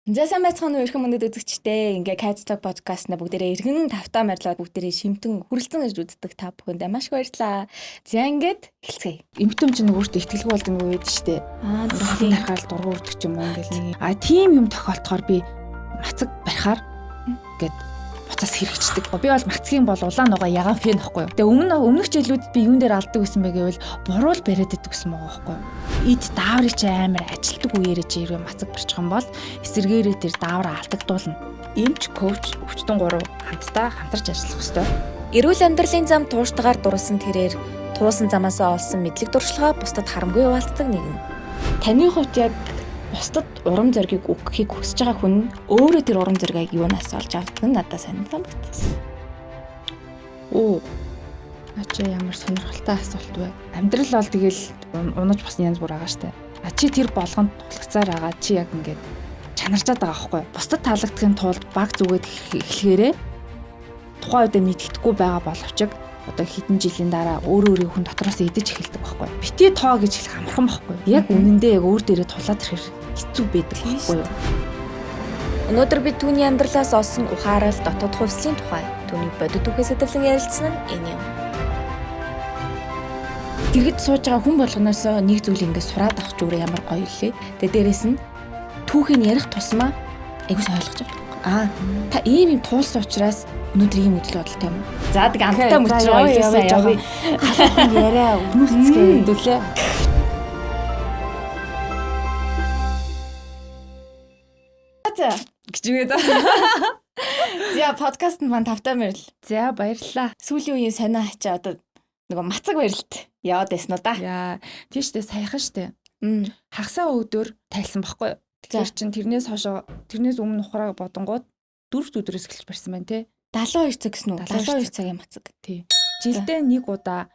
За, сайн байцгаана уу, эрхэм хүндэт үзэгчдээ. Ингээ Cats Talk podcast-на бүгдээрээ эргэн тавтаа морилоод, бүгдээрээ шимтэн хүрэлцэн ирж үздэг та бүхэндээ маш их баярлалаа. За, ингээд эхэлцгээе. Эмэгтэй чинь нэг өөртөө итгэлгүй болдог нэг үед штэ. Аа. Хаан тархаал дургу үрдэг ч юм уу, ингээл нэг. А тийм юм тохиолдохоор би мацаг барихаар ингээд буцаас хэрэгждэг. Би бол мацгийн бол улаан нугаа ягаан fan байхгүй юу. Тэгээ өмнөх жилүүд би юун дээр алдаг гэсэн бэ гэвэл буруу л бариад иддэг гэсэн байгаа байхгүй юу. Эд дааврыг чи амар ажилтдаг үеэрээ чи хэрвээ мацаг барьчих юм бол эсэргээрээ тэр даавраа алдагдуулна. Эмч, коуч, өвчтөн гурав хамтдаа хамтарч ажиллах ёстой. Эрүүл амьдралын зам тууштагаар дурласан тэрээр туусан замаасаа олсон мэдлэг туршлагаа бусдад харамгүй хуваалцдаг нэгэн. Таны хувьд яг бусдад урам зоригийг өгөхийг хүсэж байгаа хүн өөрөө тэр урам зоригийг юунаас олж авдаг нь надад сонин санагдсан. Оо. Ачаа, ямар сонирхолтой асуулт вэ? Амьдрал бол тэгэл унаж босны янз бүр байгаа штэ. А чи тэр болгонд тулгацаар байгаа, чи яг ингээд чанарчаад байгаа байхгүй. Бусдад таалагдахын тулд баг зүгээд эхлэхээрээ тухайн үедээ мэддэхгүй байгаа боловч одоо хэдэн жилийн дараа өөрөө өөрийн хүн дотроос идэж эхэлдэг байхгүй. Бити тоо гэж хэлэх амархан байхгүй. Яг үнэндээ яг өөр дээрээ тулаад ирэхэр хэцүү байдаг байхгүй юу? Өнөөдөр бид түүний амьдралаас олсон ухаарал, дотоод хувьслын тухай, түүний бодит түүхээс сэдэвлэн ярилцсан нь энэ юм. Дэргэд сууж байгаа хүн болгоноос нэг зүйл ингээд сураад авах ч өөрөө ямар гоё лээ. Тэгээ дээрэс нь түүхийг ярих тусмаа айгуу сайн ойлгож авдаг. Аа, та ийм юм туулсан учраас өнөөдөр ийм үзэл бодолтой юм уу? За, тэг амттай мөч рүү илүү сайн явъя. Халуухан яриа өгнүүлцгээе хэдүүлээ. За. Гэж үгээд. За, подкаст нь маань тавтай морил. За, баярлалаа. Сүүлийн үеийн сонио ачаа одоо нөгөө мацаг барилт яваад байсан уу да? Яа, тийш дээ, саяхан штэ. Хагасаа өдөр тайлсан байхгүй юу? Тэгэхээр чин тэрнээс хойш, тэрнээс өмнө ухраа бодонгууд дөрөвт өдрөөс эхэлж барьсан байна те. 72 цаг гэсэн үү? 72 72 цагийн мацаг. Тий. Жилдээ нэг удаа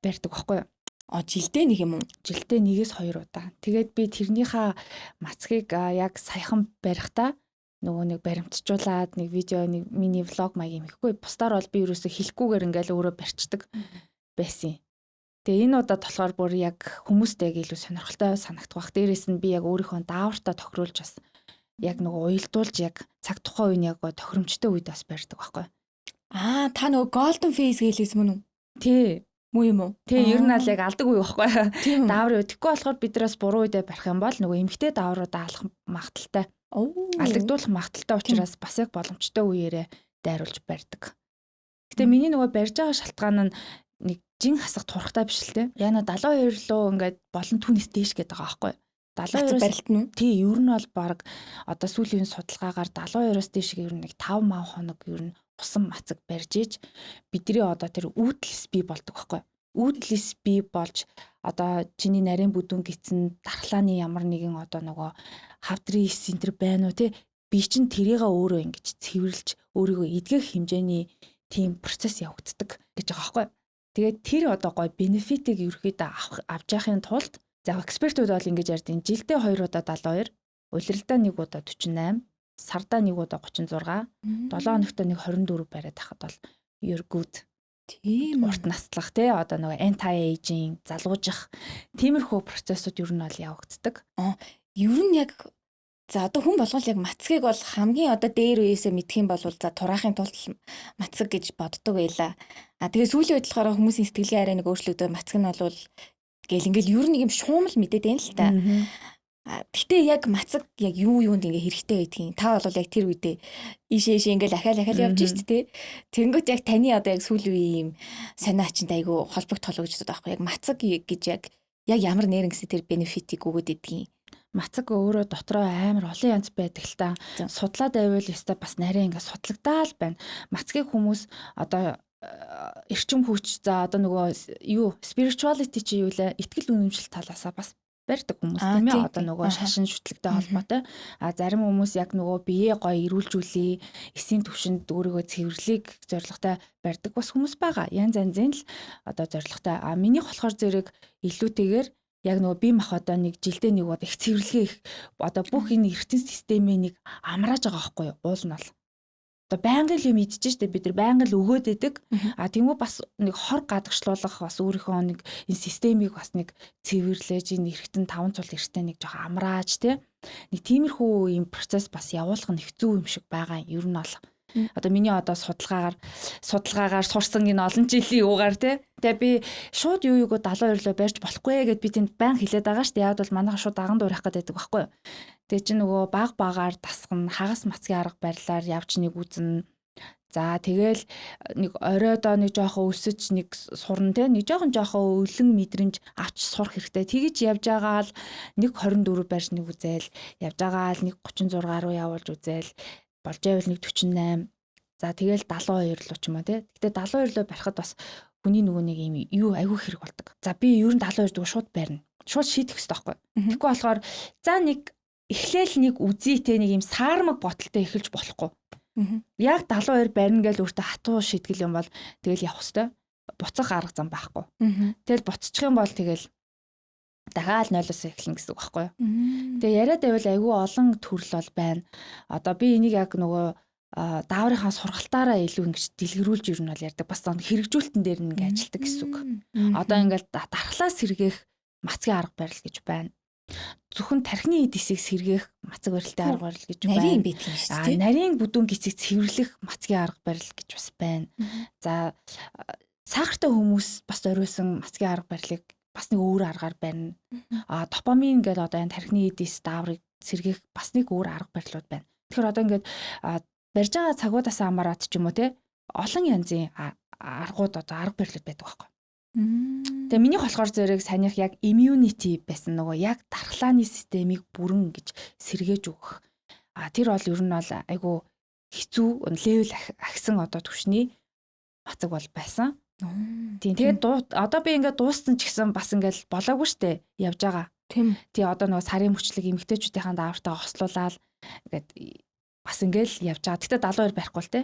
барьдаг байхгүй юу? А, жилдээ нэг юм уу? Жилдээ нэгээс хоёр удаа. Тэгээд би тэрнийхээ мацгийг яг саяхан барихтаа нөгөө нэг баримтжуулаад нэг видео, нэг мини vlog маяг юм хийхгүй. Бусдаар бол би ерөөсөө хэлэхгүйгээр ингээл өөрөө барьцдаг байсан юм. Тэгээ энэ удаад болохоор бүр яг хүмүүстэй яг илүү сонирхолтой санагдах бах. Дээрээс нь би яг өөрийнхөө даавартаа тохируулж бас яг нөгөө уялдуулж яг цаг тухайн үе нь яг тохиромжтой үед бас барьдаг байхгүй. Аа, та нөгөө golden phase гэлээс мөн үү? Тий. Муу юм уу? Тий, ер нь аль яг алдаг үе байхгүй. Тийм үү? Дааврын үе. Тэгэхгүй болохоор бид нараас буруу үедээ барих юм бол нөгөө эмэгтэй даавруудаа алах магадлалтай, алдагдуулах магадлалтай учраас бас яг боломжтой үеэрээ дайруулж барьдаг. Гэтэ миний нөгөө барьж байгаа шалтгаан нь нэг жин хасах турхтай биш л те. Яна 72 руу ингээд болон түүнээс дээш гэдэг байгаа байхгүй. Мацаг 72-оос барилт нь үү? Тий, ер нь бол баг одоо сүүлийн судалгаагаар 72-оос дээш ер нь нэг 5 мав хоног ер нь усан мацаг барьж иж бидний одоо тэр үүдэлс бий болдог байхгүй. Үүдэлс бий болж одоо чиний нарийн бүдүүн гидсэн дархлааны ямар нэгэн одоо нөгөө хавдрын эс энэ төр байна уу те, би чинь тэрийгээ өөрөө ингэж цэвэрлж өөрийгөө эдгэх хэмжээний тийм процесс явагддаг гэж байгаа байхгүй. Тэгээд тэр одоо гой benefit ийг ерөөхдөө авах авч яхахын тулд, за, экспертүүд бол ингэж ярьдیں۔ Жилдээ 2 удаа 72, улиралдаа 1 удаа 48, сардаа 1 удаа 36, 7 хоногт нэг 24 бариад тахад бол you're good. Тийм үү? Урт наслах те, одоо нөгөө anti aging, залгуужих тиймэрхүү процессууд ер нь бол явагддаг. Ер нь яг, за, одоо хүн болгол яг мацгийг бол хамгийн одоо дээр үеэсээ мэдэх юм бол, за, тураахын тулд мацаг гэж боддог байлаа. А тэгээ сүүлийн үед болохоор хүмүүсийн сэтгэлгээ арай нэг өөрчлөгдөв, мацаг нь бол гэл ингээл ер нь нэг юм шуумал мэдээд байна л та. А гэтээ яг мацаг яг юу юунд ингээ хэрэгтэй байдгийг та бол яг тэр үедээ ийшээ ийшээ ингээл ахаал ахаал явж шít те. Тэнгүүт яг таны одоо яг сүүлийн үеийн юм сонио ачинд айгу холбогдох гэж байгаа байхгүй, яг мацаг гэж яг ямар нэрнгэсээ тэр benefit ийг өгөөд идгийг. Мацаг өөрөө дотроо амар олон янз байдаг л та. Судлаад байвал ёстой бас нарийн ингээ судлагдаал байна. Мацгийг хүмүүс одоо эрчим хүч, за, одоо нөгөө юу spirituality чи юу лээ, итгэл үнэмшил талаасаа бас барьдаг хүмүүс, тийм ээ, одоо нөгөө шашин шүтлэгтэй холбоотой. А зарим хүмүүс яг нөгөө биеэ гоё эрүүлжүүлээ, эсийн төвшөнд өөрийгөө цэвэрлэх зорилготой барьдаг бас хүмүүс байгаа. Янз янзын л одоо зорилготой. А минийх болохоор зэрэг илүүтэйгээр яг нөгөө бие махбодоо нэг жилдээ нэг удаа их цэвэрлэгээ, их одоо бүх энэ эргэтэн системээ нэг амрааж байгаа байхгүй юу? Уул нь бол одоо байнгын л юм идэж штэ, бид нар байнга л өгөөд идэг. А тэнгуү бас нэг хор гадагшлуулах, бас өөрийнхөө нэг энэ системийг бас нэг цэвэрлэж, энэ эргэтэн таван цул эртээ нэг жоохон амрааж те. Нэг тиймэрхүү юм процесс бас явуулах нь хэцүү юм шиг байгаа юм. Ер нь бол одоо миний одоо судалгаагаар сурсан энэ олон жилийн юугаар те. Тэгээ би шууд юу юуг 72 лөө барьж болохгүй гэд би тэнд байн хэлээд байгаа шүү дээ. Яг бол манайха шууд даган дуурайх гэдэг байхгүй юу. Тэгээ чи нөгөө баг багаар дасгана, хагас мацгийн арга барилаар явж нэг үзнэ. За тэгэл нэг оройдоо нэг жоохон өсөж нэг сурна те, нэг жоохон жоохон өлөн мэдрэмж авч сурах хэрэгтэй. Тэгэж явж байгаа л нэг 24 барьж нэг үзээл, явж байгаа л нэг 36 руу явуулж үзээл, болж байвал нэг 48. За тэгэл 72 руу ч юм уу те. Гэтэ 72 руу барихад бас хүний нөгөө нэг юм юу айгүй хэрэг болдог. За би ер нь 72 зүгээр шууд барина. Шууд шийдэх хэрэгтэй байхгүй. Тэгэхгүй болохоор за нэг эхлээл нэг үзье те, нэг юм саармаг боталтай эхэлж болохгүй. Яг 72 барина гэж өөртөө хатуу шийтгэл юм бол тэгэл явах хэвээр. Буцах арга зам байхгүй. Тэгэл буцчих юм бол тэгэл дахиад 0-оос эхэлнэ гэсэн үг байхгүй юу. Тэгээ яриад байвал айгүй олон төрөл бол байна. Одоо би энийг яг нөгөө дааврынхаа сургалтаараа илүү ингэж дэлгэрүүлж ер нь бол ярьдаг. Бас хэрэгжүүлэлтэн дээр нь ингэ ажилтдаг гэсэн үг. Одоо ингээл дархлаа сэргээх мацгийн арга барил гэж байна. Зөвхөн тархины эд эсийг сэргээх мацаг барилтын арга барил гэж байна. Нарийн байдаг юм шүү дээ. Нарийн бүдүүн гисийг цэвэрлэх мацгийн арга барил гэж бас байна. За сахартай хүмүүс бас зориулсан мацгийн арга барилыг бас нэг өөр аргаар байна. Допамин гэдэг одоо энэ тархины эд эс дааврыг сэргээх бас нэг өөр арга барилууд байна. Тэгэхээр одоо ингээд барьж байгаа цагуудаас хамаарат ч юм уу те, олон янзын аргууд одоо арга барилууд байдаг байхгүй. Тэгээ минийх болохоор зэрэг санийх яг immunity байсан, нөгөө яг дархлааны системийг бүрэн гэж сэргээж өгөх. Тэр бол ер нь бол айгүй хэцүү level ахисан одоо түвшний мацаг бол байсан. Тийм, тэгээд одоо би ингээд дууссан ч гэсэн бас ингээд болоогүй штэ, явж байгаа. Тийм. Тий, одоо нөгөө сарын мөчлөг эмэгтэйчүүдийн даавартаа хослуулаад ингээд бас ингээд явж байгаа. Гэтэ 72 барихгүй л те.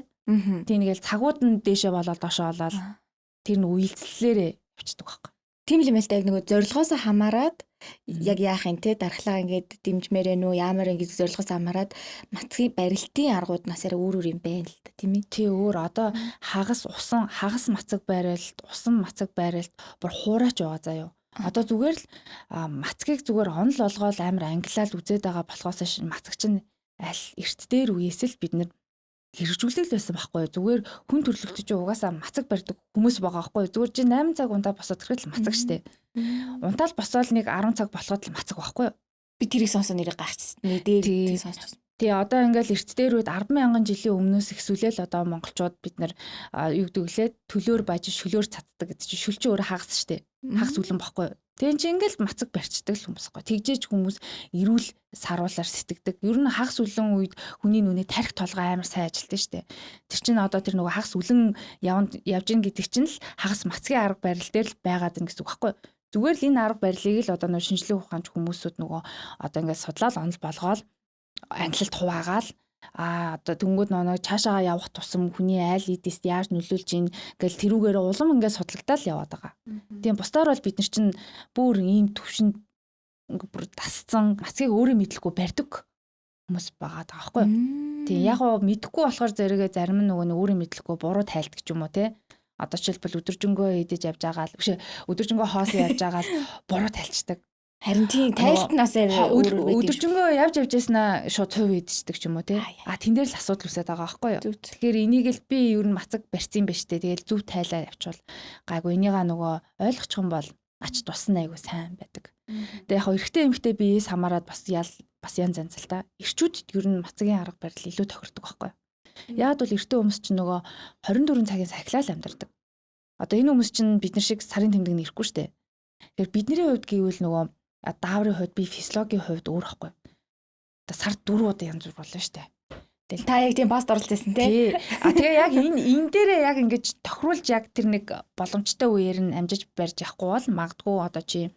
Тийм, нэгэл цагууд нь дээшээ болоод доошоо болоод тэр нь үйлчлэлээрээ явчихдаг байхгүй. Тийм л юм л да, яг нөгөө зорилгоос хамаарат яг яах юм те, дархлаа ингээд дэмжмээр ээ нүү яамаар ингээд зорилгоос хамаарат мацгийн барилтын аргууд нас арай өөр өөр юм байна л да, тийм ээ. Тий, өөр одоо хагас усан хагас мацаг барилт, усан мацаг барилт, бүр хуурайч байгаа заа юу. Одоо зүгээр л мацгийг зүгээр онол олгоол амар ангилал үзээд байгаа болохоос мацаг чинь аль эрт дээр үеэс л бид нар хэрэгжүүлдэг л байсан байхгүй юу. Зүгээр хүн төрөлхтөж чи угаасаа мацаг барьдаг хүмүүс байгаа байхгүй юу. Зүгээр чи 8 цаг унтаа босоод ирэхэд л мацаг штэ. Унтаал босоол нэг 10 цаг болоход л мацаг байхгүй юу. Би тэрийг сонсоо нэрийг гайхчихсан. Нэ дээр тэрийг сонсчихсан. Тий, одоо ингээл эрт дээр үед 10,000 жилийн өмнөөс ихсүүлээл одоо монголчууд бид нар юу гэдэг лээ, төлөөр баж шөлөөр цацдаг гэдэг чи шөл чи өөрөө хагас штэ. Хагас үлэн бохгүй юу. Тэгэн чи ингээл мацаг барьцдаг л хүмүүс гоё. Тэгжээж хүмүүс эрүүл саруулаар сэтгэдэг. Ер нь хагас үлэн үед хүний нүний тарих толгой амар сайн ажилтдаг штэ. Тэр чинь одоо тэр нөгөө хагас үлэн яванд явж ийн гэдэг чинь л хагас мацгийн арга барил дээр л байгаад ин гэсэн үг байхгүй юу. Зүгээр л энэ арга барилыг л одоо нөгөө шинжлэх ухаанч хүмүүсүүд нөгөө одоо ингээд судлаад онол болгоол ангилалд хуваагаал одоо тэнгууд нөгөө цаашаага явах тусам хүний айл эдист яаж нөлөөлж ийн гэл тэрүүгээр улам ингээд судлагдаал яваад байгаа. Тийм, бусдаар бол бид нар чинь бүр ийм төвшөнд бүр дасцсан мацгийг өөрөө мэдлэхгүй барьдаг хүмүүс байгаа даа байхгүй юу. Тийм, яг гоо мэдэхгүй болохоор зэрэгээ зарим нь нөгөө нэг өөрөө мэдлэхгүй буруу тайлдаг ч юм уу те. Одоо жишээлбэл өдөржингөө идэж явж байгаа л биш, өдөржингөө хоосон явж байгаа л буруу тайлцдаг. Харин тийм, тайлт нас арай өөр өөр байдаг. Өдөржингөө явж явж яснаа шууд цув идчихдэг ч юм уу те. А тэн дээр л асуудал үүсээд байгаа байхгүй юу. Тэгэхээр энийг л би ер нь мацаг барьсан юм байна штэ. Тэгэл зөв тайлаа явуучвал гайгүй, энийга нөгөө ойлгочих юм бол ач тусна, айгүй сайн байдаг. Тэгээ яг эрэгтэй эмэгтэй биеэс хамаарат бас ял бас янз янз л та. Эрчүүдэд ер нь мацгийн арга барил илүү тохирдог байхгүй юу. Яг бол эрэгтэй хүмүүс чинь нөгөө 24 цагийн сахилаал амьдардаг. Одоо энэ хүмүүс чинь бид нар шиг сарын тэмдэг нь ирэхгүй штэ. Тэгэхээр бидний хувьд гэвэл нөгөө дааврын хувьд, би физиологийн хувьд өөр байхгүй. Одоо сард 4 удаа янз бүр болно штэ. Тэгэл та яг тийм пост оруулж байсан тий. А тэгээ яг энэ дээрээ яг ингэж тохируулж яг тэр нэг боломжтой үеэр нь амжиж барьж явахгүй бол магадгүй одоо чи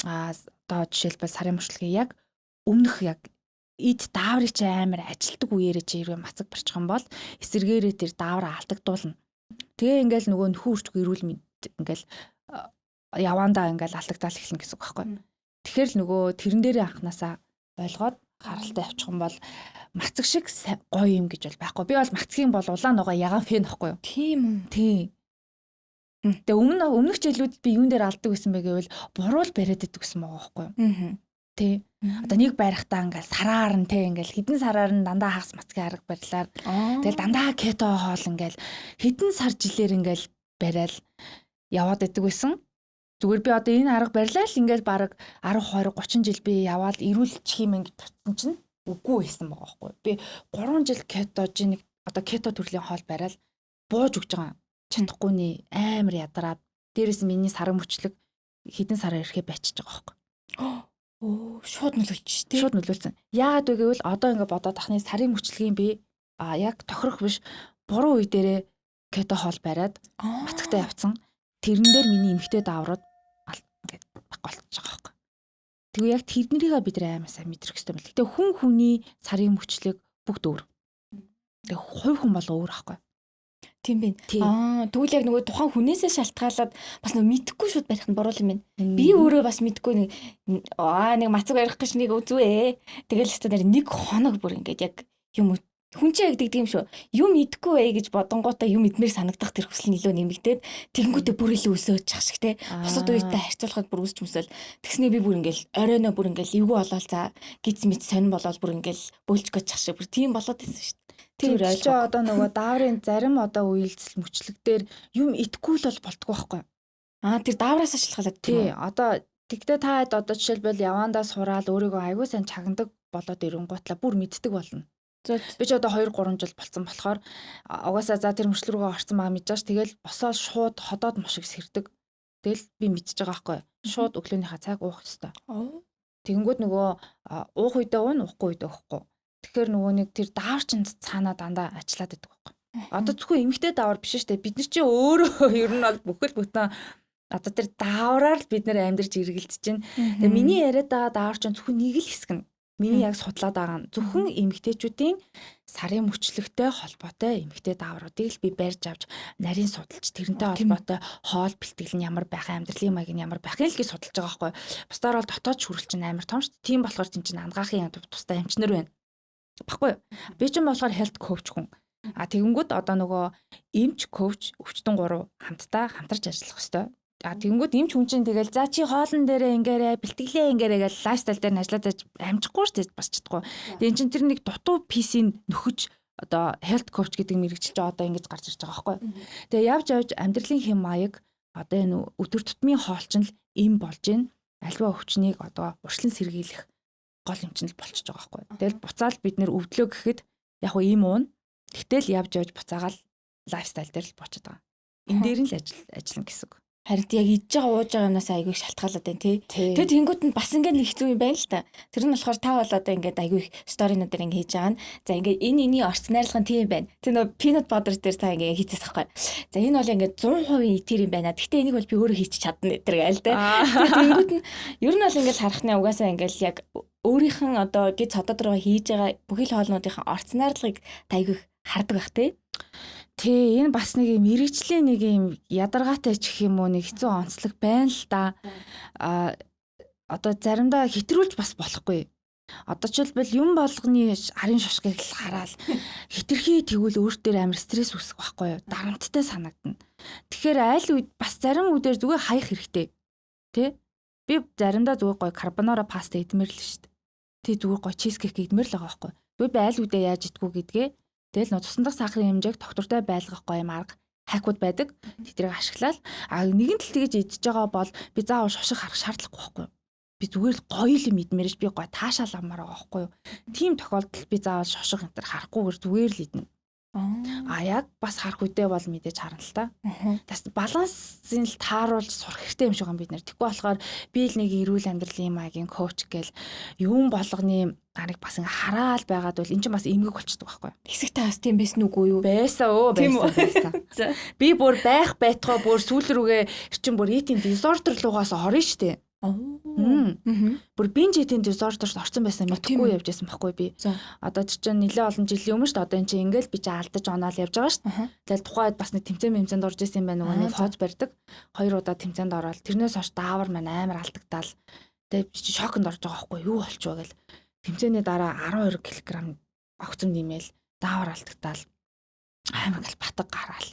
одоо жишээлбэл сарын мөрчлөгийн яг өмнөх яг эд дааврыг чи амар ажилтдаг үеэрээ чи хэрвээ мацаг барьчих юм бол эсэргээрээ тэр даавраа алдагдуулна. Тэгээ ингээл нөгөө нөхөн үрчгүй эрүүл мэнд ингээл яваандаа ингээл алдагдаал эхэлнэ гэсэн үг байхгүй. Тэгэхээр л нөгөө тэрэн дээрээ анханасаа ойлгоод харалтай явчих юм бол мацаг шиг гоё юм гэж бол байхгүй. Би бол мацгийн бол улаан ногоо ягаан фэн байхгүй юу? Тийм үү. Тийм. Тэгээ өмнөх жилүүд би юун дээр алддаг гэсэн бэ гэвэл буруу л бариад иддэг гэсэн байгаа байхгүй юу? Тий. Одоо нэг барихтаа ингээл сараар нь те ингээл хэдэн сараар нь дандаа хагас мацгийн арга барилаар тэгэл дандаа кето хоол ингээл хэдэн сар жилээр ингээл барайл яваад идэг байсан. Зүгээр би одоо энэ арга барилаа л ингээл баг 10 20 30 жил би яваал эрүүлчих юм ингэж утсан чинь үгүй байсан байгаа байхгүй. Би 3 жил кетогеник одоо кето төрлийн хоол барайл бууж өгч байгаа. Чадахгүй нэ амар ядраад дээрэс миний саран мөчлөг хэдэн сараар ирэхээ байчиж байгаа байхгүй. Оо, шууд нөлөөлчих тий. Шууд нөлөөлсөн. Яагаад вэ гэвэл одоо ингээ бодоод ахны сарын мөчлөгийн би яг тохирох биш буруу үе дээрээ кето хоол бариад мацагтай явцсан. Тэрэн дээр миний эмхтэй дааврууд ингээд байхгүй болчихж байгаа байхгүй. Тэгээ яг тэрнийгээ бид нар амар сайн мэдрэх хэрэгтэй байна. Гэтэ хүн хүний сарын мөчлөг бүгд өөр. Тэгээ хувь хүн бол өөр байхгүй. Тийм байна. Тэгвэл яг нөгөө тухайн хүнээсээ шалтгаалаад бас нөгөө мэдэхгүй шууд барих нь буруу юм байна. Би өөрөө бас мэдэхгүй нэг нэг мацаг барих гэж нэг үзвэ. Тэгэл өстө нэр нэг хоног бүр ингээд яг юм хүн чинь яг тэгдэг юм шүү. Юм идэхгүй бай гэж бодонгуудаа юм идмээр санагдах тэр хүсэл нь илүү нэмэгдээд тэгэнгүүтээ бүр илүү өсөөж чах шиг те. Бусад үетэй харьцуулахад бүр өсч мөсөл. Тэгснээ би бүр ингээл оройноо бүр ингээл эвгүй болоод за гиз мэт сонин болоод бүр ингээл бөөлж гэж чах шиг бүр тийм болоод исэн шүү дээ. Тэр чи одоо нөгөө дааврын зарим одоо үйлдэл мөчлөг дээр юм идэхгүй л бол болтгоо байхгүй. Тэр даавраас шалтгаалаад тий. Одоо тэгтээ та хэд одоо жишээлбэл явандаа сураал өөрийгөө аягүй сайн чагнадаг болоод ирэнгуутлаа бүр мэддэг болно. Би ч одоо 2 3 жил болцсон болохоор угаасаа за тэр мөчлөг рүүгээ орсон байгаа мэдэж байгаа ш. Тэгэл босоод шууд ходоод мушиг сэрдэг. Тэгэл би мэдчихэж байгаа байхгүй. Шууд өглөөнийхөө цайг уух ёстой. Тэгэнгүүт нөгөө уух үедээ уун, уухгүй үедээ уухгүй. Тэгэхээр нөгөө нэг тэр даавар чинь цаанаа дандаа ажиллаад байдаг байхгүй. Одоо зөвхөн эмэгтэй даавар биш шүү дээ. Бид нар чинь өөрөө ер нь бол бүхэл бүтэн одоо тэр даавраар л бид нэр амьдарч эргэлдэж чинь. Тэгээ миний яриад байгаа даавар чинь зөвхөн нэг л хэсэг нь. Миний яг судлаад байгаа нь зөвхөн эмэгтэйчүүдийн сарын мөчлөгтэй холбоотой эмэгтэй даавруудыг л би барьж авч нарийн судалж тэрнтэй холбоотой хоол бэлтгэл нь ямар байх, амьдралын маяг нь ямар байхыг л гэж судалж байгаа байхгүй. Бусдаар бол дотоод шүрэл чинь амар том шүү дээ. Тийм болохоор тийм чинь ангаахын тустай эмчнэр байна. Баггүй юу? Би ч юм болохоор health coach хүн. А тэгэнгүүт одоо нөгөө эмч, коуч, өвчтөн гурав хамтдаа хамтарч ажиллах хэвээр. А тэгэнгүүт эмч хүн чинь тэгэл за чи хоолн дээрээ ингээрэ бэлтгэлээ ингээрэ гэж лайфстайл дээр нь ажиллаад амжихгүй шүү дээ бас чадахгүй. Тэгээ эн чинь тэр нэг дутуу PC-г нөхөж одоо health coach гэдэг мэргэжил чинь одоо ингэж гарч ирж байгаа байхгүй. Тэгээ явж явж амьдралын хэм маяг одоо энэ өдөр тутмын хоол чинь л эм болж гин альва өвчнийг одоо урьдчилан сэргийлэх гол юм чинь л болчихж байгаа байхгүй. Тэгэл буцаал бид нэр өвдлөө гэхэд яг уу им уун. Гэтэл явж явж буцаагаал lifestyle дээр л буучаад байгаа. Энэ дээр нь л ажил ажиллана гэсэн үг. Харин яг идж байгаа ууж байгаа юмнаас айгүй их шалтгаалаад байна тий. Тэгээд тэнгуут нь бас ингээд нэг хэцүү юм байна л та. Тэр нь болохоор та бол одоо ингээд айгүй их story нууд дээр ингээд хийж байгаа нь. За ингээд энэ энэний орц найрлага нь тийм байна. Тэр нөө peanut butter дээр та ингээд хийцээс байхгүй. За энэ бол ингээд 100% этер юм байна. Гэхдээ энийг бол би өөрөө хийчих чадна тэр гээл тэ. Тэгээд тэнгуут нь ер нь бол ингээд харахны угаасаа ингээд яг өөрийнх нь одоо гид цодод руу хийж байгаа бүхэл хоолнуудынхаа орц найрлагыг та айгүй их хардаг байх тий. Тий, энэ бас нэг юм мэрэгжлийн нэг юм ядаргаатай ч гэх юм уу нэг хэцүү онцлог байна л да. А одоо заримдаа хэтрүүлж бас болохгүй. Одоо жишээлбэл юм болгоны арын шошгыг л хараал хитрхи тэгвэл өөр дээр амар стресс үүсэх байхгүй юу? Дарамттай санагдана. Тэгэхээр аль үед бас зарим үедэр зүгээр хаях хэрэгтэй. Тэ? Би заримдаа зүгээр гоё карбонара паста идмээр л шүү дээ. Тэ зүгээр гоё cheesecake идмээр л байгаа байхгүй. Зүгээр би аль үедээ яаж идэггүй гэдгээ тэгэл нөө цусан дахь сахарын хэмжээг тогтвортой байлгах гоё юм арга hack ууд байдаг. Тэдрийг ашиглаад а нэгэн тал тэгэж идчихэж байгаа бол би заавал шошго харах шаардлагагүй байхгүй юу? Би зүгээр л гоё л юм идмээр ш би гоё таашаал авмаар байгаа байхгүй юу? Тийм тохиолдолд би заавал шошго энэ төр харахгүйгээр зүгээр л идэнэ. А яг бас харах үедээ бол мэдээж харна л та. Бас балансын л тааруулж сурах хэрэгтэй юм шиг юм бид нэр. Тэгэхгүй болохоор би л нэг эрүүл амьдралын маягийн коуч гээл юм болгоны арыг бас ингээ хараал байгаад бол эн чинь бас эмгэг болчдөг байхгүй юу? Хэсэг та бас тийм байсан үгүй юу? Байсан өө байсан байсан. Би бүр байх байтугай бүр сүүл рүүгээ чин бүр eating disorder руугаас орно штэ. Бүр binge eating disorder-т орсон байсан мэдэхгүй явж байсан байхгүй би. Одоо тэр чинь нэлээ олон жилийн өмнө шүү дээ. Одоо эн чинь ингээл би чи алдаж оноол явж байгаа шүү дээ. Тэгэл тухайн үед бас нэг тэмцээн мэмцээнд орж исэн юм байна нөгөө нэг фоз барьдаг. Хоёр удаа тэмцээнд ороод тэрнээс хойш даавар маань амар алдагдаал. Тэгээ би чи шоконд орж байгаа байхгүй юу болчихвоо гэл. Тэмцээний дараа 12 кг огцом нэмээл даавар алдагдаал. Амар гал батг гараал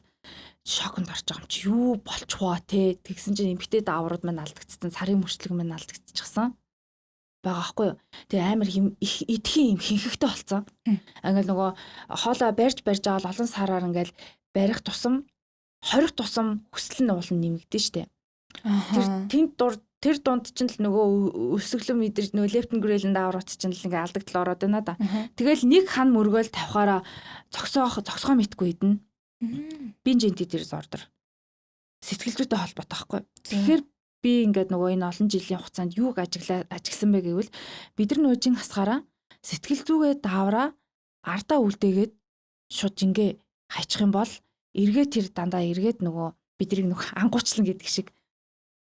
шоконд орж байгаа юм чи юу болчихвоо те тэгсэн чинь эмгтэй дааврууд маань алдагдсан сарын мөрчлөг маань алдагдчихсан. байгаа байхгүй юу. Тэгээ амар их идэхийн юм хинхэгтэй болцсон. Ингээл нөгөө хоолоо барьж барьж байгаа олон сараар ингээл барих тусам хорих тусам хүсэл нь уулан нэмэгдэн штэ. Тэр тэнд дур тэр дунд чинь л нөгөө өсөглөн мэдэрч нөгөө лептин грелин дааврууц чинь л ингээ алдагдал ороод байна да. Тэгэл нэг хан мөргөөл тавихаараа зогсоох зогсгоо мэдгүй идэнэ. Binge eating disorder. Сэтгэл зүйтэй холбоотой байхгүй. Тэгэхээр би ингээд нөгөө энэ олон жилийн хугацаанд юуг ажигласан бэ гэвэл бид нар нөгөө жин хасгаараа сэтгэл зүгээ даавраа ардаа үлдээгээд шууд жингээ хайчих юм бол эргээ тэр дандаа эргээд нөгөө биднийг нөгөө ангуучлан гэдэг шиг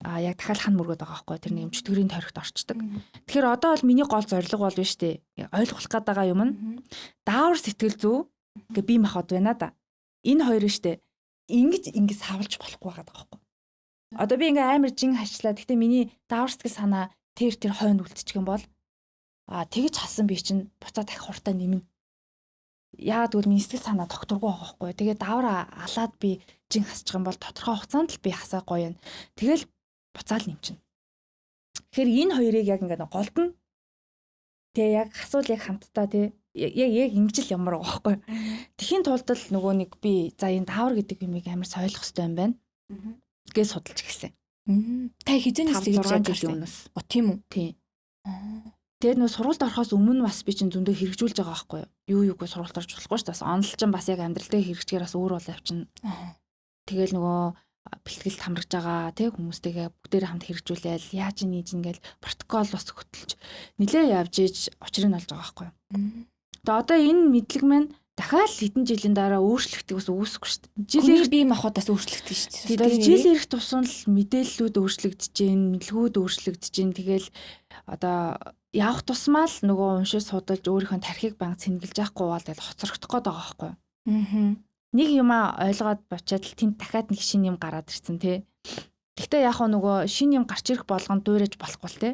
а яг дахиад хан мөргöd байгаа байхгүй, тэр нэг юм чөтгөрийн тойрогт орчдөг. Тэгэхээр одоо бол миний гол зорилго бол биш үү? Ойлгох гээд байгаа юм нь даавар сэтгэл зүй гэ бие махбод байна да. Энэ хоёр нь штэ ингэж ингэ савлж болохгүй байгаа байхгүй. Одоо би ингээ амар жин хачлаа. Гэтэ миний даавар сэтгэл санаа тэр тэр хойно үлдчих юм бол а тэгж хасан би чинь буцаа дахих хуртаа нэмнэ. Яагаад гэвэл миний сэтгэл санаа тогтворгүй байгаа байхгүй. Тэгээ даавар алаад би жин хасчих юм бол тодорхой хугацаанд л би хасаа гоё юм. Тэгэл буцаал нэмчин. Тэгэхээр энэ хоёрыг яг ингээд голд нь тэгээ яг асуул яг хамтдаа тий яг яг ингэж л ямар байгаа байхгүй. Тэхийн тулд л нөгөө нэг би за энэ даавар гэдэг юмыг амар соёлох хэрэгтэй юм байна гэж судалж эхэлсэн. Та хизэнээс тэгж 6 жилийн өмнөөс. О тийм үү? Тийм. Тэгээд нөгөө сургуульд орохоос өмнө бас би чинь зөндөө хэрэгжүүлж байгаа байхгүй юу? Юу юугүй сургуульд орж болохгүй шүү дээ. Бас онол чинь бас яг амьдрал дээр хэрэгжгээр бас өөр болоо явчихна. Тэгэл нөгөө бэлтгэлд хамрагж байгаа тий хүмүүстэйгээ бүгдээрээ хамт хэрэгжүүлээл яаж ийж ингээл протокол бас хөтөлж нилээ явж иж учрыг нь олж байгаа байхгүй юу. Тэгээ одоо энэ мэдлэг маань дахиад хэдэн жилийн дараа өөрчлөгдөх бас үүсэхгүй шүү дээ. Жил ирэх бие махбод бас өөрчлөгдөх шүү дээ. Жил ирэх тусам л мэдээллүүд өөрчлөгдөж гин, мэдлэгүүд өөрчлөгдөж гин. Тэгэл одоо явах тусмаа л нөгөө уншиж судалж өөрийнхөө тархийг банк цэнгэлж яахгүй бол тэгэл хоцрогдох гээд байгаа байхгүй юу. Аа. Нэг юмаа ойлгоод бочоод л тэнд дахиад нэг шинэ юм гараад ирсэн тий. Гэхдээ яг нөгөө шинэ юм гарч ирэх болгонд дуурайж болохгүй л тий.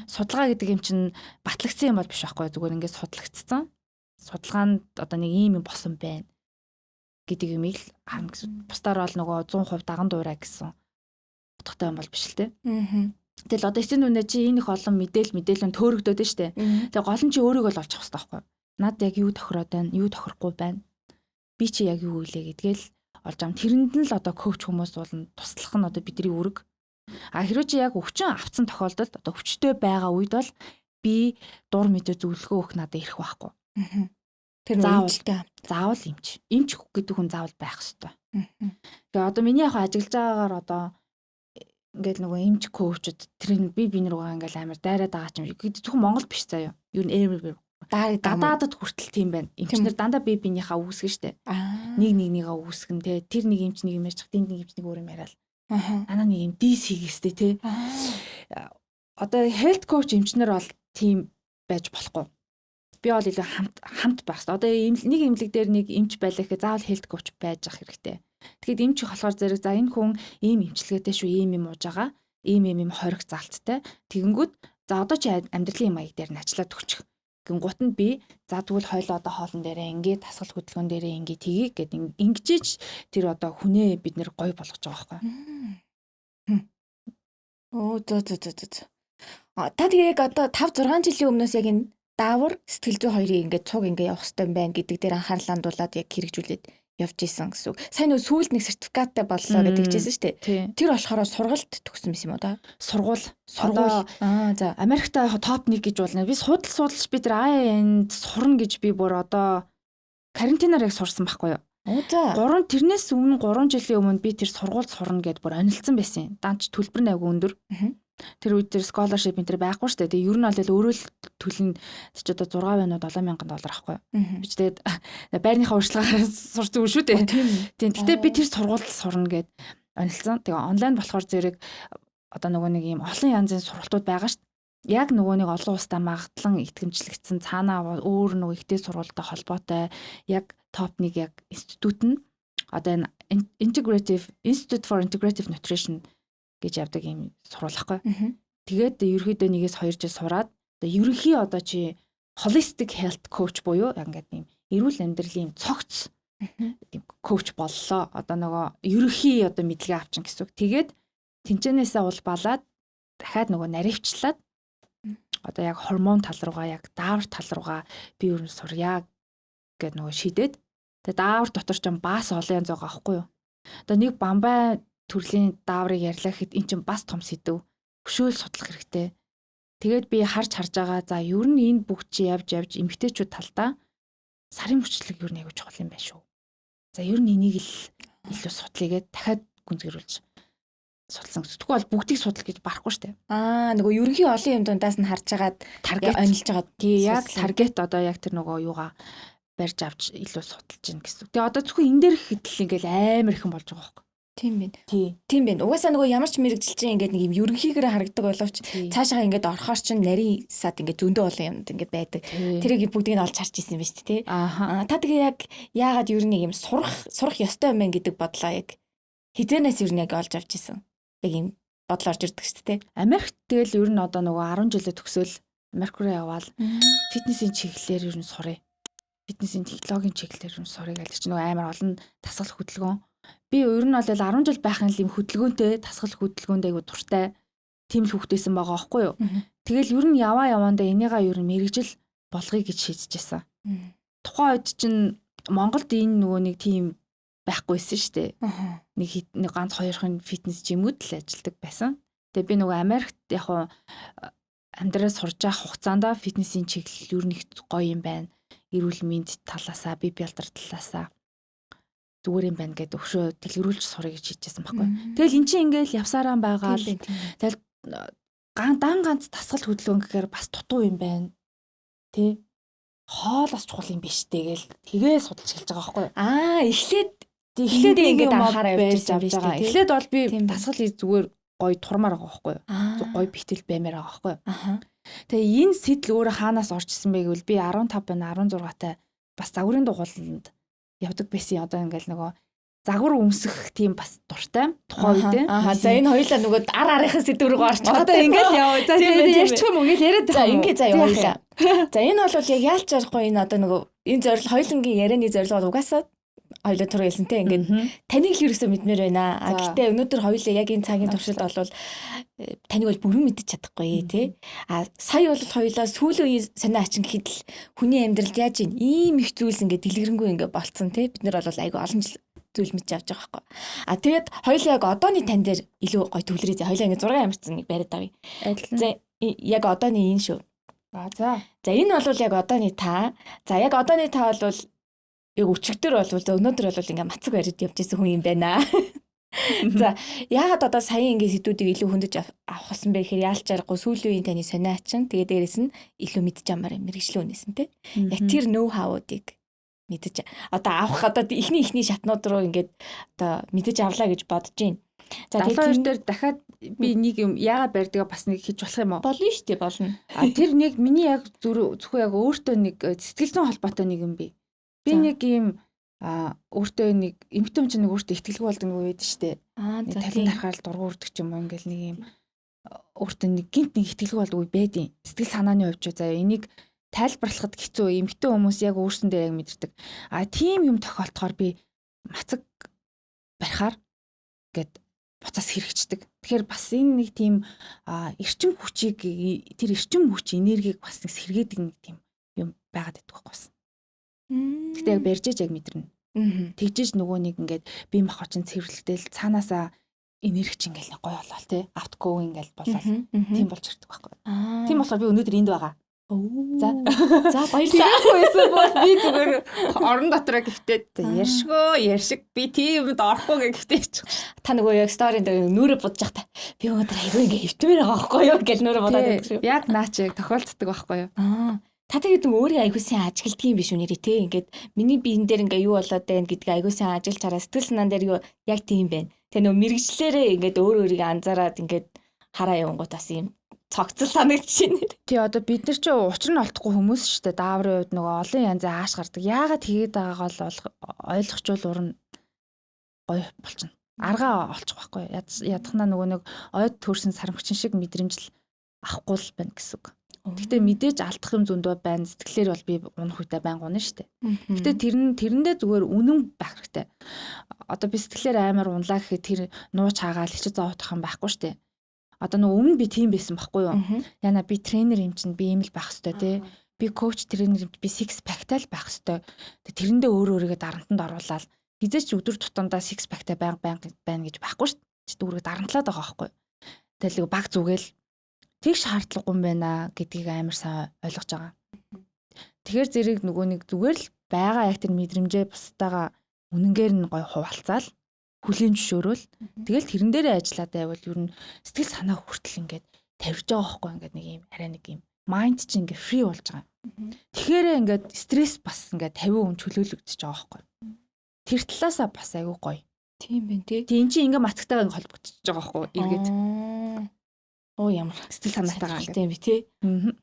Судалгаа гэдэг юм чинь батлагдсан юм бол биш байхгүй зүгээр ингээд судлагдсан. Судалгаанд одоо нэг ийм юм босон байна гэдэг юмыг л харна гэсэн. Бусдаар бол нөгөө 100% даган дуурай гэсэн утгатай юм бол биш л тий. Аа. Тэгэл одоо эцсийн дүндээ чи энэ их олон мэдээлэл нь төөрөгдөд нь штэ. Тэгээ гол нь чи өөрийгөө л олж авах хэрэгтэй байхгүй. Над яг юу тохироод байна, юу тохирохгүй байна. Би чи яг юу үлээ гэдгээл олж ам. Тэрэнд нь л одоо коуч хүмүүс болно туслах нь одоо бидний үүрэг. А хэрвээ чи яг өвчин авцсан тохиолдолд одоо өвчтөй байгаа үед бол би дур мэдээ зөвлөгөө өгөх надад ирэх байхгүй. Тэр заавал заавал эмч. Эмч гэдэг хүн заавал байх ёстой. Тэгээ одоо миний яг ажиглаж байгаагаар одоо ингээл нөгөө эмч коучуд тэр би би рүүгээ ингээл амар дайраад байгаа ч юм шиг. Зөвхөн Монгол биш заяа. Ер нь everywhere. Гадаадд хүртэл тийм байна. Эмчнэр дандаа би биенийхээ үүсгэн штэ. Нэг нэг нэгээ үүсгэн те. Тэр нэг эмч нэг юм ярьчих, тэнд нэг эмч нэг өөр юм яриад. Анаа нэг юм дис хийгээстэй те. Одоо health coach эмчнэр бол тийм байж болохгүй. Би бол илүү хамт байх хэрэгтэй. Одоо нэг эмнэлэг дээр нэг эмч байлаа гэхэд заавал health coach байж ах хэрэгтэй. Тэгэхээр эмч болохоор зэрэг за энэ хүн ийм эмчилгээтэй шүү, ийм юм ууж байгаа, ийм ийм юм хориг залттай. Тэгэнгүүт за одоо чи амьдралын маяг дээр нь ажиллаад өгчих. Гингуут нь би за тэгвэл хойлоо одоо хоолн дээрээ ингээд дасгал хөдөлгөөн дээрээ ингээд тгий гэд ингэжээж тэр одоо хүнээ бид нэр гоё болгож байгаа байхгүй. Оо зөө зөө зөө зөө. А та тэгээ яг одоо 5 6 жилийн өмнөөс яг энэ даавар сэтгэл зүй хоёрыг ингээд цуг ингээд явах хэрэгтэй юм байна гэдэг дээр анхаарлаа хандуулад яг хэрэгжүүлээд явж исэн гэсэн үг. Сайн нөө сүүлд нэг сертификаттай боллоо гэдэг хэлжсэн шүү дээ. Тэр болохоор сургалт төгссөн байсан юм уу да? Сургууль. Сургууль. Аа за. Америкт топ 1 гэж болно. Би судал судалж би тэр IIN-д сурна гэж би бүр одоо карантинаар яг сурсан байхгүй юу? Оо за. 3 тэрнээс өмнө 3 жилийн өмнө би тэр сургуульд сурна гэд бүр онилцсан байсан. Данч төлбөр нь айгүй өндөр. Тэр үед тэр scholarship энэ тэр байхгүй шүү дээ. Тэгээ ер нь бол өөрөө л төлн чи одоо 6 байна уу 70 мянган доллар ахгүй юу. Би ч тэгээд байрныхаа урьдчилгаагаар сурч зүг шүү дээ. Тийм. Гэтэ би тэр сургуульд сурна гэд онилцсан. Тэгээ онлайн болохоор зэрэг одоо нөгөө нэг юм олон янзын сургалтууд байгаа шүү дээ. Яг нөгөө нэг олон улстай магадлан итгэмжлэгдсэн цаанаа өөр нөгөө ихтэй сургуультай холбоотой яг топ 1 яг институт нь одоо энэ Integrative Institute for Integrative Nutrition гэж явдаг юм сургууль ахгүй. Тэгээд ерөөхдөө нэгээс 2 жил сураад одоо ерөнхий одоо чи holistic health coach буюу ингээд юм эрүүл амьдралын цогц тийм коуч боллоо. Одоо нөгөө ерөнхий одоо мэдлэгээ авчин гэсэн үг. Тэгээд тэнцэнээсээ улбалаад дахиад нөгөө наривчлаад Одоо яг гормон тал руугаа, яг даавар тал руугаа би ер нь сурья гэд нөгөө шийдээд. Тэгээ даавар дотор ч бас олон янз байгаа аахгүй юу? Одоо нэг бамбай төрлийн дааврыг ярьлаа гэхэд эн чинь бас том сэдв. Хөшөөл судлах хэрэгтэй. Тэгээд би харж байгаа за ер нь энэ бүгд чи явж явж эмгтээчүүд талдаа сарын мөчлөг ер нь аягүй чухал юм байна шүү. За ер нь энийг л илүү судлаа гээд дахиад гүнзгийрүүлж судалсан. Тэгэхгүй бол бүгдийг судлах гэж барахгүй штэ. Аа нөгөө ерөнхий олон юм дундаас нь харж агаад target онилж байгаа. Тий яг target одоо яг тэр нөгөө юугаа барьж авч илүү судалж гин гэсэн. Тэгээ одоо зөвхөн энэ дээр ихэд л ингээл амар ихэн болж байгаа байхгүй. Тийм байна. Тийм байна. Угаасаа нөгөө ямар ч мэрэгжилчин ингээд нэг юм ерөнхийгээрээ харагдаг боловч цаашаа ингээд орохоор чинь нарийн сад ингээд зөндөө олон юмд ингээд байдаг. Тэрийг бүгдийг нь олж харж исэн юм байна шүү дээ, тий. Аа та тэгээ яг яагаад ер нь нэг юм сурах ёстой юм байна гэдэг бодлоо яг хизээнээс ер нь яг олж авч исэн. Яг юм бодол орж ирдэг шүү дээ, тий. Америкт тэгэл ер нь одоо нөгөө 10 жилээ төгсөөл Америк руу яваал фитнесийн чиглэлээр ер нь сурыг. Фитнесийн технологийн чиглэлээр ер нь сурыг гэж чинь нөгөө амар олон дасгал хөдөлгөөн. Би ер нь бол 10 жил байхын л юм хөдөлгөөнтэй, дасгал хөдөлгөөнд айгу дуртай тийм л хүүхдээсэн байгаа аахгүй юу. Тэгэл ер нь яваа яваандаа энийгаа ер нь мэрэгжил болгоё гэж шийдчихсэн. Тухайн үед чинь Монголд энэ нөгөө нэг тийм байхгүйсэн шүү дээ. Нэг ганц хоёрын фитнес жимүүд л ажилладаг байсан. Тэгээ би нөгөө Америкт яг хуу амьдрал сурж явах хугацаанд фитнесийн чиглэл ер нь их гоё юм байна. Эрүүл мэнд талаасаа, бие бялдар талаасаа зүгээр юм байна гэдээ өвшөө дэлгэрүүлж сурах гэж хийжсэн байхгүй. Тэгэл эн чинь ингээл явсараа байгаа л тэгэл дан ганц дасгал хөдөлгөөн гэхээр бас дутуу юм байна. Тэ? Хоол бас чухал юм биш үү гээл тэгээ судалж эхэлж байгаа байхгүй. Аа эхлээд ингээд анхаараа явж байгаа. Эхлээд бол би дасгал зүгээр гоё турмаар байгаа байхгүй юу. Зүг гоё битэл баймаар байгаа байхгүй юу. Тэгээ энэ сэтэл өөрөө хаанаас орж исэн бэ гэвэл би 15 байна 16 тай бас загварын дугууланд явдаг байсан. Одоо ингээл нөгөө загвар өмсөх тийм бас дуртай тухайн үед. Аа за энэ хоёулаа нөгөө ар арынхаа сэдв рүү орчих. Одоо ингээл яв. За ярьчих юм уу ингээл яриад байгаа. За ингээ заяа хоёулаа. За энэ бол яг яалч аргагүй энэ одоо нөгөө энэ зорилго хоёулангийн ярианы зорилго бол угаасаа хоёулаа түр хэлсэн те ингээд таныг л ерөөсөө мэдмээр байна. А гэхдээ өнөөдөр хоёулаа яг энэ цагийн туршилд бол таныг бол бүрэн мэдчих чадахгүй те. А сая бол хоёулаа сүүлийн үеийн сонио ачин гэхэд л хүний амьдралд яаж ийм их зүйлс ингээд дэлгэрэнгүй ингээд болцсон те. Бид нар бол айгүй олон жил зүйл мэдж авч байгаа байхгүй. А тэгээд хоёулаа яг одооны тань дээр илүү гоё төвлөрөө. Хоёулаа ингээд 6 ямарчсан нэг бариад авъя. За яг одооны энэ шүү. А за. За энэ бол яг одооны та. За яг одооны та бол яг өчигдөр бол өнөөдөр бол ингээ мацаг бариад явж исэн хүн юм байна. За яагаад одоо саяын ингээ сэдвүүдийг илүү хөндөж авах болсон бэ гэхээр яалч аргагүй сүүлийн үеийн таны сонио ачин тэгээ дээрэс нь илүү мэдж амаар мэрэгжлийн үнээс нь те. Яг тэр ноу хавуудыг мэдэж одоо авах одоо эхний шатнууд руу ингээд одоо мэдэж авлаа гэж бодож байна. За 72 дээр дахиад би нэг юм яагаад барьдгаа бас нэг хийж болох юм уу? Болно шүү дээ, болно. А тэр нэг миний яг зөвхөн яг өөртөө нэг сэтгэл зүйн холбоотой нэг юм би. Би нэг юм өөртөө нэг эмэгтэй хүн чинь нэг өөртөө итгэлгүй болдог нэг үед шүү дээ. Талын тархаар л дургу үрдэг ч юм уу ингээл нэг юм өөртөө нэг гинт нэг итгэлгүй болдог үе байдیں۔ Сэтгэл санааны хувьд ч заяа энийг тайлбарлахад хэцүү. Эмэгтэй хүмүүс яг өөрсөн дээр яг мэдэрдэг. А тийм юм тохиолдохоор би мацаг барихаар гээд буцаас хэрэгждэг. Тэгэхээр бас энэ нэг тийм эрчим хүчийг тэр эрчим хүч энергийг бас нэг сэргээдэг нэг тийм юм байгаад байдаг байхгүй бас. Гэтэ яг барьж яг мэдэрнэ. Тэгжиж нөгөө нэг ингээд бие махбод чинь цэвэрлэгдээл цаанаасаа энерги чинь ингээл нэг гоё болол тий. Автко ингээл болол тийм болж ирдэг байхгүй. Тийм болохоор би өнөөдөр энд байгаа. За. За баярлалаа. Тэгээсэн бол би зүгээр орон дотроо гифтээд ярьшгөө ярьшиг би тийм юмд орохгүй гэж гифтээчих. Та нөгөө яг сторийн дээр нүрэ будж явах та. Би өнөөдөр айгүй ингээ хөвтмээр байгаа байхгүй юу гэж нүрэ бодоод байдаг шүү. Яг наа чи яг тохиолддог байхгүй юу? Аа. Та тэгээд өөрөө айгүй сайн ажигладаг юм биш үү нэрээ те. Ингээд миний биен дээр ингээ юу болоод байна гэдгийг айгүй сайн ажиллаж хараа сэтгэл санаан дээр юу яг тийм байна. Тэгээ нөгөө мэрэгчлэрээ ингээд өөр өөрийгөө анзаараад ингээд хараа явангууд бас юм цогцол санагдчихэв нэр. Тий одоо бид нар чи учир нь олдохгүй хүмүүс шүү дээ. Дааврын хувьд нөгөө олон янзын ааш гардаг. Яагаад тэгээд байгааг бол ойлгочвол уран гоё болчихно. Аргаа олчих байхгүй. Ядахнаа нөгөө нэг ойд төрсэн сарамгчин шиг мэдрэмжл авахгүй л байна гэсэн үг. Гэхдээ мэдээж алдах юм зөндөө байна. Сэтгэлээр бол би унах үедээ байнга унана шүү дээ. Гэтэ тэр нь тэрэндээ зүгээр үнэн байх хэрэгтэй. Одоо би сэтгэлээр амар унлаа гэхэд тэр нууч хаагаал хичээ зовоодох юм байхгүй шүү дээ. Одоо нөгөө өмнө би тийм байсан байхгүй юу? Яна би тренер юм чинь би ийм л байх хэвээр тий. Би коуч тренер юм, би six pack тай л байх хэвээр. Тэрэндээ өөрөө өөрийгөө дарамтанд оруулаад хэзээ ч өдөр тутамдаа six pack тай байнга байнга байна гэж байхгүй шүү дээ. Өөрийгөө дарамтлаад байгаа байхгүй. Тэгэл баг зүгээл тэг шаардлагагүй юм байна гэдгийг амар сайн ойлгож байгаа. Тэгэхээр зэрэг нөгөө нэг зүгээр л байгаа яг тэр мэдрэмжээ бусдаагаа үнэнгээр нь гоё хуваалцаал, хүлээн зөвшөөрөөл, тэгэл тэрэн дээрээ ажиллаад байвал ер нь сэтгэл санаа хүртэл ингээд тавьж байгаа байхгүй, ингээд нэг юм арай нэг юм mind чинь ингээд free болж байгаа. Тэгэхээр ингээд стресс бас ингээд 50% чөлөөлөгдөж байгаа байхгүй. Тэр талаасаа бас айгүй гоё. Тийм байна тий. Тийм чи ингээ мацагтайгаа ингээ холбогдчихож байгаа байхгүй, эргээд. Оо, ямар сэтгэл санаатайгаа ингээ юм бэ тий.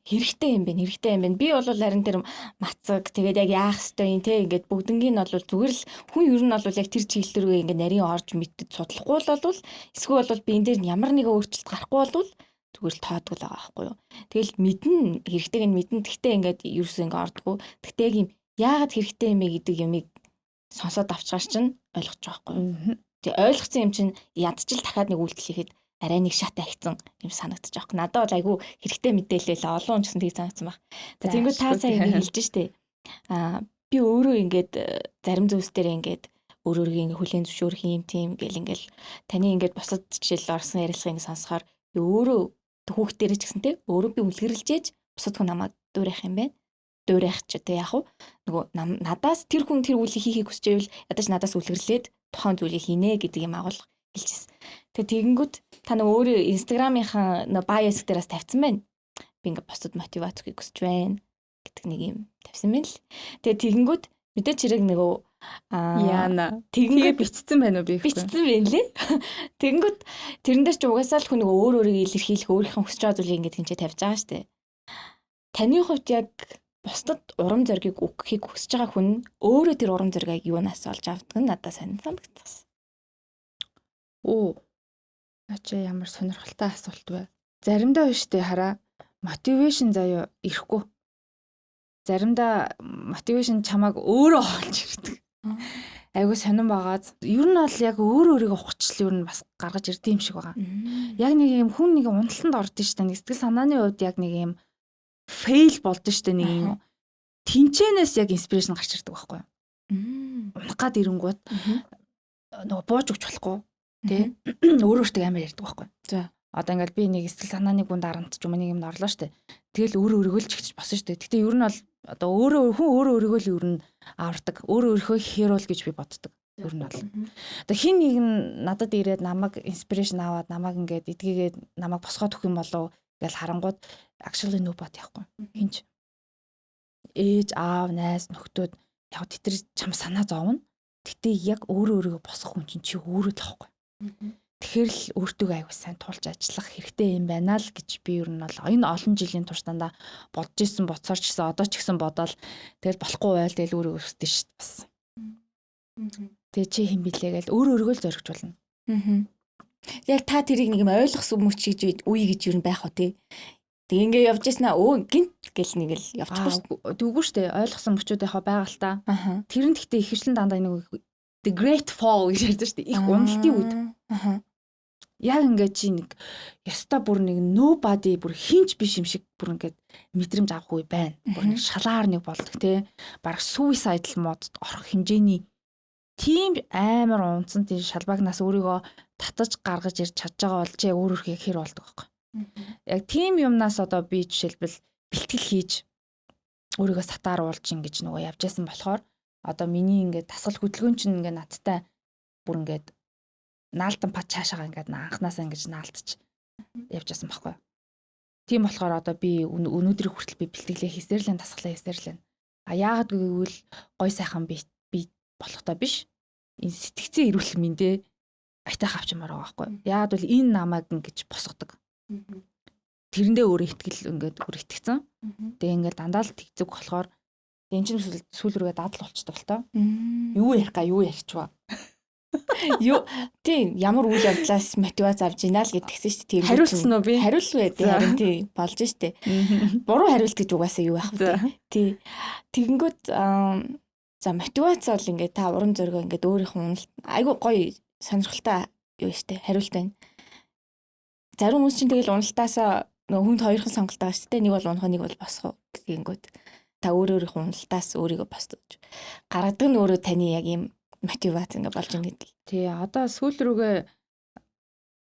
Хэрэгтэй юм байна, хэрэгтэй юм байна. Би бол харин тэр мацаг тэгээд яг яах ёстой юм те, ингээд бүгднгийн нь бол зүгээр л хүн ер нь бол яг тэр чиглэл рүүгээ ингээд нарийн орж мэддэг судлахгүй бол, эсвэл бол би энэ дээр ямар нэгэн өөрчлөлт гарахгүй бол зүгээр л тоодгол байгаа байхгүй юу. Тэгэл мэднэ, хэрэгтэйг нь мэднэ. Тэгтээ ингээд ерөөсөө ингээд ордгоо. Тэгтээ яг юм яагаад хэрэгтэй юм бэ гэдэг юмыг сонсоод авчгаар чинь ойлгож байгаа байхгүй юу. Тэгээ ойлгоцсон юм чинь ядчил дахиад нэг үйлдэл хийхэд арай нэг шат ахицсан юм санагдчих жоох. Надад бол айгүй хэрэгтэй мэдээлэл, олон хүн ч гэсэн тийг санагдсан баг. За, тэнгууд та сая ингэ хэлж штэ. Аа, би өөрөө ингээд зарим зүйлс дээр ингээд өөр өөргөө ингээ хүлээн зөвшөөрөх юм тийм гэл ингээл таны ингээд бусад жишээл орсон ярилцлагыг сонсохоор би өөрөө хүүхдэрээ ч гэсэн те, өөрөө би үлгэрлжээж бусад хүн намайг дуурайх юм байна. Дуурайх ч одоо яг нөгөө надаас тэр хүн тэр үйлийг хийхийг хүсч байвал ядаж надаас үлгэрлээд тухайн зүйлийг хийнэ гэдэг юм агуулга хэлчихсэн. Тэгээ тэгэнгүүт та нэг өөрөө Instagram-ийнхаа нөө bio дээр бас тавьсан байна. Би ингээ бусдад мотивац өгөхийг хүсэж байна гэдэг нэг юм тавьсан байна л. Тэгээ тэгэнгүүт мэдээч хэрэг нөгөө Яна. Тэгэнгүүт бичсэн байна уу би? Бичсэн байна лээ. Тэгэнгүүт тэрэн дээр чи угаасаа л хүн нөгөө өөр өөрийгөө илэрхийлэх, өөрийнхөө хүсэж байгаа зүйлийг ингээ тэнцээ тавьж байгаа штэ. Таны хувьд яг бусдад урам зоригийг өгөхийг хүсэж байгаа хүн өөрөө тэр урам зоригийг юунаас олж авдаг нь надад сонин санагдсан. Оо. Наа чи ямар сонирхолтой асуулт вэ? Заримдаа биш үү, хараа, motivation заяа ирэхгүй. Заримдаа motivation чамайг өөрөө олж ирдэг. Айгуу сонирн байгааз. Ер нь бол яг өөр өөрийгөө ухачлал ер нь бас гаргаж ирдэг юм шиг байгаа. Яг нэг юм хүн нэг уналтанд ордон шүү дээ. Нэг сэтгэл санааны хувьд яг нэг юм fail болдсон шүү дээ, нэг юм. Тинчэнээс яг inspiration гарч ирдэг байхгүй юу? Унах гад ирэнгүүт нөгөө бууж өгч болохгүй тий. Өөр өөртөө амар ярьдаг байхгүй. Одоо ингээл би нэг сэтгэл санааны гүн дарамт ч юм уу нэг юм орлоо штэ. Тэгэл өөрөө өөрийгөө л чигтж босон штэ. Гэтэ ер нь бол одоо өөрөө хүн өөрөө өөрийгөө л ер нь авардаг. Өөрөө өөрийнхөө hero л гэж би боддог. Ер нь бол. Одоо хин нэг нь надад ирээд намайг inspiration аваад, намайг ингээд эдгээгээд, намайг босгоод өгөх юм болов гэж харангууд actually nobody явахгүй. Хинч. Ээж, аав, найз, нөхдөөд яг тэд чам санаа зовно. Гэтэ яг өөрөө өөрийгөө босгох хүн чинь чи өөрөө л байхгүй. Тэгэхээр л өөртөө аягүй сайн тулж ажиллах хэрэгтэй юм байна л гэж би ер нь бол энэ олон жилийн турш дандаа бодож исэн, бодсоор ч гэсэн, одоо ч гэсэн бодоол, тэгэл болохгүй байл, тэгэл өөрийгөө өсдөн шүү дээ бас. Тэгээ чи хэн билээ гээл өөр өөрийгөө л зоригж болно. Яг та тэрийг нэг юм ойлгосон мөч гэж үе гэж юу байх вэ те? Тэг ингээ явж яснаа өө гинт гэл нэг л явчихгүй шүү. Дүүгүй шүү дээ. Ойлгосон мөчүүд яхаа байгаа л та. Тэр нь гэхдээ ихэвчлэн дандаа нэг the great fall гэж ярьдаг шүү дээ. Их уналтын үед. Яг ингээд чи нэг ёстой бүр нэг nobody, бүр хинч биш юм шиг бүр ингээд мэдрэмж авах үе байна. Бүр нэг шалаар нэг болдог те. Бараг suicidal mode орох хэмжээний тийм амар унцсан, тийм шалбаагнаас өөрийгөө татаж гаргаж ирж чадж байгаа бол чи өөр өөрхөө хэр болдог байхгүй. Яг тийм юмнаас одоо би жишээлбэл бэлтгэл хийж, өөрийгөө сатааруулж ингэж нөгөө явж исэн болохоор одоо миний ингээд дасгал хөдөлгөөн чинь ингээд надтай бүр ингээд наалдан пад цаашаага ингээд анханасаа ингэж наалтч явж байсан байхгүй. Тийм болохоор одоо би өнөөдрийг хүртэл би бэлтгэлээ хийсээр л, дасгалаа хийсээр л. А яагаад гэвэл гой сайхан би би болохтой биш. Энэ сэтгцэн эрүүл мэндээ айтайх авчмаар байгаа байхгүй. Яагаад бол энэ намайг ингэж босгодог. Тэрэндээ өөрөө итгэл ингээд өөр итгэцэн. Тэгээ ингээд дандаа л тэгзэг болохоор энэ чинь сүүл рүүгээ дадал болчдөг л тоо. Юу ярих га, юу ярьчваа. Юу тийм, ямар үйл явдлаас мотивац авч ийна л гэдгсэн шүү дээ. Хариулсан уу би? Хариулгүй тий, харин тий болж штэ. Буруу хариулт гэж угаасаа юу байх вэ? Тий. Тэгэнгүүт за, мотивац бол ингээд та урам зоригоо ингээд өөрийнхөө уналт айгу гоё сонирхолтой юу штэ хариулт байна. Зарим хүмүүс чинь тэгэл уналтаасаа нөгөө хүнд хоёрхан сонголт байгаа шүү дээ. Нэг бол унах, нэг бол босох гэнгүүт та өөр өөрийнхөө уналтаас өөрийгөө босдож гаргадаг нь өөрөө таны яг ийм мотивац ингээ болж ийн гэдэг. Тий, одоо сүүл рүүгээ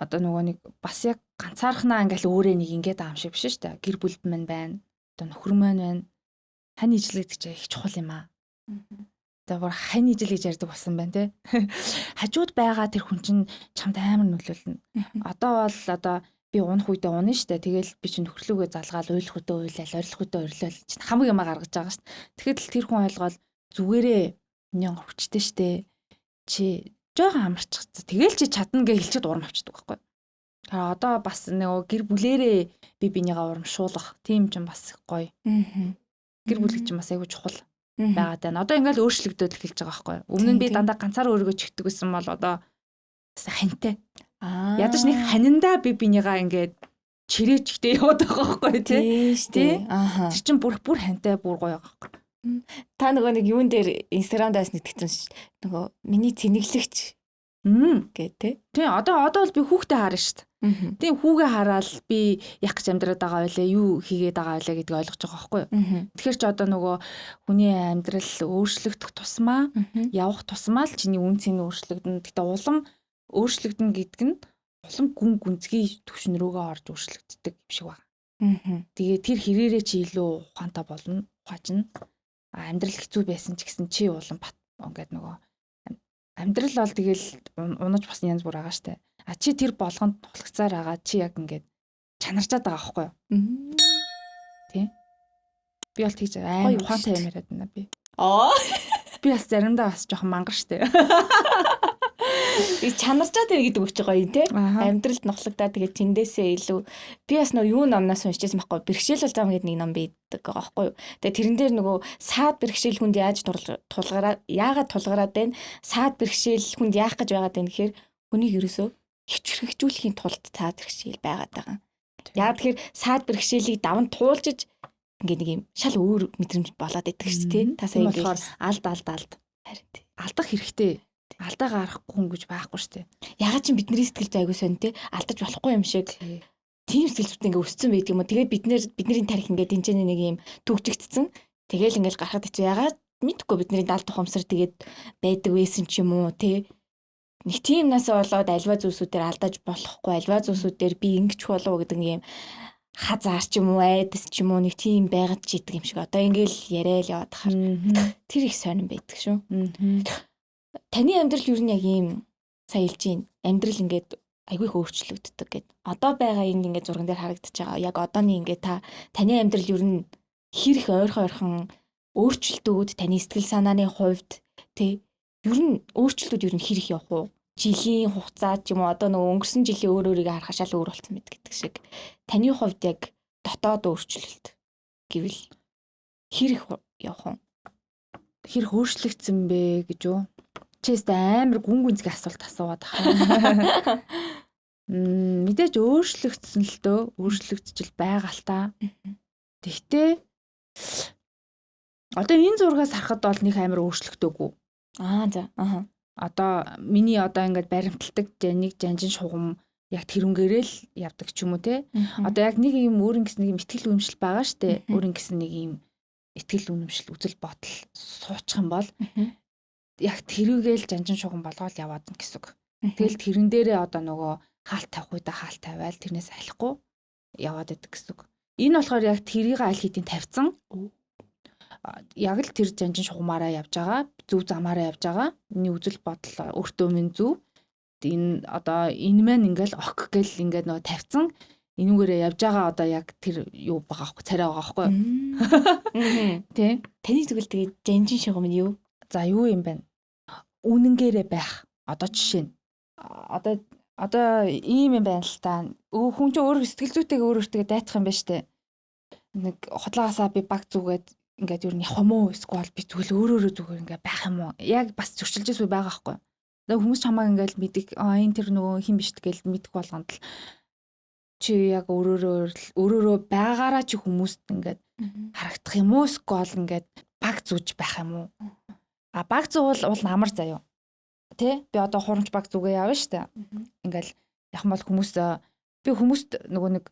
одоо нөгөө нэг бас яг ганцаархнаа ингээл өөрөө нэг ингээд байгаа юм шиг биш шүү дээ. Гэр бүл минь байна. Одоо нөхөр маань байна. Хань ижил гэдэг чинь их чухал юм аа. Одоо бүр хань ижил гэж ярьдаг болсон байна те. Хажууд байгаа тэр хүн чинь чамд амар нөлөөлнө. Одоо бол одоо би унах үедээ унана штэ. Тэгэл би чинь нөхөрлүүгээ залгаал, уйлах үедээ уйлал, орилох үедээ орилол чинь хамаг юмаа гаргаж байгаа штэ. Тэгэхэд л тэр хүн ойлгоол зүгээрээ миний онгор хүчтэй штэ. Чи жоохон амарчих. Тэгэл чи чадна гэж хэлчихэд урам авчдаг байхгүй. А одоо бас нөгөө гэр бүлэрээ би бинийгаа урамшуулах тийм ч бас гоё. Гэр бүл гэж бас айгүй чухал байгаад байна. Одоо ингээл өөрчлөгдөд эхэлж байгаа байхгүй. Өмнө нь би дандаа ганцаараа өөрийгөө чигдэг байсан бол одоо бас хантай. Ядаж нэг ханинда би бинийгаа ингээд чирээчтэй яваад байгаа байхгүй тий. Тий. Аа. Тэр чинь бүр бүр хантай бүр гоё байгаа байхгүй. Та нөгөө нэг юун дээр Instagram даас нэгтгэсэн ш. Нөгөө миний цэнэглэгч гэ тэ. Тий, одоо бол би хүүхдээ харна шүү дээ. Тийм хүүгээ хараад би яг гэж амьдраад байгаа байлаа, юу хийгээд байгаа байлаа гэдгийг ойлгож байгаа байхгүй юу. Тэгэхээр чи одоо нөгөө хүний амьдрал өөрчлөгдөх тусмаа, явах тусмаа л чиний үн цэн өөрчлөгдөнө. Гэтэ улам өөрчлөгдөнө гэдэг нь улам гүн гүнзгий түвшин рүүгээ орж өөрчлөгддөг юм шиг байна. Тэгээ тэр хэрээрээ чи илүү ухаантай болно, ухаажна. Амьдрал хэцүү байсан ч гэсэн чи улам бат ингээд нөгөө амьдрал бол тэгэл унаж бас янз бүр байгаа штэ. А чи тэр болгонд нухлагцаар байгаа чи яг ингээд чанарчаад байгаа байхгүй юу? Тий. Би бол тэгж амар ухаантай юм яриад байна би. Аа. Би бас заримдаа бас жоохон мангар штэ. Би чанарчаад байна гэдэг үг чи гоё те. Амьдралд нухлагдаа тэгээд тэндээсээ илүү би бас нөгөө юу номноос уншижсэн байхгүй бэрхшээл бол зам гэдэг нэг ном байдаг байгаа байхгүй юу. Тэгээд тэрэн дээр нөгөө саад бэрхшээл хүнд яаж тулгараа яагаад тулгараад байна? Саад бэрхшээл хүнд яах гэж байгаад байна гэхээр хүнийг ерөөсөө хичрэхжүүлэхийн тулд саад бэрхшээл байгаад байгаа. Яг тэгэхээр саад бэрхшээлийг даван туулжиж ингээд нэг юм шал өөр мэдрэмж болоод идэг шүү дээ. Та сая болохоор алд алд алд. Харин тий. Алдах хэрэгтэй. Алдаа гаргахгүй хүн гэж байхгүй шүү дээ. Ягаад ч бидний сэтгэл зүй айгуу сонь те алдаж болохгүй юм шиг. Тийм сэтгэл зүйт ингээ өссөн байдаг юм уу. Тэгээд бид нэр бидний тарих ингээ тэнцэнэ нэг юм төгжигдсэн. Тэгээл ингээл гарахад хэцүү. Ягаад мэдхгүй бидний даал тухамсар тэгээд байдаг байсан ч юм уу те. Нэг тийм насаа болоод альва зүйлсүүдээр алдаж болохгүй, альва зүйлсүүдээр би ингэч болов гэдэг нэг юм хазаар ч юм уу, айдас ч юм уу нэг тийм байгаад ч идэг юм шиг. Одоо ингээл яриа л яваад хахаар тэр их сонирн байдаг шүү. Таны амьдрал ер нь яг ийм сая хэлж чинь амьдрал ингээд айгүй их өөрчлөгддөг гэд. Одоо байгаа энэ ингээд зурган дээр харагдаж байгаа. Яг одооны ингээд та таны амьдрал ер нь хэр их ойрхон ойрхон өөрчлөлтүүд таны сэтгэл санааны хувьд тий ер нь өөрчлөлтүүд ер нь хэр их явах уу? Жилийн хугацаа ч юм уу одоо нөгөө өнгөрсөн жилийн өөр өөрийгөө харахаар шал өөр болсон мэт гэдэг шиг. Таны хувьд яг дотоод өөрчлөлт гэвэл хэр их явах уу? Хэр их өөрчлөгдсөн бэ гэж үү? Чээс амар гүн гүнзгий асуулт асууад байгаа. Мэдээж өөрчлөгдсөн л дөө, өөрчлөгдөж л байгаа л та. Тэгтээ одоо энэ зургаас харахад бол нэг амар өөрчлөгдөөгүй. Аа за. Аха. Одоо миний одоо ингээд баримталдаг нэг жанжин шугам яг тэрнгээрээ л явдаг ч юм уу те. Одоо яг нэг юм өөр ингэсэн нэг юм итгэл үнэмшил байгаа штэ. Өөр ингэсэн нэг юм итгэл үнэмшил, үзэл бодол суучих юм бол яг тэрүүгээл жанжин шугам болгоол яваад гэн гэсэн үг. Тэгэл тэрэн дээрээ одоо нөгөө хаалт тавих үедээ хаалт тавиал тэрнээс алихгүй яваад байдаг гэсэн үг. Энэ болохоор яг тэрийг аль хэдийн тавьсан. Яг л тэр жанжин шугамаараа явж байгаа, зөв замаараа явж байгаа. Миний үзэл бодол өөртөө минь зөв. Энэ одоо энэ маань ингээл ок гэл ингээд нөгөө тавьсан. Энүүгээрээ явж байгаа одоо яг тэр юу байгаа аахгүй, царай байгаа аахгүй. Тэ. Таны зүгээр тэгээд жанжин шугам нь юу? За юу юм бэ? Үнэнгээрээ байх. Одоо жишээ нь одоо ийм юм байна л та. Хүн чинь өөр сэтгэл зүйтэйгээ өөр өөртөө дайтах юм байна штэ. Нэг худлаагаасаа би баг зүгээд ингээд юу явах юм уу? Эсвэл би зүгээр өөрөөрөө зүгээр ингээд байх юм уу? Яг бас зөрчилж байсан байгаа байхгүй. Тэгээ хүмүүс чамайг ингээд мэддэг, аа энэ тэр нөгөө хин биш тэгэл мэдэх болгонд л чи яг өөрөөрөө байгаараа чи хүмүүст ингээд харагдах юм уу? Эсвэл ингээд баг зүүж байх юм уу? А баг зуул уул амар заяа. Тэ? Би одоо хурамч баг зүгээ явна штэ. Ингээл яг юм бол хүмүүс Би хүмүүст нөгөө нэг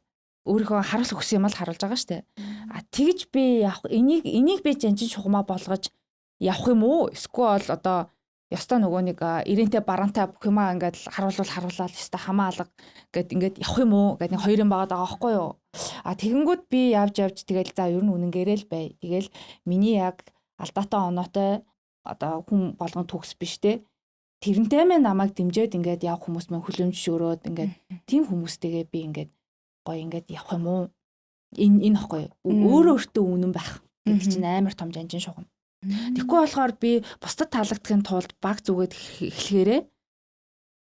өөрийнхөө харуулах хүссэн юм л харуулж байгаа штэ. А тэгж би явах энийг би жанжин шугамаа болгож явах юм уу? Эсвэл одоо ёстой нөгөө нэг ирээнтэй бараантай бүх юмаа ингээд харуулаад ёстой хамаа алга гэд ингээд явах юм уу гэд нэг хоёр юм байгаа даа байхгүй юу? А тэгэнгүүт би явж тэгэл за ер нь үнэнгээрээ л бай. Тэгэл миний яг алдаатай оноотой одоо хүн болгон төгс биш те. Тэрнтэй мэн намайг дэмжиж ингээд явах хүмүүс мэн хүлэмж шөөрөөд ингээд тийм хүмүүстэйгээ би ингээд гоё ингээд явах юм уу? Энэ ихгүй юу? Өөрөө өөртөө үнэн байх гэдэг чинь амар том жанжин шугам. Тэгэхгүй болохоор би бусдад таалагдахын тулд баг зүгээд эхлэхээрээ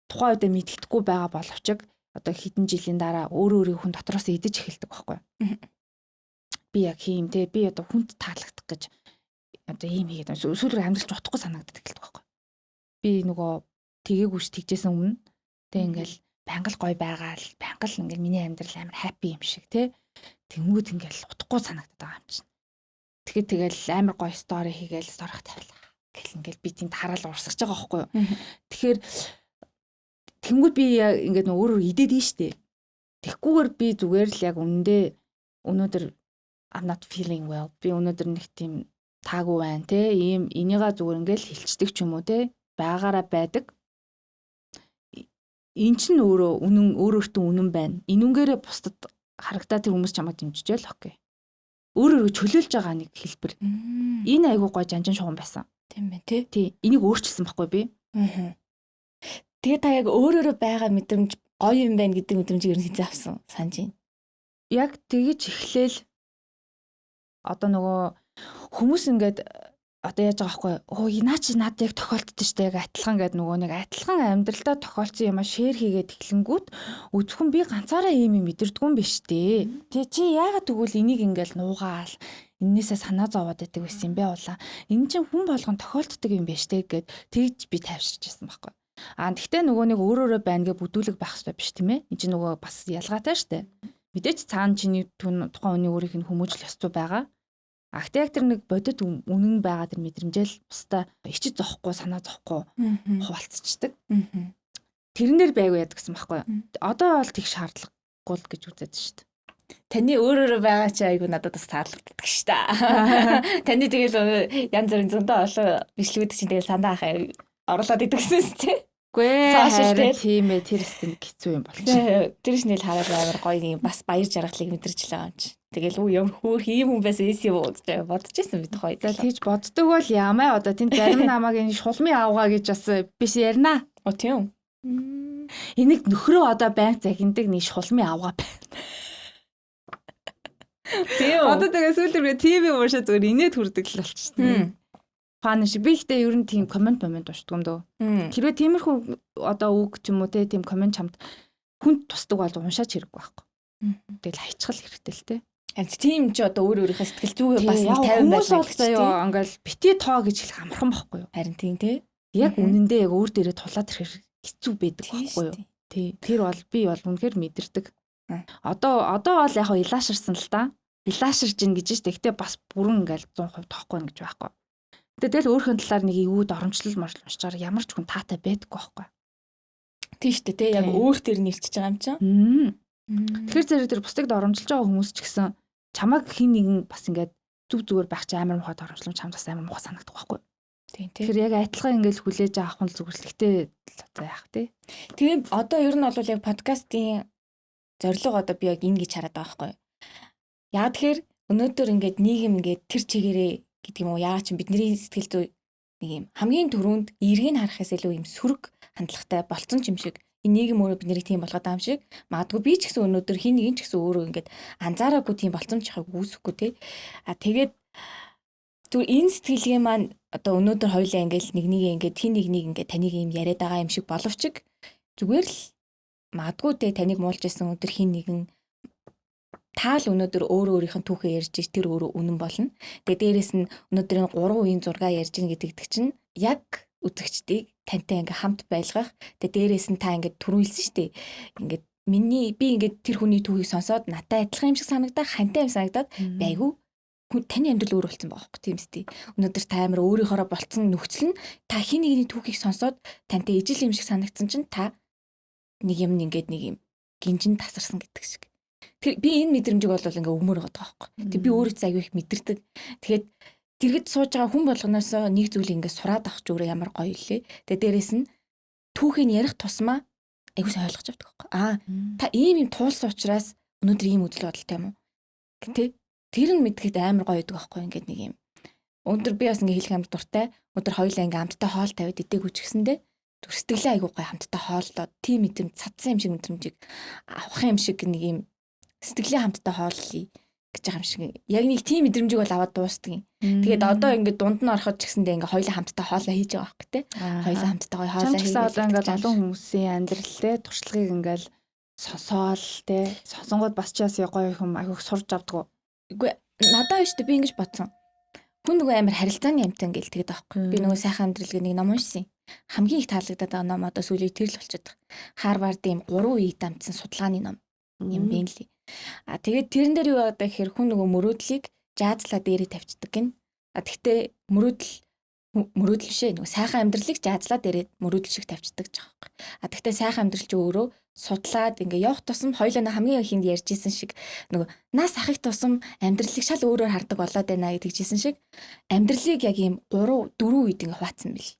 тухайн үедээ мэддэхгүй байгаа боловч одоо хэдэн жилийн дараа өөрөө өөрийн хүн дотроос идэж эхэлдэг байхгүй юу? Би яг хийм те, би одоо хүнд таалагдах гэж одоо ийм хийгээд сүүлрээ амьдралч утгагүй санагддаг эхэлдэг байхгүй юу? Би нөгөө тэгээгүй ш тэгжсэн өмнө тэг ингээл байнга л гоё байгаа л байнга л ингээл миний амьдрал амар happy юм шиг те. Тэнгүүд ингээл утгагүй санагдаад байгаа юм чинь. Тэгэхээр тэгэл амар гоё story хийгээл story х тавилаа. Гэл ингээл би тэнд хараал урсгаж байгаа байхгүй юу. Тэгэхээр тэнгүүд би ингээд нөө өөрөөр идээд ин штэ. Тэгхгүйгээр би зүгээр л яг үнэндээ өнөөдөр I'm not feeling well. Би өнөөдөр нэг тийм таагүй байна те. Ийм энийга зүгээр ингээл хилчдэг ч юм уу те. Байгаараа байдаг. Эн чинь өөрөө үнэн, өөр өөртөө үнэн байна. Энүүгээрээ бусдад харагдаа тэр хүмүүс чамайг дэмжижээл okay. Өөр өөрийгөө чөлөөлж байгаа нэг хэлбэр. Энэ айгуу гой жанжин шугам байсан. Тийм байна тий. Тий. Энийг өөрчилсөн байхгүй би. Тэгээ та яг өөр өөрө байгаа мэдрэмж гоё юм байна гэдэг мэдрэмжийг ер нь хэзээ авсан санаж байна? Яг тэгэж эхлээл одоо нөгөө хүмүүс ингээд одоо яаж байгаа байхгүй оо наа чи надад яг тохиолдсон шүү дээ, яг адилхан гэдэг нөгөө нэг адилхан амьдралдаа тохиолдсон юм а share хийгээд эхлэнгүүт өчгөн би ганцаараа ийм юм мэдэрдэггүй юм биш дээ. Тэ чи яагаад тэгвэл энийг ингээл нуугаал эннээсээ санаа зовоод байдаг байсан юм бэ улаа. Энэ чинь хүн болгон тохиолддог юм биш дээ гэд тэгж би тайвширч байсан байхгүй. Аа тэгтээ нөгөө нэг өөр өөрөө байна гэ бүдүүлэг байх хэрэгтэй биш тийм ээ. Энд чинь нөгөө бас ялгаатай шүү дээ. Мэдээч цаана чиний тухайн хүний өөрийнх нь хүмүүжил ёс зүй байгаа. А гэтээ яг тэр нэг бодит үнэн байгаа тэр мэдрэмжэл бусдаа ичиж зовхгүй санаа зовхгүй хуваалцчихдаг. Тэрэн дээр байгуу яадаг гэсэн байхгүй юу? Одоо бол тэг шаардлагагүй л гэж үзээд шүү дээ. Таны өөр өөрө байгаа чи айгу надад бас таалагддаг шүү дээ. Таны тэгэл янз бүрийн зөндөө олон бичлэгүүд чинь тэгэл сандаа ахаа оруулаад идэгсэн шүү дээ. Үгүй ээ, тийм ээ, тэр өстө нэг хэцүү юм болчих. Тэр шинэл хараад амар гоё юм бас баяр жаргалыг мэдэрч л байгаа юм чи. Тэгэл үү ямар хөөх ийм хүн байсан эс юм уу гэж бодож байсан бид хоёр. За тэгж боддог бол ямаа одоо тэнд зарим намайг энэ шулмын авгаа гэж бас биш ярина. О тийм. Энийг нөхрөө одоо байнга загиндаг нэг шулмын авгаа байна. Тийм. Одоо тэгээ сүүл рүүгээ ТV уушаа зүгээр инээд хүрдэг л болчихсон. Фан шиг би ихтэй ер нь тийм comment уншдаг юм дөө. Хэрвээ тиймэрхүү одоо үг ч юм уу те тийм comment чамд хүнд тусдаг бол уншаач хэрэггүй байхгүй. Тэгэл хайчгал хэрэгтэй л те. Харин тийм ч одоо өөр өөрийнхөө сэтгэл зүгээ бас нэг 50 байх заяа ингээл бити тоо гэж хэлэх амархан байхгүй юу? Харин тийм те. Яг үнэндээ яг өөр дээрээ тулаад ирэхэр хэцүү байдаг байхгүй юу? Тий. Тэр бол би бол үнэхээр мэдэрдэг. Одоо бол яг хоо илаашарсан л та. Илаашарж ин гэж штэ. Гэтэ бас бүрэн ингээл 100% тоохгүй гэж байхгүй. Гэтэ тэгэл өөрхөн талаар нэг эвүүд оромжлол моржл уншичаар ямар ч хүн таатай байдаггүй байхгүй. Тийм штэ те. Яг өөр төр нэрчиж байгаа юм чинь. Тэгэхээр зэрэг тэр бусдыг доромжилж байгаа хүмүүс ч гэсэн чамайг хин нэгэн бас ингээд зүг зүгээр байх чи амар мухай доромжлон чамд бас амар мухай санагдах байхгүй. Тийм тийм. Тэгэхээр яг адилхан ингээд хүлээж авах нь зүгээр л гэхдээ за яах вэ? Тэгээ одоо ер нь бол яг подкастын зорилго одоо би яг ингэж хараад байгаа байхгүй. Яг тэгэхээр өнөөдөр ингээд нийгэм ингээд тэр чигээрээ гэдэг юм уу яагаад ч бидний сэтгэл зүй нэг юм хамгийн түрүүнд эргийг харахаас илүү юм сөрөг хандлагатай болцсон ч юм шиг энэ нийгэм өөрөө биднийг тийм болгоод байгаа юм шиг магадгүй би ч гэсэн өнөөдөр хин нэгэн ч гэсэн өөрөө ингээд анзаараагүй тийм болцсон ч яхаг үүсэхгүй те. А тэгээд зүгээр энэ сэтгэлгээ маань одоо өнөөдөр хоёулаа ингээд нэг нэг ингээд хин нэг нэг ингээд таныг юм яриад байгаа юм шиг боловч зүгээр л магадгүй те таныг муулж исэн өдөр хин нэгэн таал өнөөдөр өөрөө өөрийнх нь түүхээ ярьж ич тэр өөрөө үнэн болно. Тэгээ дээрэс нь өнөөдрийн 3 үеийн зураг ярьж ийн гэдэг чинь яг үзэгчдийг тантай ингээ хамт байлгах. Тэгээ дээрэс нь та ингээ түрүү хэлсэн шүү дээ. Ингээд миний би ингээд тэр хүний түүхийг сонсоод надтай адилхан юм шиг санагдаа, хантай юм санагдаад байгуу. Таны амьдрал өөр болсон байгаа байхгүй тийм үстэй. Өнөөдөр та амар өөрийнхоороо болцсон нөхцөл нь та хин нэгний түүхийг сонсоод тантай ижил юм шиг санагдсан чинь та нэг юм ингээд нэг юм Гинжин тасарсан гэдэг шиг. Тэр би энэ мэдрэмжийг бол ингээ өгмөр байгаа байхгүй. Тэг би өөрөө ч аягүй их мэдэрдэг. Тэгэхээр дэргэд сууж байгаа хүн болгоноос нэг зүйл ингээ сураад авах ч өөрөө ямар гоё илээ. Тэгээ дээрэс нь түүхийг ярих тусмаа аягүй сайн ойлгож авдаг байхгүй. Аа, та ийм юм туулсан учраас өнөөдөр ийм үзэл бодолтой юм уу? Тэ? Тэр нь мэдгэд амар гоё байдаг байхгүй, ингээд нэг юм. Өнөөдөр би бас ингээ хэлэх амар дуртай. Өнөөдөр хоёулаа ингээ амттай хоол тавиад идээгүй ч гэсэндээ зүр сэтгэлээ аягүй гоё хамтдаа хооллоод, тийм мэдрэмж, цадсан юм шиг мэдрэмжийг авах юм шиг, нэг юм сэтгэлээ хамтдаа хооллоё гэж байгаа юм шиг. Яг нэг тийм мэдрэмжийг бол аваад дуустдаг юм. Тэгээд одоо ингээд дунд нь ороход ч гэсэндээ ингээ хоёулаа хамтдаа хоолоо хийж байгаа байхгүй, те. Хоёулаа хамтдаа гоё хоолоо хийгээд. Одоо ингээд олон хүмүүсийн амьдрал те, туршлагыг ингээд сонсоол те. Сонсонгууд бас ч бас гоё юм айгүйх сурж авдаг. Үгүй, надад биш, би ингэж бодсон. Хүн нөгөө амар харилцааны амьтан гэл тэгээд байхгүй. Би нөгөө сайхан амьдрал гэх нэг ном уншсан. Хамгийн их таалагдаад байгаа ном одоо сүүлийн тэр л болчиход байгаа. Харвардын 3 үе дамжсан судалгааны ном юм бэ лээ. А тэгээд тэрэн дээр юу байгаа гэхээр хүн нөгөө мөрөөдлийг жаазлаа дээрээ тавьчихдаг гин. А тэгтээ мөрөөдөл, мөрөөдөл бишээ, нөгөө сайхан амьдралыг жаазлаа дээрээ мөрөөдөл шиг тавьчихдаг ч байгаа байхгүй. А тэгтээ сайхан амьдрал чи өөрөө судлаад ингээ явах тусам, хоёулаа хамгийн ихэнд ярьж исэн шиг, нөгөө нас ахих тусам амьдралыг шал өөрөөр хардаг болоод байна гэдэг жисэн шиг, амьдралыг яг ийм 3 4 үед ингээ хуваацсан бил.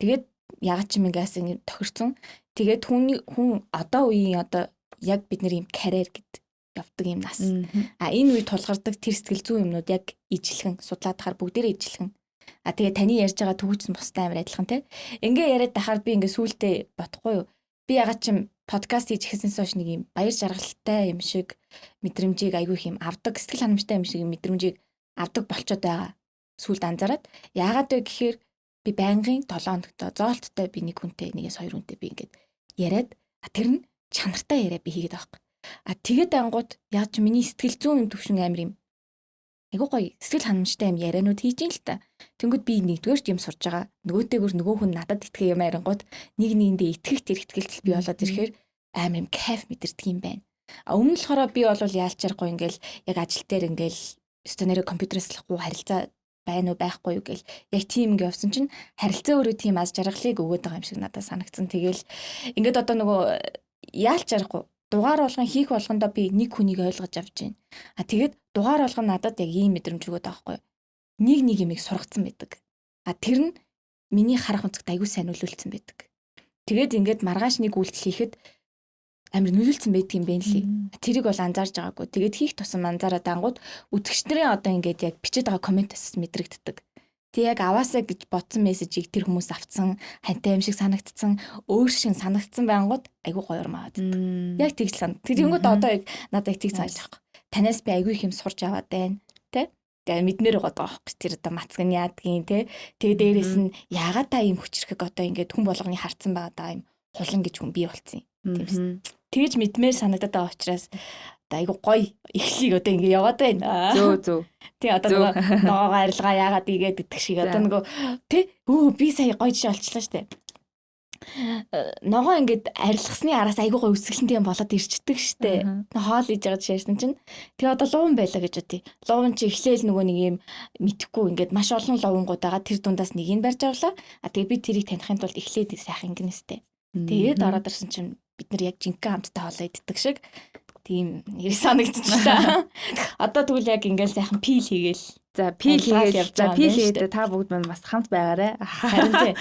Тэгээд яг ч юм ингээс ингээ тохирцсон. Тэгээд хүний хүн одоо үеийн, одоо яг бид нар ийм карьер гэд явдаг юм нас. А энэ үе тулгардаг тэр сэтгэл зүйн юмнууд яг ижилхэн, судлаад тахаар бүгдээрээ ижилхэн. А тэгээ таны ярьж байгаа төвчсөн бустай амар адилхан, те. Ингээ яриад тахаар би ингээ сүултээ бодохгүй юу. Би ягаад ч юм подкаст хийж эхэлсэнээс хойш нэг юм баяр жаргалтай юм шиг мэдрэмжийг айгүй их юм авдаг, сэтгэл ханамжтай юм шиг мэдрэмжийг авдаг болчоод байгаа. Сүулт анзаараад, яагаад вэ гэхээр би байнгын 7 хоногт зоолттой би нэг хүнтэй, нэгээс хоёр хүнтэй би ингээд яриад, тэр нь чанартай яриа би хийгээд байгаа байхгүй. А тэгээд ангууд яг ч миний сэтгэл зүйн юм төвшин амар юм айгуу гоё сэтгэл ханамжтай юм яриануд хийж ин л та. Тэнгүүд би нэгдүгээр юм сурж байгаа. Нөгөөтэйгөр нөгөө хүн надад итгэх юм ярингууд нэг нэгэндээ итгэх тэр итгэлцэл бий болоод ирэхээр амар юм кайф мэдэрдэг юм байна. А өмнө нь болохоор би бол яалчааргүй ингээл яг ажил дээр ингээл өстө нэрэ компьютерээс лахгүй харилцаа байна уу, байхгүй юу гэл яг тийм ингээ явсан чинь харилцаа өөрөө тийм аз жаргалыг өгөөд байгаа юм шиг надад санагдсан. Тэгэл ингээд одоо нөгөө яалчааргүй дугаар болгон хийх болгондоо би нэг хүнийг ойлгож авч байна. А тэгээд дугаар болгон надад яг ийм мэдрэмж өгөөд байгаа байхгүй юу? Нэг нэг юмыг сургацсан байдаг. А тэр нь миний харах өнцөгт аягүй сайн нөлөөлсөн байдаг. Тэгээд ингээд маргааш нэг үйлдэл хийхэд амар нөлөөлсөн байдаг юм байна лээ. Тэрийг бол анзаарч байгаагүй. Тэгээд хийх тусам анзаараад ангууд үзэгч нарын одоо ингээд яг бичээд байгаа комментээс мэдрэгддэг. Тэг яг аваасаа гэж бодсон мессежийг тэр хүмүүс авцсан, хантай юм шиг санагдсан, өөр шиг санагдсан байнгут айгүй гоё урмаад. Яг тэгж сан. Тэгэнгүүт одоо яг надад яг тэг санагдаж байгаа. Танаас би айгүй их юм сурч аваад байна. Тэ? Тэгээ мэдмээр байгаа байхгүй. Тэр одоо мацг нь яадгийн, тэ. Тэгээ дээрэс нь яагаад та ийм хүчрэхэг, одоо ингээд хүн болгоны харцсан байгаа даа юм хулан гэж хүн бий болцсон юм. Тийм. Тэгэж мэдмээр санагдаад байгаа учраас одоо айгу гоё эхлийг одоо ингэ яваад байна. Зөө зөө. Тий, одоо нөгөө ногоогоо арилгаа яагаад игээд гэдэг шиг одоо нөгөө тий, өө би сая гоё жишээ олчлаа штэ. Ногоо ингээд арилгасны араас айгу гоё үсгэлэнтэй юм болоод ирчдэг штэ. Хоол хийж байгаа жишээ ярьсан чинь тэгээ одоо лууван байлаа гэж үгүй. Лууван чи эхлээл нөгөө нэг юм мэдхгүй ингээд маш олон лувангууд байгаа, тэр дундаас нэгийг барьж авлаа. А тэгээ би тэрийг таних тулд эхлээд сайхан ингэнэстэй. Тэгээд ороод ирсэн чинь бид нар яг жинхэнэ хамттай хоолоо иддэг шиг тийм нэр санагдчихлаа. Одоо тэгвэл яг ингээл сайхан peel хийгээл. За, peel хийгээл. За, peel хийгээд та бүгд маань бас хамт байгаарэ. Харин тий.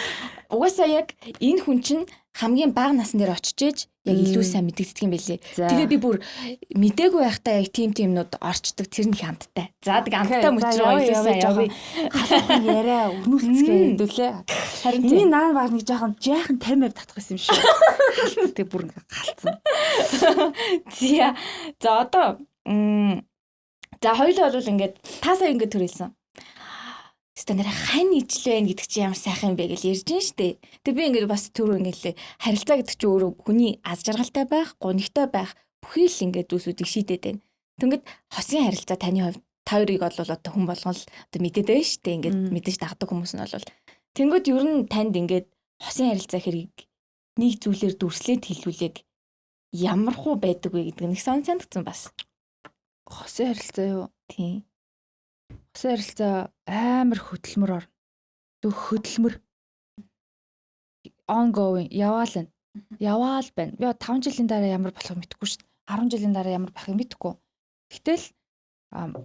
Угаасаа яг энэ хүн чинь хамгийн бага насн дээр очиж ээж яг илүү сайн мэдэгддэг юм байлээ. Тэгээ би бүр мдээгүй байхдаа яг тим тимнүүд орчдөг, тэр нь их амттай. За, тэг амттай мөч рүү илүү сайн явъя. Халуухан яриа өрнүүлцгээ хэдүүлээ. Харин миний наан баг нэг жоохон жаахан 50% татах гэсэн юм шиг. Тэг бүр ингээ галцсан. Зя. За, одоо за хоёулаа бол ингээд та сая ингээд төрөлсөн. Өстө нэрэ хань ижлэн гэдэг чи ямар сайхан юм бэ гэж ярьж гин штэ. Тэг би ингээд бас түрүү ингээд харилцаа гэдэг чи өөрөө хүний аз жаргалтай байх, гунигтай байх бүхий л ингээд зүйлсүүдийг шийдээд байна. Тэнгэд хосын харилцаа таны хувьд, та хоёрыг бол одоо хүн болгон л одоо мэдээд байна штэ. Ингээд мэдээж дагдаг хүмүүс нь бол. Тэнгүүд ер нь танд ингээд хосын харилцаа хэрэг нэг зүйлээр дүрслээд хэлүүлэг ямар хуу байдаг вэ гэдэг нэг сон санагдсан бас. Хосын харилцаа юу? Тийм. Хосын харилцаа амар хөдөлмөр орно. Зүг хөдөлмөр. Ongoing яваал нь. Яваал байна. Би 5 жилийн дараа ямар болохыг мэдэхгүй шүү дээ. 10 жилийн дараа ямар байхыг мэдэхгүй. Гэтэл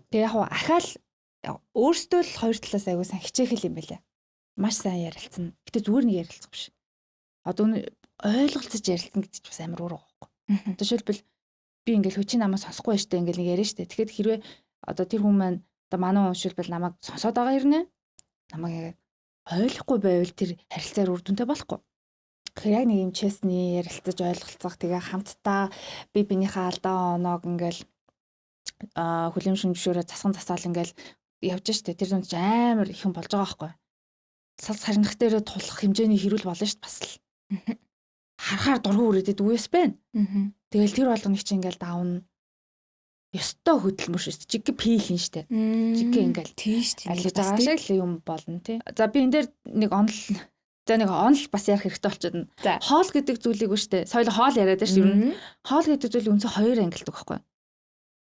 тэгээ яг хуу ахаал өөрсдөө л хоёр талаас аягүй сайн хичээх юм байлаа. Маш сайн ярилцсан. Гэтэ зүгээр нэг ярилцах биш. Одоо ойлголцож ярилцсан гэдэг чинь бас амар өөр байгаа байхгүй. Жишээлбэл би ингээл хүчин намайг сонсохгүй байж тээ ингээл нэг яриа штэ. Тэгэхэд хэрвээ одоо тэр хүн маань одоо манай хүн жишээлбэл намайг сонсоод байгаа хэрнээ намайг яг ойлгохгүй байвал тэр харилцаар үр дүнтэй болохгүй. Тэгэхээр яг нэг юм честний ярилцаж ойлголцох, тэгээ хамтдаа би биенийхээ алдаа оноог ингээл хүлээн зөвшөөрөө засган засаал ингээл явж штэ. Тэр дунд ч амар их юм болж байгаа байхгүй. Сал сарнах дээрээ тулах хэмжээний хэрүүл болно штэ бас л. Харахаар дургу үрээдэд үгүйс байна. Тэгэл тэр болгоныг чи ингээл давна. Ёстой хөдөлмөр шүү дээ. Жиг пийл нь штэ. Жиг ингээл тийм штэ. Алиж байгаа шиг л юм болно тий. За би энэ дээр нэг онол за нэг онол бас ярих хэрэгтэй болчиход байна. Хоол гэдэг зүйлийг үү штэ. Соёл хоол яриад байна шүү ер нь. Хоол гэдэг зүйл үндсэн хоёр ангилдаг байхгүй.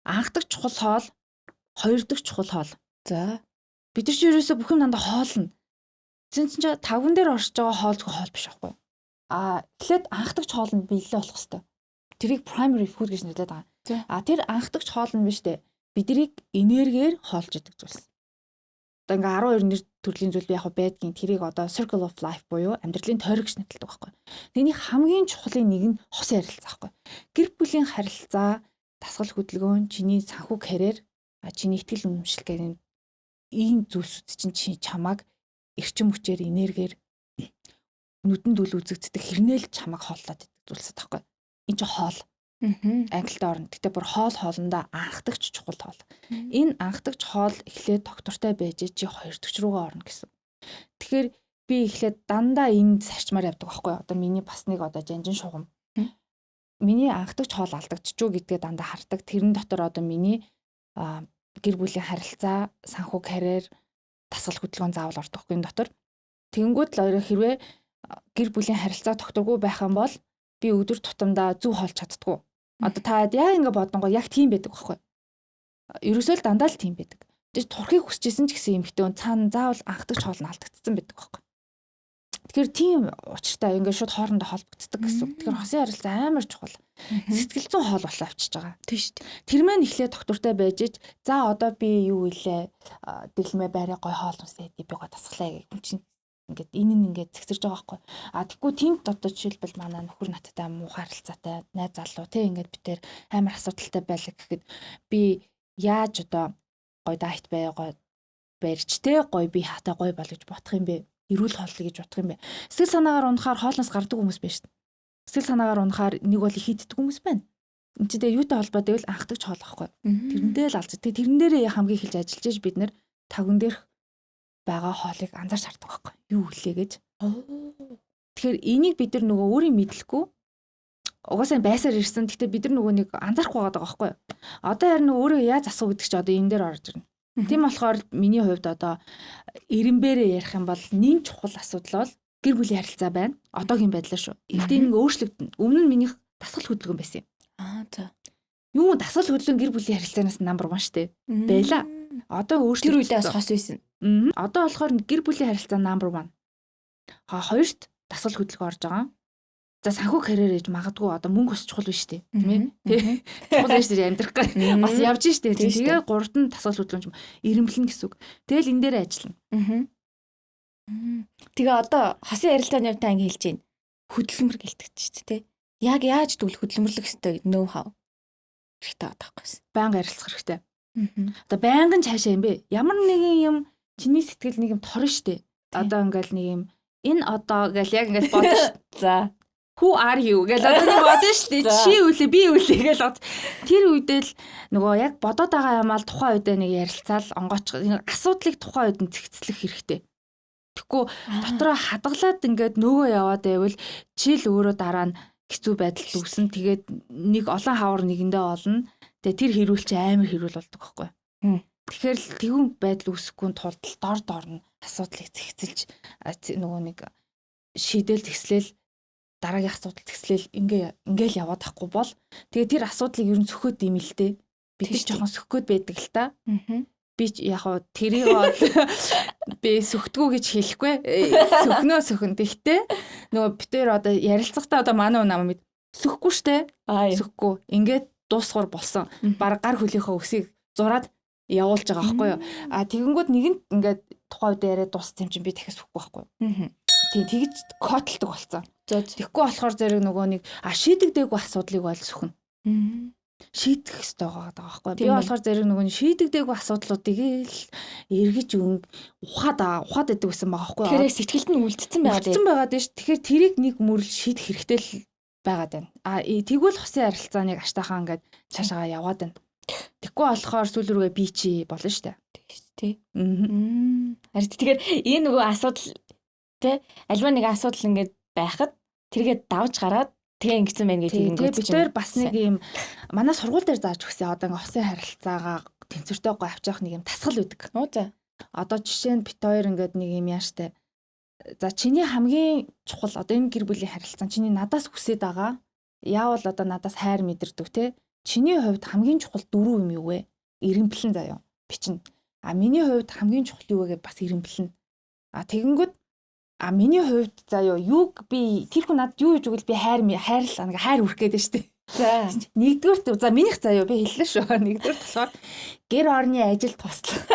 Анхдаг чухал хоол, хоёр дахь чухал хоол. За. Бид нар чи ерөөсөө бүх юм дандаа хоолно. Тэгсэн чинь тавган дээр оршиж байгаа хоол зөвхөн хоол биш байхгүй. А эхлээд анхдагч хоол нь биелэлээ болох хэвээр. Тэрийг primary food гэж нэрлэдэг байгаа. А тэр анхдагч хоол нь биш үү? Биднийг энергиэр хоолж идэг зүйлс. Одоо ингээ 12 нэр төрлийн зүйл яг байдгийн тэрийг одоо circle of life буюу амьдралын тойрог гэж нэрлэдэг байхгүй. Тэрний хамгийн чухлын нэг нь хосын харилцаа байхгүй. Гэр бүлийн харилцаа, дасгал хөдөлгөөн, чиний санхүү карьер, чиний итгэл үнэмшил гэх ийм зүйлсүүд чинь чи чамааг эрчим хүчээр, энергиэр нүдэнд үл үзэгддэг хэрнээл чамайг хооллоод идэх зүйлсэд байхгүй. Энэ чи хоол. Англид орно. Гэтэ бүр хоол хоолндоо анхдагч чухал хоол. Энэ анхдагч хоол эхлээд доктортой байж чи хоёр дахь руугаа орно гэсэн. Тэгэхээр би эхлээд дандаа энд сарчмаар явдаг байхгүй. Одоо миний бас нэг одоо жанжин шугам. Миний анхдагч хоол алдагдчихүү гэдгээ дандаа хардаг. Тэрэн дотор одоо миний гэр бүлийн харилцаа, санхүү карьер, дасгал хөдөлгөөн заавал ордог энэ дотор. Тэгэнгүүт л хэрвээ гэр бүлийн харилцаа тогтворгүй байх юм бол би өдөр тутамдаа зөв хоолж чаддгүй. Одоо та яг ингэ бодонгоо яг тийм байдаг байхгүй. Ерөөсөө л дандаа л тийм байдаг. Тэр турхыг хүсчихсэн ч гэсэн эмэгтэй хүн цаана заавал анхдагч хоол нь алдагдсан байдаг байхгүй. Тэгэхээр тийм учиртай ингээд шууд хоорондоо холбогддог гэсэн үг. Тэгэхээр хосын харилцаа амар чухал. Сэтгэл зүйн хоол болоо авчиж байгаа. Тийм шүү дээ. Тэр мэн эхлээ доктортой байж ич за одоо би юу илээ дэглэмээ байраа гой хоол хүнсээ би гой тасглаа гэх хүн чинь ингээд энэ нь ингээд зэгсэрж байгаа байхгүй. А тэггүй тэнд одоо жишээлбэл манай нөхөр надтай муухай харилцаатай найз залуу тий ингээд бид тэр амар асуудалтай байлаа гэхэд би яаж одоо гой дайт бай гой барьж те гой би хатай гой бол гэж бодох юм бэ? Эрүүл хооллоо гэж бодох юм бэ? Сэтгэл санаагаар унахаар хоолноос гардаг хүмүүс байна шүү дээ. Сэтгэл санаагаар унахаар нэг бол их иддэг хүмүүс байна. Энд чинь тэгээ юутай холбоотой гэвэл анхдагч хоол ахгүй. Тэрэндээ л алж. Тэгээ тэрэн дээрээ хамгийн эхэлж ажиллаж иж бид нэр тавган дээрх байгаа хоолыг анзаарч хардаг байхгүй. Юу үлээ гэж. Тэгэхээр энийг бид нар нөгөө өөрийн мэдлэхгүй угаасаа байсаар ирсэн. Гэхдээ бид нар нөгөө нэг анзаарахгүй байгаа байхгүй. Одоо харин өөрөө яаж асуу гэдэг чи одоо энэ дээр орж ирнэ. Тийм болохоор миний хувьд одоо эренбэрээ ярих юм бол нэн чухал асуудал бол гэр бүлийн харилцаа байна. Одоогийн байдлаар шүү. Гэхдээ нэг өөрчлөгдөн. Өмнө нь минийх дасгал хөдөлгөөн байсан юм. Аа за. Юу дасгал хөдөлгөөн гэр бүлийн харилцаанаас number 1 штэ. Байла. Одоо өөрчлөгдсөн. Тэр үедээ бас хос байсан. Одоо болохоор гэр бүлийн харилцаа number 1. Ха хоёрт дасгал хөдөлгөөн орж байгаа. За санхүү карьер гэж магадгүй одоо мөнгө бас чухал биш үү, тийм ээ? Чухал биш үү амьдрах гэх бас явж штэ. Тэгээ гуравт нь дасгал хөдөлгөөн юм ирэмблэн гэсэн үг. Тэгэл энэ дээр ажиллана. Тэгээ одоо хосын харилцааны хувьд та ингэ хэлж байна. Хөдөлмөр гэлтэгч шүү дээ. Яг яаж тэгвэл хөдөлмөрлөх ёстой know how хэрэгтэй байгаа байхгүй. Байнга ярилцах хэрэгтэй. Одоо байнгын цаашаа юм бэ? Ямар нэгэн юм чиний сэтгэл нэг юм торно штэ. Одоо ингээл нэг юм энэ одоо гэл яг ингээл бодно штэ. За. Who are you гэл одоо нэг бодно штэ. Чи үлээ би үлээ гэл бод. Тэр үедээ л нөгөө яг бодоод байгаа юм аа тухайн үедээ нэг ярилцаал онгооч асуудлыг тухайн үед нь зэгцлэх хэрэгтэй. Тэгэхгүй дотроо хадгалаад ингээд нөгөө яваад байвал чи л өөрөө дараа нь хэцүү байдалд үүсэн. Тэгээд нэг олон хавар нэгэндээ олно. Тэгээ тэр хэрүүл чи амар хэрүүл болдог байхгүй. Тэгэхээр л тэгүн байдал үүсэхгүй тулд дор дор нь асуудлыг зэгцэлж нөгөө нэг шийдэл тэгслэл дараагийн асуудал тэгслэл ингээ ингээл яваад ахгүй бол тэгээ тэр асуудлыг ер нь сөхөөд юм л дээ. Бид нар жоохон сөхөх гээд байдаг л та. Би яг хуу тэрийг бол би сүхтгүү гэж хэлэхгүй. Сөхнөө сөхөн. Тэгтээ нөгөө битээр одоо ярилцахдаа одоо манай хүн намайг сүхгүй штэ. Сүхгүй. Ингээд дуусгуур болсон. Бараг гар хөлийнхөө өсийг зураад явуулж байгаа байхгүй юу. А тэгэнгүүт нэгэнт ингээд тухайн үед яриад дууссан юм чинь би дахиад сүхгүй байхгүй юу. Тийм, тэгж котлдог болсон. Тэгэхгүй болохоор зэрэг нөгөө нэг шийдэгдээгүй асуудлыг бол сүхнэ. Шийдэх ёстой байгаа байхгүй. Би болохоор зэрэг нөгөө шийдэгдээгүй асуудлуудыг л эргэж ухаад ухаад байдаг гэсэн байгаа байхгүй. Тэгэхээр яг сэтгэлд нь үлдсэн байгаа дээ. Үлдсэн байгаа дээ ш. Тэгэхээр тэрийг нэг мөрөл шийдэх хэрэгтэй л байгаад байна. А тэгвэл хосын харилцааныг аштайхаа ингээд цаашаагаа яваад байна. Тэгэхгүй болохоор сүүл рүүгээ би чи болно штэ. Тий. Харин тэгэхээр энэ нөгөө асуудал тий альва нэг асуудал ингээд байхад тэргээ давж гараад тэгээ ингэсэн байна гэж ингэсэн. Бид хоёр бас нэг юм манай сургууль дээр зааж өгсөн. Одоо ингээ хосын харилцаагаа тэнцвэртэй гой авч явах нэг юм тасгал өгдөг. Оо за. Одоо жишээ нь бид хоёр ингээд нэг юм яаштай. За чиний хамгийн чухал одоо энэ гэр бүлийн харилцаа чиний надаас хүсээд байгаа. Яавал одоо надаас хайр мэдэрдэг те. Чиний хувьд хамгийн чухал дөрөв юм юу вэ? Эренплэн заяа. Бичнэ. А миний хувьд хамгийн чухал юу вэ гэж бас эренплэн. А тэгэнгүүт а миний хувьд заяа юуг би тэр хүн надад юу хийж өгвөл би хайр хайрлаа нэг хайр үрэх гээд штэ. За нэгдүгээрт за минийх заяа би хэллээ шүү. Нэгдүгээрт болохоор гэр орны ажил туслах.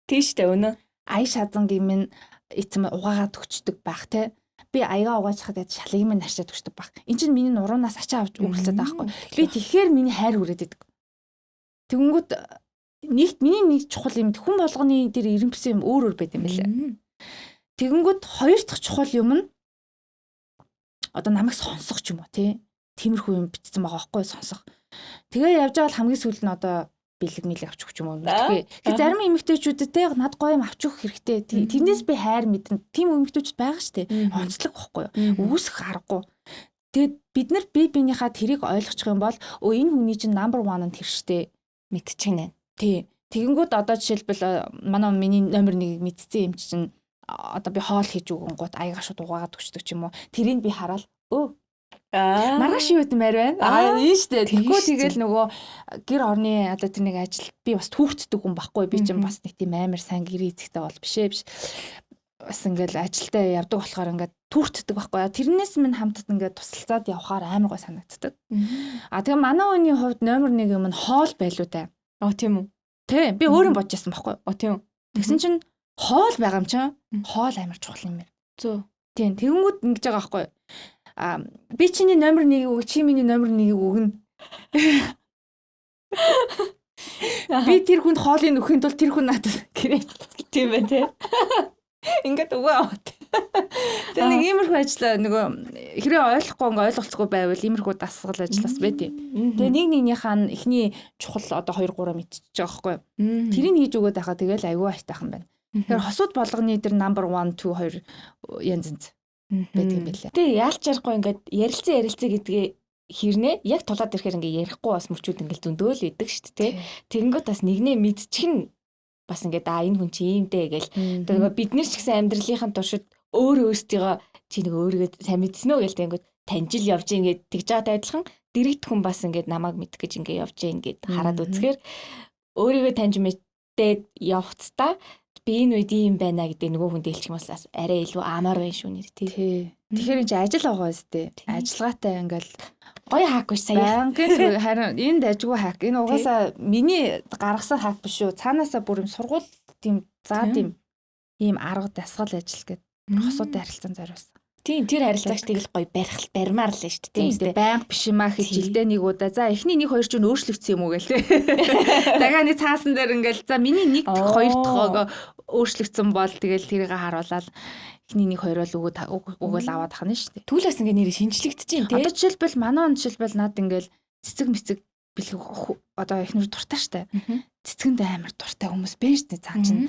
Тийштэй өнөө. Ая шазангийн минь эцэм угаагаад өгчдөг байх те. Би аягаа угааж хахад шалыг минь нарчаад өгчдөг байх. Эн чинь миний нуруунаас ачаа авч үргэлцээд байгаа байхгүй. Би тэгэхээр миний хайр үрээд идэг. Тэгэнгүүт нэгт миний нэг чухал юм хүн болгоны тэр ирэмпсэн юм өөр өөр байд юм байлаа. Тэгэнгүүт хоёр дахь чухал юм нь одоо намайг сонсох ч юм уу тий. Тиймэрхүү юм бичсэн байгаа байхгүй сонсох. Тэгээ явж байгаа л хамгийн сүүл нь одоо бэлэг мэлэг авч өгч юм уу мэдгүй. Тэгэхээр зарим эмэгтэйчүүдэд те над гоё юм авч өгөх хэрэгтэй. Тэрнээс би хайр мэднэ. Тийм эмэгтэйчүүд байгаа шүү дээ. Онцлог байхгүй юу? Үүсэх аргагүй. Тэгээд бид нар бие биенийхээ тэрийг ойлгочих юм бол өө энэ хүний чинь number 1 нь тэр штэ мэдчихнэ. Тий. Тэгэнгүүт одоо жишээлбэл манай миний номер 1-ийг мэдсэн юм чинь одоо би хоол хийж өгөн гут аяга шууд угаагаад өгчдөг ч юм уу. Тэрийг би хараад өө маргааш юу гэдмээр байна. Аа энэ штэ. Тэгэхгүй тэгэл нөгөө гэр орны одоо тэр нэг ажил би бас түүртдэг хүн байхгүй. Би чинь бас нэг тийм амар сайн гэрээ эзэгтэй бол биш ээ биш. Бас ингээл ажилдаа явдаг болохоор ингээд түүртдэг байхгүй. Тэрнээс минь хамтд ингээд тусалцаад явхаар амар гой санагддаг. А тэгээ манай хүний хувьд номер 1 юм нь хоол байлуу та. Аа тийм үү. Тий, би өөр юм бодож байсан байхгүй. Аа тийм үү. Тэгсэн чинь хоол байгаа юм чинь хоол амар чухал юм байна. Зөв. Тийм, тэгэнгүүт ингэж байгаа байхгүй. А би чиний номер 1-ийг өг, чи миний номер 1-ийг өгнө. Би тэр хүнд хоолыг өгөхийн тулд тэр хүн надад гэрээ. Тийм ээ тий. Ингээд өгөө аваад. Тэгээ нэг иймэрхүү ажил нөгөө хэрэг ойлгохгүй ингээ ойлголцохгүй байвал иймэрхүү дасгал ажил бас байдیں۔ Тэгээ нэг нэгнийхээ нь эхний чухал одоо 2 3 мэдчихэж байгаа байхгүй. Тэрийг хийж өгөөд байхаа тэгэл айгүй айтайхан байна. Тэгэхээр хосууд болгоны тэр number 1 2 2 янз янз байдаг юм билээ. Тэгээ яалч ярахгүй ингээд ярилцсан гэдгээ хэрнээ яг тулаад ирэхээр ингээд ярихгүй бас мөчүүд ингээд зөндөөл идэг шүү дээ. Тэгэнгүүт бас нэгнээ мэдчихэн бас ингээд аа энэ хүн чи ийм дээ гэл. Тэгээ бид нар ч гэсэн амьдралынхаа туршид өөр өөрсдийгөө чи нэг өөрийгөө сайн мэдсэн үү гэл тэгэнгүүт таньжил явж ингээд тэгж байгаатай адилхан дэрэгд хүн бас ингээд намайг мэдэх гэж ингээд явж гин гэд хараад үзэхээр өөрийгөө таньж мэдээд явцдаа би энэ үед ийм байна гэдэг нөгөө хүн дэлчих юм бас арай илүү амар байна шүү нэр тий. Тэгэхээр энэ чи ажил байгаа үстэй. Ажиллагаатай ингээл гоё хак биш сая. Байнгын харин энд ажгүй хак. Энэ угаасаа миний гаргасан хак биш шүү. Цаанаасаа бүр юм сургууль тийм заад юм ийм арга дасгал ажил гэдэг хосуудын харилцаан зориулсан. Тийм, тэр харилцаагч тэгэл гоё барих баримаар л шүү дээ. Тийм үү. Байнга биш юм аа гэж жилдээ нэг удаа. За эхний 1 2 чинь өөрчлөгдсөн юм уу гээл те. Дахиад нэг цаасан дээр ингээл за миний 1 2 дахь өөрчлөгдсөн бол тэгэл тэрийг харуулаад эхний 1 2 бол өгөөл аваад хана шүү дээ. Түүл бас ингээ нэр шинжлэгдэж чинь те. Одоо жишээлбэл манай он жишээлбэл над ингээл цэцэг мэцэг бэлэг одоо эхнэр дуртай штэ. Цэцгэнд амар дуртай хүмүүс байна штэ цаан чинь.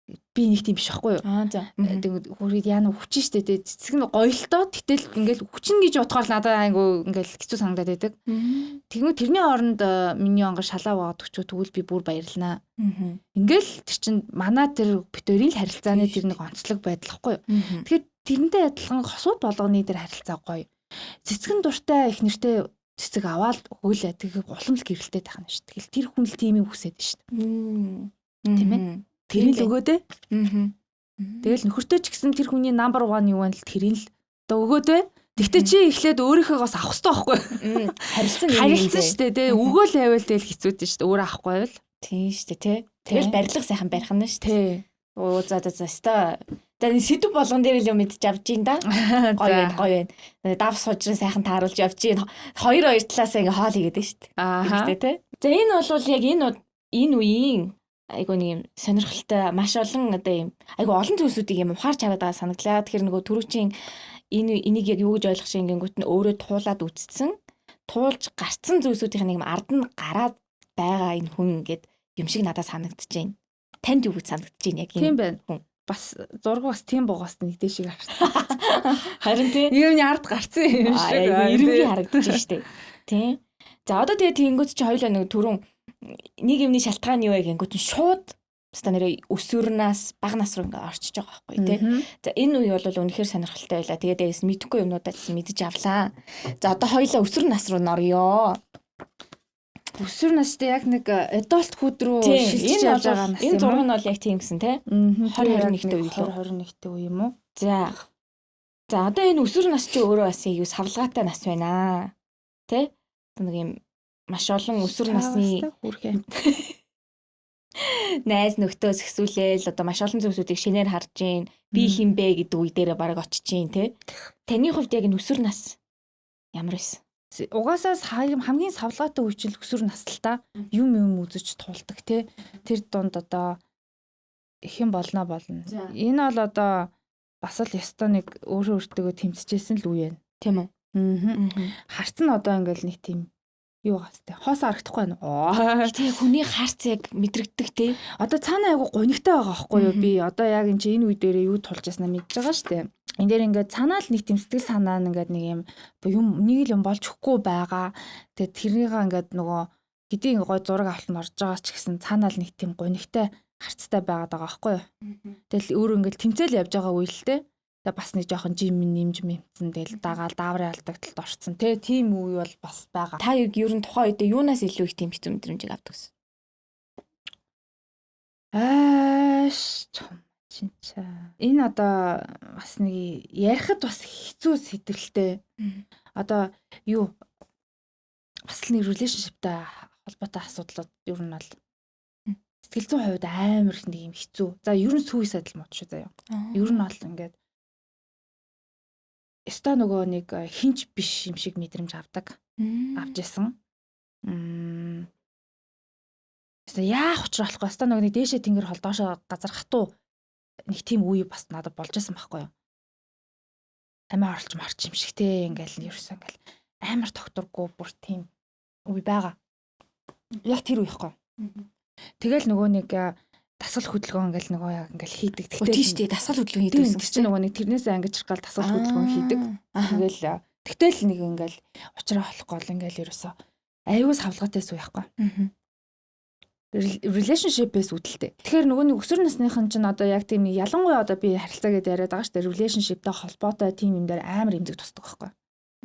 Би нэг тийм биш байхгүй юу? Аа за. Тэгээд хүрээд яана хүчин штэ тэ цэцэг нь гоёлтоо гэтэл ингээл хүчин гэж бодохоор надад айгу ингээл хэцүү санагдаад байдаг. Тэгмээ тэрний оронд миний онгор шалаа угаад өчөө тэгвэл би бүр баярлнаа. Ингээл тэр чин манай тэр битэрийн л харилцааны тэр нэг онцлог байдал байхгүй юу? Тэгэхээр тэрнтэй адилхан хосууд болгоны тэр харилцаа гоё. Цэцгэн дуртай их нэртэй Цэцэг аваад өгөөлээ. Тэгээ улам л гэрэлтэй байх нь шүү. Тэгэл тэр хүн л тийм юм хүсээд шүү. Тийм ээ. Тэрийг л өгөөд ээ. Тэгэл нөхөртөө ч гэсэн тэр хүний number 1 юу вэ л тэрийг л одоо өгөөд ээ. Тэгтээ чи эхлээд өөрийнхөө бас авах хэрэгтэй байхгүй. Харилцан Харилцан шүү дээ тий. Өгөөл байвал тэгэл хэцүү дээ шүү дээ. Өөрөө авахгүй байвал. Тийм шүү дээ тий. Тэгэл барилга сайхан барих нь шүү дээ. Тий. Оо за за за өстой. За энэ сэдв болгон дээр л юм мэдж авч ин да. Гоё байна, гоё байна. Дав сужрын сайхан тааруулж явж ин. Хоёр хоёр талаасаа ингээ хоол хийгээд байна шүү дээ. Аа. Тэ. За энэ бол яг энэ үеийн айгу нэг юм сонирхолтой маш олон одоо юм айгу олон зүйлсүүдийг юм ухаарч хараад байгаа санагдлаа. Тэгэхээр нөгөө түрүүчийн энэ энийг яг юу гэж ойлгох шиг ингэнгүүт нь өөрөө туулаад үтцсэн, туулж гарцсан зүйлсүүдийн нэг юм ард нь гараад байгаа энэ хүн ингээд юм шиг надад санагдаж байна. Танд юу гэж санагдаж байна яг энэ? Тийм байна. Бас зураг бас тийм богоос нэг дэшиг харсан. Харин тий. Юуны ард гарцсан юм шиг. Ирэмгий харагдаж штэ. Тийм. За одоо тэгээ тэнгүүт чи хоёлаа нэг түрүүн нэг юмны шалтгаан юу вэ гэнгүүт нь шууд өста нэрээ өсвөр нас, бага нас руу ингээ орчиж байгаа байхгүй тий. За энэ үе бол үнэхээр сонирхолтой байлаа. Тэгээ дээрээс мэдэхгүй юмнуудаа ч мэдэж авлаа. За одоо хоёлаа өсвөр нас руу норёо. Өсвөр настай яг нэг adult хүүд рүү шилжиж явж байгаа нас. Энэ зураг нь бол яг тийм гэсэн тий. 20 21-т үе лөө. 20 21-т үе юм уу? За. За одоо энэ өсвөр нас чи өөрөө бас юу савлгаатай нас байна. Тэ? Нэг юм маш олон өсвөр насны хүрхээ найз нөхдөө сексүүлээл одоо маш олон зүйлсүүдийг шинээр харж гин би хин бэ гэдэг үе дээрээ бараг очиж гин тэ. Таны хувьд яг энэ өсвөр нас ямар байсан? Угаасаа хамгийн савлгаатай үе чинь өсвөр нас л та. Юм юм үзэж туулдаг тэ. Тэр дунд одоо их юм болно болно. Энэ бол одоо бас л ёстой нэг өөрөө өөртөөгөө тэмцэжсэн л үе байна. Тийм үү? Харц нь одоо ингээл нэг тийм юу гастай. Хоосоо харагдахгүй байна. Оо. Тий, хүний харц яг мэдрэгддэг тий. Одоо цаана айгу гонигтай байгаа байхгүй юу би. Одоо яг энэ чи энэ үе дээрээ юу тулж яснаа мэдж байгаа штэ. Энэ дээр ингээд цаанаа л нэг тийм сэтгэл санаа нь ингээд нэг юм юм нэг л юм болж өгөхгүй байгаа. Тэгээд тэрнийг ингээд нөгөө хэдий ингээ гой зураг авалт нь орж байгаа ч гэсэн цаанаа л нэг тийм гонигтай харцтай байгаад байгаа байхгүй юу. Тэгэл өөрөө ингээд тэмцээл явж байгаа үе л дээ. Тэгээ бас нэг жоохон жим нэмж мэмцэн тэгэл дагаал дааврын алдагдлалд орцсон тий. Тийм үе бол бас байгаа. Та юу ер нь тухайн үедээ юунаас илүү их тийм хэцүү мэдрэмжийг авдаг вэ? Ааш чинчаа. Энэ одоо бас нэг ярихад бас хэцүү сэдвэлтэй. Одоо юу бас л нэг relationship-тай холбоотой асуудлууд ер нь бол сэтгэл зүйн хувьд амар их нэг юм хэцүү. За ер нь suicide мод шүү заяа. Ер нь бол ингээд өстой нөгөө нэг хинч биш юм шиг мэдрэмж авдаг. Авч исэн. Өстой яах учраа болохгүй. Өстой нөгөө нэг дээшээ тэнгэр хол доошоо газар хатуу нэг тийм үе бас надад болж исэн байхгүй юу. Амиа орлож марч юм шиг те ингээл ерөөсөө ингээл амар тогтургүй бүр тийм үе байгаа. Яг тэр үе ихгүй. Тэгэл нөгөө нэг дасгал хөдөлгөөн ингээл нөгөө яг ингээл хийдэг. Тэгтээ тийм шүү дээ. Дасгал хөдөлгөөн хийдэг гэсэн чинь нөгөө нэг тэрнээсээ ангижрах гал дасгал хөдөлгөөн хийдэг. Тэгэл тэгтэл нэг ингээл учраа болохгүй л ингээл ерөөсөө аюу савлгаатай сүү яахгүй. Relationship-ээс үүдэлтэй. Тэгэхээр нөгөө нэг өсвөр насныхан чинь одоо яг тийм нэг ялангуяа одоо би харилцаа гэдээ яриад байгаа шүү дээ. Relationship-тэй холбоотой тийм юм дээр амар эмзэг тусдаг байхгүй.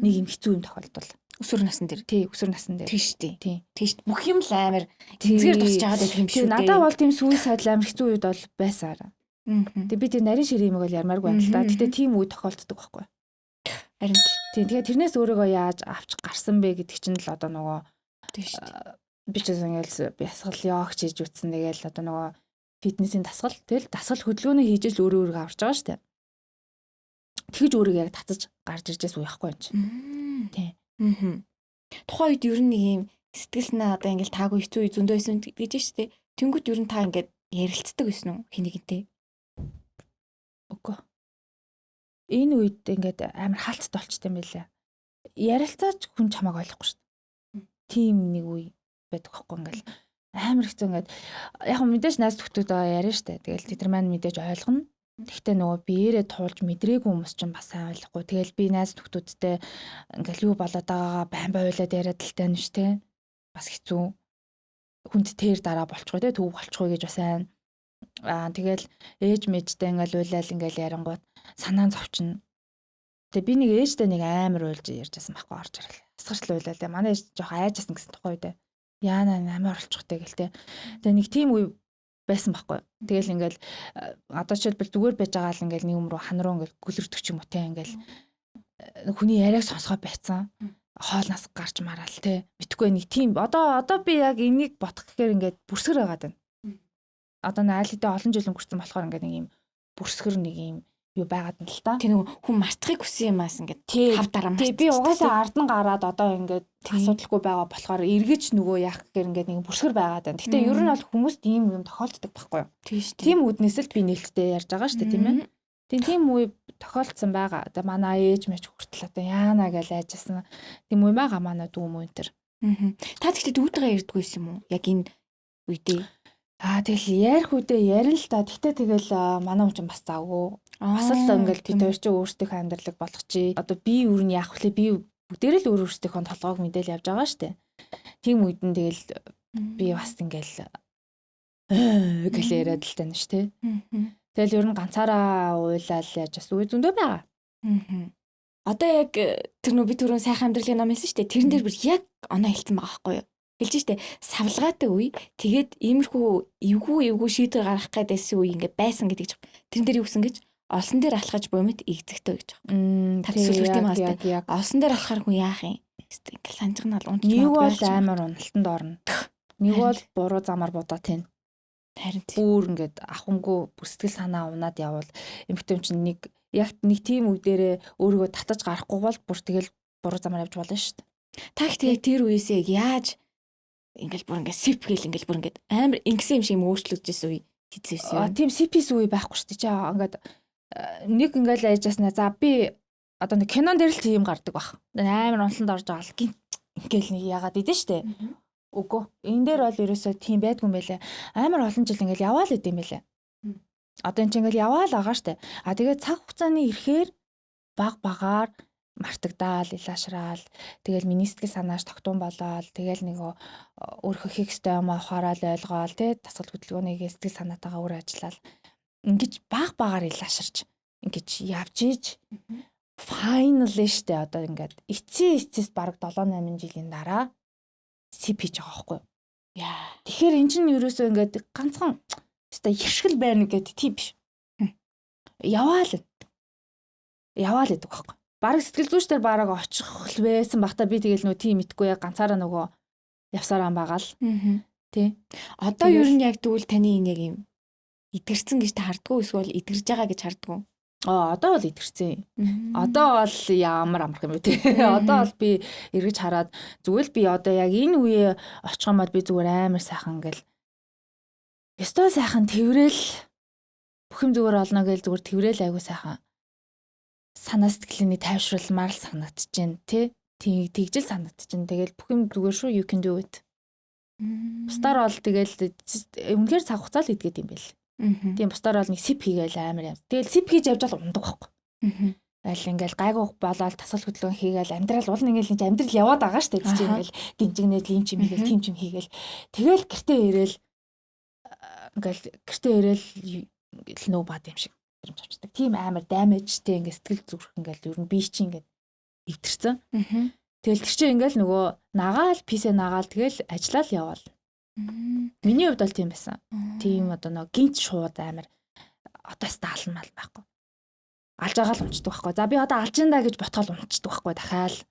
Нэг юм хэцүү юм тохиолдвол. Өсвөр насн дээр. Тий, өсвөр насн дээр. Тийм шүү дээ. Тий. Тийм шүү. Бүх юм л амар тэнцгээр тусч байгаа гэдэг юм шүү дээ. Надад бол тийм suicide амар хэцүү үед бол байсаар. Тэгээ би тэр нарийн ширээ юмэг бол ярмааргүй байна л да. Гэтэ тийм үе тохиолддог байхгүй. Харин тийм. Тэгээ тэрнээс өөрийгөө яаж авч гарсан бэ гэдэг чинь л одоо нөгөө тийм шүү дээ. Би ч ингээл бясгал йог хийж үтсэн. Тэгэл одоо нөгөө фитнесийн дасгал тэгэл дасгал хөдөлгөөнөө хийж л өөрөө өөрийгөө авч байгаа шүү дээ. Тэгж өөрийгөө яг татаж гарч иржээс үе яахгүй юм чинь. Тийм. Тухайн үед ер нь нэг юм сэтгэл санаа одоо ингээл таагүй хэцүү үе зөндөө байсан гэж шүү дээ. Тэнгүүт ер нь та ингээд ярилцдаг байсан уу хин нэгэнтэй? Үгүй. Энэ үед ингээд амар хаалттай болчтой юм байлаа. Ярилцаач хүн чамайг ойлгохгүй шүү дээ. Тийм нэг үе байдаг байхгүй ингээл амар хэцүү ингээд яг мэдээж найз нөхдөд яриа штэ. Тэгэл тэд нар маань мэдээж ойлгоно. Тэгтээ нөгөө биеэрээ туулж мэдрээгүй хүмүүс чинь бас сайн ойлгохгүй. Тэгэл би найз нөхдүүдтэй ингээл юу болоод байгаагаа байн байлаад яриад л тань шүү те. Бас хэцүү. Хүнд тэр дараа болчихгүй те төв болчихгүй гэж бас сайн. Аа тэгэл ээж мэжтэй ингээл уйлал ингээл ярангуут санаа зовчно. Тэгээ би нэг ээжтэй нэг амар уйлж ярьжсэн байхгүй орж ирэл. Асгарч л уйлаа. Манай ээж жоох айжсэн гэсэн тухай үедээ. Яана намайг орлчих тэ гэл те. Тэгээ нэг тийм үе байсан байхгүй. Тэгэл ингээл одоо жишээлбэл зүгээр байж байгаа л ингээл нэг юм руу хан руу ингээл гүлэрдэг ч юм уу те ингээл хүний яриаг сонсгоо байцсан. Хоолноос гарч мараал те. Мэдхгүй нэг тийм одоо би яг энийг бодох гэхээр ингээд бүрсгэр байгаад байна. Одоо нэг аль хэдийн олон жил өнгөрцөн болохоор ингээд нэг юм бүрсгэр нэг юм юу байгаад нь л та. Тэр нэг хүн мартахыг хүссэн юмас ингээд хав дараа мартчих. Би угаасаа ард нь гараад одоо ингээд асуудалгүй байгаа болохоор эргэж нөгөө яах гэхээр ингээд нэг бүрсгэр байгаад байна. Гэтэ ер нь бол хүмүүст ийм юм тохиолддог байхгүй юу? Тийм үднээс л би нээлттэй ярьж байгаа шүү дээ, тийм ээ. Тийм үе тохиолдсон байгаа. Одоо манай ээж мэж хүртэл одоо яана гэж айжсэн. Тийм үе байгаа манай дүү мүү энэ төр. Та тэгтээ дүүтэйгээ ярьдгүй юм уу? Яг энэ үедээ. Аа тэгэл ярих үедээ ярина л та. Тэгтээ тэгэл манай хүн чинь бас завгүй. Бас л ингээл бид хоёр чинь өөрсдийнхөө амьдралыг болгочих. Одоо би юу нь яах вэ? Би бүгдээрээ л өөр өөрсдийнхөө толгойг мэдээл явж байгаа штэ. Тийм үед нь тэгэл би бас ингээл гэл яриад л тань ш тэ. Тэгэл ер нь ганцаараа уйлал яаж бас үе зөндөө байгаа. Одоо яг тэр нөө би түрүүн сайхан амьдралын ном хэлсэн штэ. Тэрэн дээр бүр яг оноо хэлсэн байгаа байхгүй юу? Хэлж штэ савлгаатай үе тэгээд иймэрхүү эвгүй шийдвэр гаргах гэдээсэн үе ингээд байсан гэдэг чинь тэрэн дээр юу гэсэн гэж олсон дээр алхаж буй мэт игзэгтэй гэж байгаа. Та төсөөлөх юм аа. Олсон дээр алхахаар хүн яах юм? Ингээл санжигнаал унтж магадгүй. Нэг бол амар уналтанд орно. Нэг бол буруу замаар будаа тэн. Харин бүр ингээд ахангүй бүр сэтгэл санаа унаад явбал эмэгтэй хүн чинь нэг яг нэг тийм үе дээрээ өөрийгөө татаж гарахгүй бол бүр тэгэл буруу замаар явж болно шүү дээ. Та их тэгээ тэр үеэсээ яаж ингээл бүр ингээд сип гэл ингээл бүр ингээд амар ингэсэн юм шиг юм өөрчлөгдөжсэн үе хэзээсэн юм. Тийм сипис үе байхгүй шүү дээ. Чи ингээд нэг ингээл айжаснаа за би одоо нэг кинон дээр л тийм гардаг баг. Амар унланд орж байгаа л гинт ингээл нэг яагаад идэн штэ. Үгүй. Энэ дээр бол ерөөсөө тийм байдгүй юм байлээ. Амар олон жил ингээл яваал идэм байлээ. Одоо эн чинь ингээл яваал байгаа штэ. А тэгээд цаг хугацааны ирэхээр баг багаар мартагдаал, илаашраал, тэгэл миний сэтгэл санааш тогтун болоод, тэгэл нэг өөрийнхөө хийх ёстой юм ухаараал ойлгоол, тэ дасгал хөдөлгөөнийг сэтгэл санаатайгаа өөр ажиллаал. Ингэж баг багаар илаашарч ингэж явж иж final штэ одоо ингээд эцсийн эцэс бараг 7 8 жилийн дараа сип хийж байгаа байхгүй юу? Яа. Тэгэхээр эн чинь ерөөсөө ингээд ганцхан өстой иршгэл байна гэдэг тийм биш. Яваал. Яваал гэдэг байхгүй. Бараг сэтгэл зүйчдэр бараг очих байсан бахта би тэгэл нөө тийм мэдгүй яг ганцаараа нөгөө явсараа байгаа л. Тий. Одоо ер нь яг тэгвэл таны энэ яг юм эдгэрсэн гэж та хардггүй эсвэл эдгэрж байгаа гэж хардггүй? Аа одоо бол эдгэрсэн. Одоо бол ямар амарх юм бэ те. Одоо бол би эргэж хараад зүгээр л би одоо яг энэ үеэ очих юм бол би зүгээр амар сайхан ингээл ёстой сайхан тэрвэл бүх юм зүгээр олно гэж зүгээр тэрвэл айгуу сайхан санаа сэтгэлний тайвшруулмаар л санагдчихээн тий. Тэгжэл санагдчихээн. Тэгэл бүх юм зүгээр шүү, you can do it. Бусдаар бол тэгэл үнэхээр цаг хугацаа л идгээд юм байл. Тийм бусдаар бол нэг сип хийгээл амар юм. Тэгэл сип хийж явж бол ундаг байхгүй. Аль ингээл гайгүй болоод тасгал хөдөлгөөн хийгээл амьдрал уул ингээл энэ амьдрал яваад байгаа шүү дээ. Чи ингээл динжигнээд ийм чим хийгээл тийм чим хийгээл тэгэл гэртээ ирээл ингээл гэртээ ирээл ингээл нөө бад юм шиг мэдрэмж авчдаг. Тийм амар даймажтэй ингээд сэтгэл зүрх ингээл ер нь би чи ингээд эвдэрсэн. Тэгэл тэр чинь ингээл нөгөө нагаал писэ нагаал тэгэл ажиллаал яваал. Миний хувьд бол тийм байсан. Тийм одоо нөгөө гинт шууд амар одоо даална мал байхгүй. Алж байгаа л унцдаг байхгүй. За би одоо алж ин да гэж ботхол унцдаг байхгүй дахиад.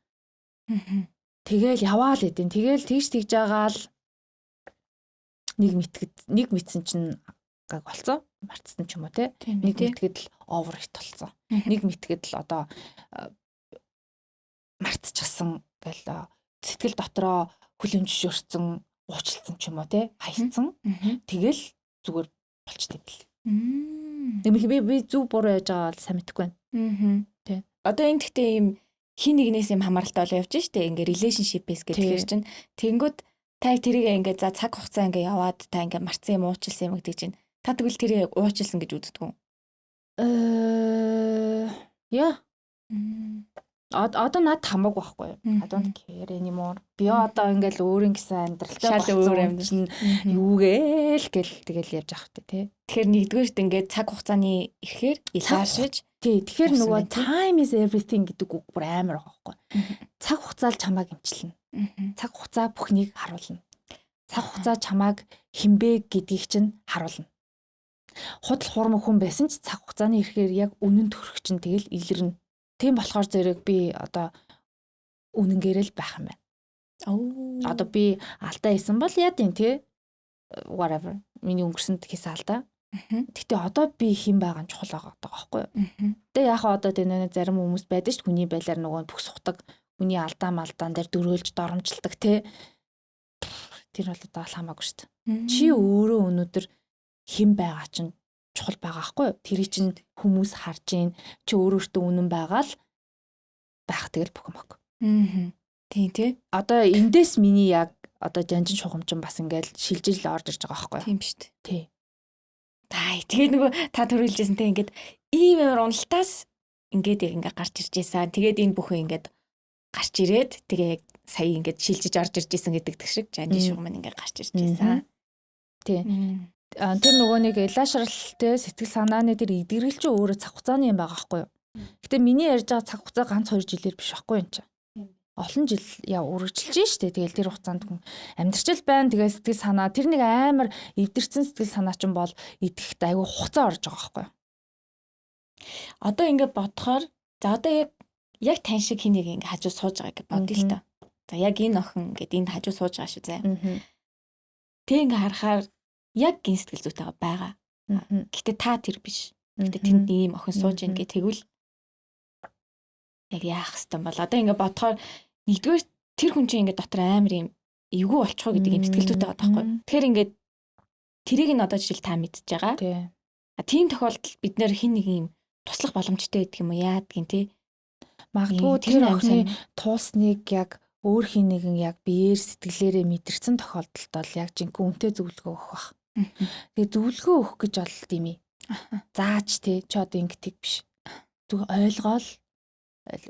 Тэгэл яваал эдэн. Тэгэл тэгж тэгж байгаа л нэг мэтгэд нэг мэдсэн чинь гаг болцсон. Мартсан ч юм уу те. Нэг мэтгэд л овер хит болцсон. Нэг мэтгэд л одоо мартчихсан гэл сэтгэл дотроо хүлэмж зөвшөөрсөн уучлалсан ч юм уу те хайцсан. Тэгэл зүгээр болчтой юм бэл. Нэг би зөв буруу яаж байгаа бол сайн мэдэхгүй байна. Тэ. Одоо энэ гэхдээ ийм хин нэгнээс юм хамааралтай болоо явж штэ. Ингээ relationship-ээс гэхээр чинь тэнгүүд та тэрийг ингээ за цаг хугацаа ингээ яваад та ингээ марцсан юм уучлсан юм гэдэг чинь та тэгвэл тэрийг уучлсан гэж үздэг үү? Яа. Одоо надад хамаагүй байхгүй юу? I don't care anymore. Би одоо ингээл өөр ингэсэн амьдралтай болсон өөр амьдрал чинь юугээл гэл тэгэл явж явах тэ тий. Тэгэхээр нэгдүгээрт ингээд цаг хугацааны ихээр илаашиж Тий, тэгэхээр нөгөө time is everything гэдэг үг бүр амар байгаа байхгүй. Цаг хугацаа л чамайг эмчилнэ. Цаг хугацаа бүхнийг харуулна. Цаг хугацаа чамайг хинбэ гэдгийг чинь харуулна. Худал хурмаг хүн байсан ч цаг хугацааны ирэхээр яг үнэн төрөх чинь тэгэл илэрнэ. Тийм болохоор зэрэг би одоо үнэнгээрээ л байх юм байна. Одоо би алдаа хийсэн бол яа гэм те, whatever. Миний өнгөрсөнд хийсэн алдаа. Гэхдээ одоо би хэн байгаа нь чухал байгаа байхгүй юу? Тэгээ яг одоо тэ нэ зарим хүмүүс байдаг шүү, хүний байлаар нөгөө бүх сухдаг, хүний алдаа малдаан дээр дөрөөлж доромжилдаг те. Тэр бол одоо хамаагүй шүү дээ. Чи өөрөө өнөөдөр хэн байгаа чинь чухал байгаа байхгүй юу? Тэрийг чинь хүмүүс харж гин, чи өөрөө өөртөө үнэн байгаа л байх, тэгэл бүх юм ок. Тийм тий. Одоо эндээс миний яг одоо жанжин шугамчин бас ингээл шилжиж л орж ирж байгаа байхгүй юу? Тийм шүү дээ. Тий. Тай тэгээд нөгөө та түрүүлжсэн те, ингээд ийм амар уналтаас ингээд яг ингээд гарч ирж байсан. Тэгээд энэ бүхэн ингээд гарч ирээд, тэгээ яг сая ингээд шилжиж орж ирж исэн гэдэг шиг жанжин шугам нь ингээд гарч ирж байсан. Тий. Тэр нөгөө нэг илаашрал те, сэтгэл санааны тэр эдгэрэл чинь өөрөө цаг хугацааны юм байгаа байхгүй юу? Гэтэ миний ярьж байгаа цаг хугацаа ганц 2 жилээр биш байхгүй юм чинь. Олон жил яа үргэлжилж штэ. Тэгэл тэр хугацаанд хүн амьдрчил байна. Тэгээ сэтгэл санаа тэр нэг амар эвдэрсэн сэтгэл санаа чинь бол идэхэд айгүй хугацаа орж байгаа байхгүй юу? Одоо ингээд бодохоор, за, одоо яг тань шиг хин нэг ингээ хажуу сууж байгаа гэж бодъё л доо. За, яг энэ охин ингээд энд хажуу сууж байгаа шүү заа. Тэг ингээ харахаар яг гин сэтгэл зүйтэйгээ байгаа. Гэтэ та тэр биш. Гэтэ тэнд ийм охин сууж ийн гэх, тэгвэл яг яах хэвтан бол? Одоо ингээ бодохоор нэгдүгээр тэр хүн чинь ингээ дотор амар юм эвгүй болчихоо гэдэг юм сэтгэл зүйтэй байгаа байхгүй. Тэгэхээр ингээд тэрийг нь одоо жишээл та мэдчихэж байгаа. А тийм тохиолдолд бид нэр хин нэг юм туслах боломжтой гэдэг юм уу, яадгийн те. Магадгүй тэр охины туусныг яг өөр хин нэгэн яг биеэр сэтгэлээрээ мэдэрсэн тохиолдолд бол яг жинхэнэ үнэтэй зөвлөгөө өгөх бах. Тэгээ зөвлөгөө өгөх гэж бол тийм ээ. Зааж те, чи одоо ингэдэг биш. Зүг ойлгоол,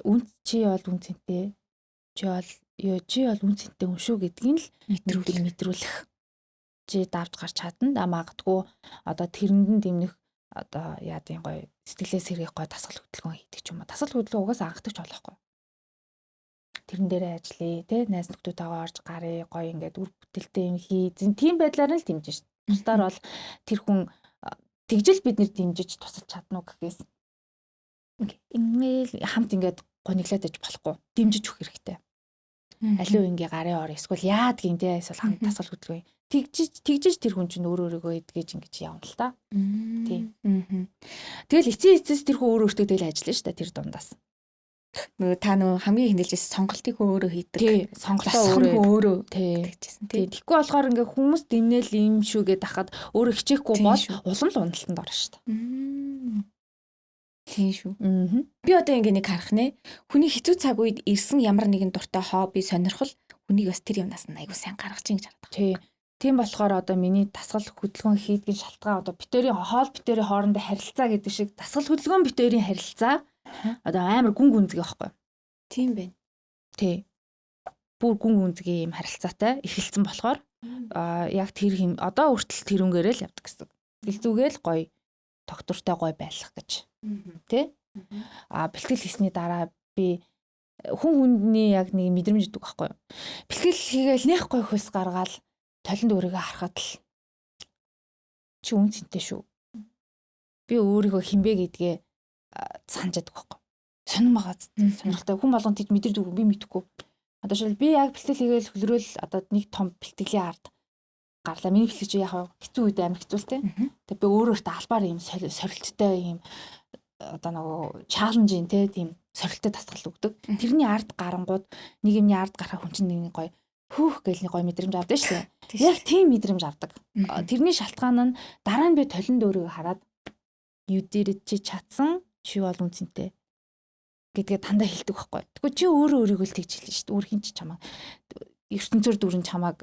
үн чи бол үн цэнтэй. Чи бол юу, чи бол үн цэнтэй хүн шүү гэдгийг л мэдрүүлэх. Чи давж гарч чадна. А магадгүй одоо тэрэнд нь дэмнэх одоо яадын гоё сэтгэлээ сэргээх гоё дасгал хөдөлгөөн хийдэг ч юм уу. Дасгал хөдөлгөөн угаасаа анхдагч болохгүй. Тэрэн дээрээ ажиллая те, найз нөхдүүдтэйгээ орж гарыг, гоё ингээд үр бүтээлтэй юм хий. Тийм байдлаар нь л дэмжиж шít. Бусдаар бол тэр хүн тэгжил бид нэр дэмжиж тусалж чадна уу гэхээс ингээл хамт ингээд гуниглаад иж болохгүй. Дэмжиж өгөх хэрэгтэй. Аливаа ингээ гарын ор эсвэл яадгийн те, эсвэл хамт дасгал хөдөлгөөн тэгжиж тэгжиж тэр хүн чинь өөр өөрийгөө эдгэж ингэж явна л та. Тийм. Тэгэл эцсийн эцэс тэр хүн өөр өөртөө тэгэл ажиллана шүү дээ тэр дундаас. Нөгөө та нөгөө хамгийн ихэнд хэлжсэн сонголтыг өөрөө хийдэг. Тий, сонголтоо өөрөө өөрөө тэгжсэн тий. Тэгэхгүй болохоор ингээ хүмүүс дэмнээл юм шүү гэдээ хахад өөрөө хичээхгүй бол улам л уналтанд орно шүү дээ. Тийм шүү. Би одоо ингээ нэг харах нэ. Хүний хэцүү цаг үед ирсэн ямар нэгэн дуртай хобби, сонирхол хүнийг бас тэр юмнаас нь айгуу сайн гаргаж ин гэж хараад байгаа. Тий. Тийм болохоор одоо миний дасгал хөдөлгөөн хийдгийн шалтгаан одоо битэрийн хоол, битэрийн хоорондоо харилцаа гэдэг шиг дасгал хөдөлгөөн битэрийн харилцаа одоо амар гүн гүнзгий байхгүй. Тийм байна. Тий. Бүр гүн гүнзгий юм харилцаатай эхэлсэн болохоор яг тэр хэм одоо хүртэл тэрүүнгээр л явдаг гэсэн. Сэтгэл зүгээл гоё доктортой гоё байлах гэж. Тэ? А бэлтгэл хийсний дараа би хүн хүндний яг нэг мэдрэмж өгдөг байхгүй юу? Бэлтгэл хийгээл нэх гоё хөлс гаргаал толинд өөрийгөө харахад л чи үн цэнтэй шүү. Би өөрийгөө хинбэ гэдгээ санаж яддаг байхгүй. Сонирн байгаа, сонирхолтой. Хүн болгон тийж мэдэрдэг, би мэдэхгүй. Одоо жишээл би яг бэлтгэл хийгээл хөлрөөл одоо нэг том бэлтгэлийн ард гарлаа. Миний бэлтгэл чи яг хэцүү үед амар хэцүү л те. Тэгээ би өөрөө өөртөө албаар ийм сорилттой ийм одоо нөгөө чаленжийн те, тийм сорилттой дасгал өгдөг. Тэрний ард гарангууд нэг юмны ард гарахаа хүн чинь нэг гоё хөөх гэл нэг гоё мэдрэмж авдаг шүү дээ. Яг тийм мэдрэмж авдаг. Тэрний шалтгаан нь дараа нь би толинд өөрийгөө хараад you did it, чи чадсан, чи бол үнцэнтэй гэдгээ дандаа хэлдэг байхгүй. Тэгвэл чи өөрөө өөрийгөө л тэгж хэлнэ шүү дээ. Өөр хин ч чамаа ертөнцөөр дүүрэн чамааг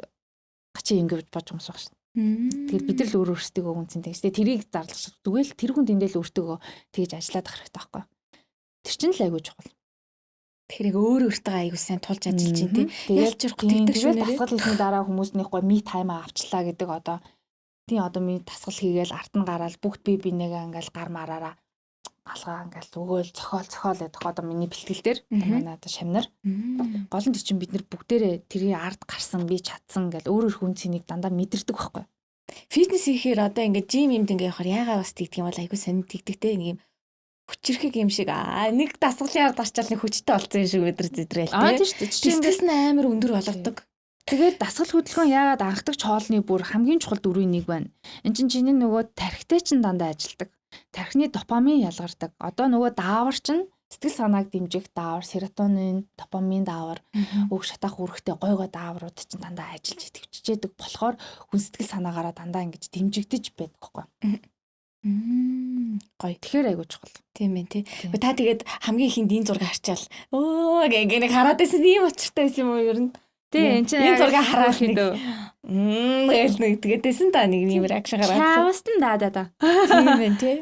гачи ингэж бодож хүмүүс баг шүү дээ. Тэгэл бид нар л өөр өөрсдийгөө үнцэнтэй гэж. Тэгээ тэрийг зарлах шиг зүгээр л тэр хүн тэндэл өөртөөгөө тэгж ажиллаад ах хэрэгтэй байхгүй. Тэр чинь л айгүй чухал. Тэгэхээр яг өөр өөртөө айгүй сайн тулж ажиллаж чинь тий. Ялж явах тэгдэг шүү. Дасгал хийсний дараа хүмүүс нэг гоё me time авчлаа гэдэг, одоо тийм, одоо ми дасгал хийгээл ард нь гараал бүгд би бинийгээ ингээл гар мараараа Алгаа ингээл өгөөл зохиол зохиол гэдэг одоо миний бэлтгэл дээр манай одоо шамнар гол нь чинь бид нар бүгдээрээ тэрийн ард гарсан би чадсан ингээл өөр өөр хүн цэнийг дандаа мэдэрдэг байхгүй. Фитнес хийхээр одоо ингээд gym юмд ингээд явахаар яагаад бас тэгдэг юм бол айгүй сонин тэгдэг те нэг юм хүчрэхэг юм шиг нэг дасгалын ард гарчаал нэг хүчтэй болсон юм шиг өдр зэдрээл те. Тийм шүү дээ. Чинь ингээд амар өндөр болгодог. Тэгээд дасгал хөдөлгөөн яагаад анхдагч хоолны бүр хамгийн чухал дөрвийн нэг байна. Эн чинь чиний нөгөө тархитай чинь дандаа ажилдаг. Тархины допамин ялгардаг. Одоо нөгөө даавар чинь сэтгэл санааг дэмжих даавар, серотонин, допамин даавар, өг шатаах үүрэгтэй гой гой дааврууд чинь дандаа ажиллаж идэвхжижээдэг болохоор хүн сэтгэл санаагаараа дандаа ингэж дэмжигдэж байдаг байхгүй. Гоё. Тэгэхээр айгуу чухал. Тийм ээ тий. Та тэгээд хамгийн ихэнд энэ зураг харчаал өө гэ нэг хараад байсан ийм учиртай байсан юм уу ер нь? Тий, энэ чинь энэ зургийг хараад нэг гээл нэг тэгээд байсан та нэг юм реакшн гараад. Чаавстан да да да. Тийм ээ тий.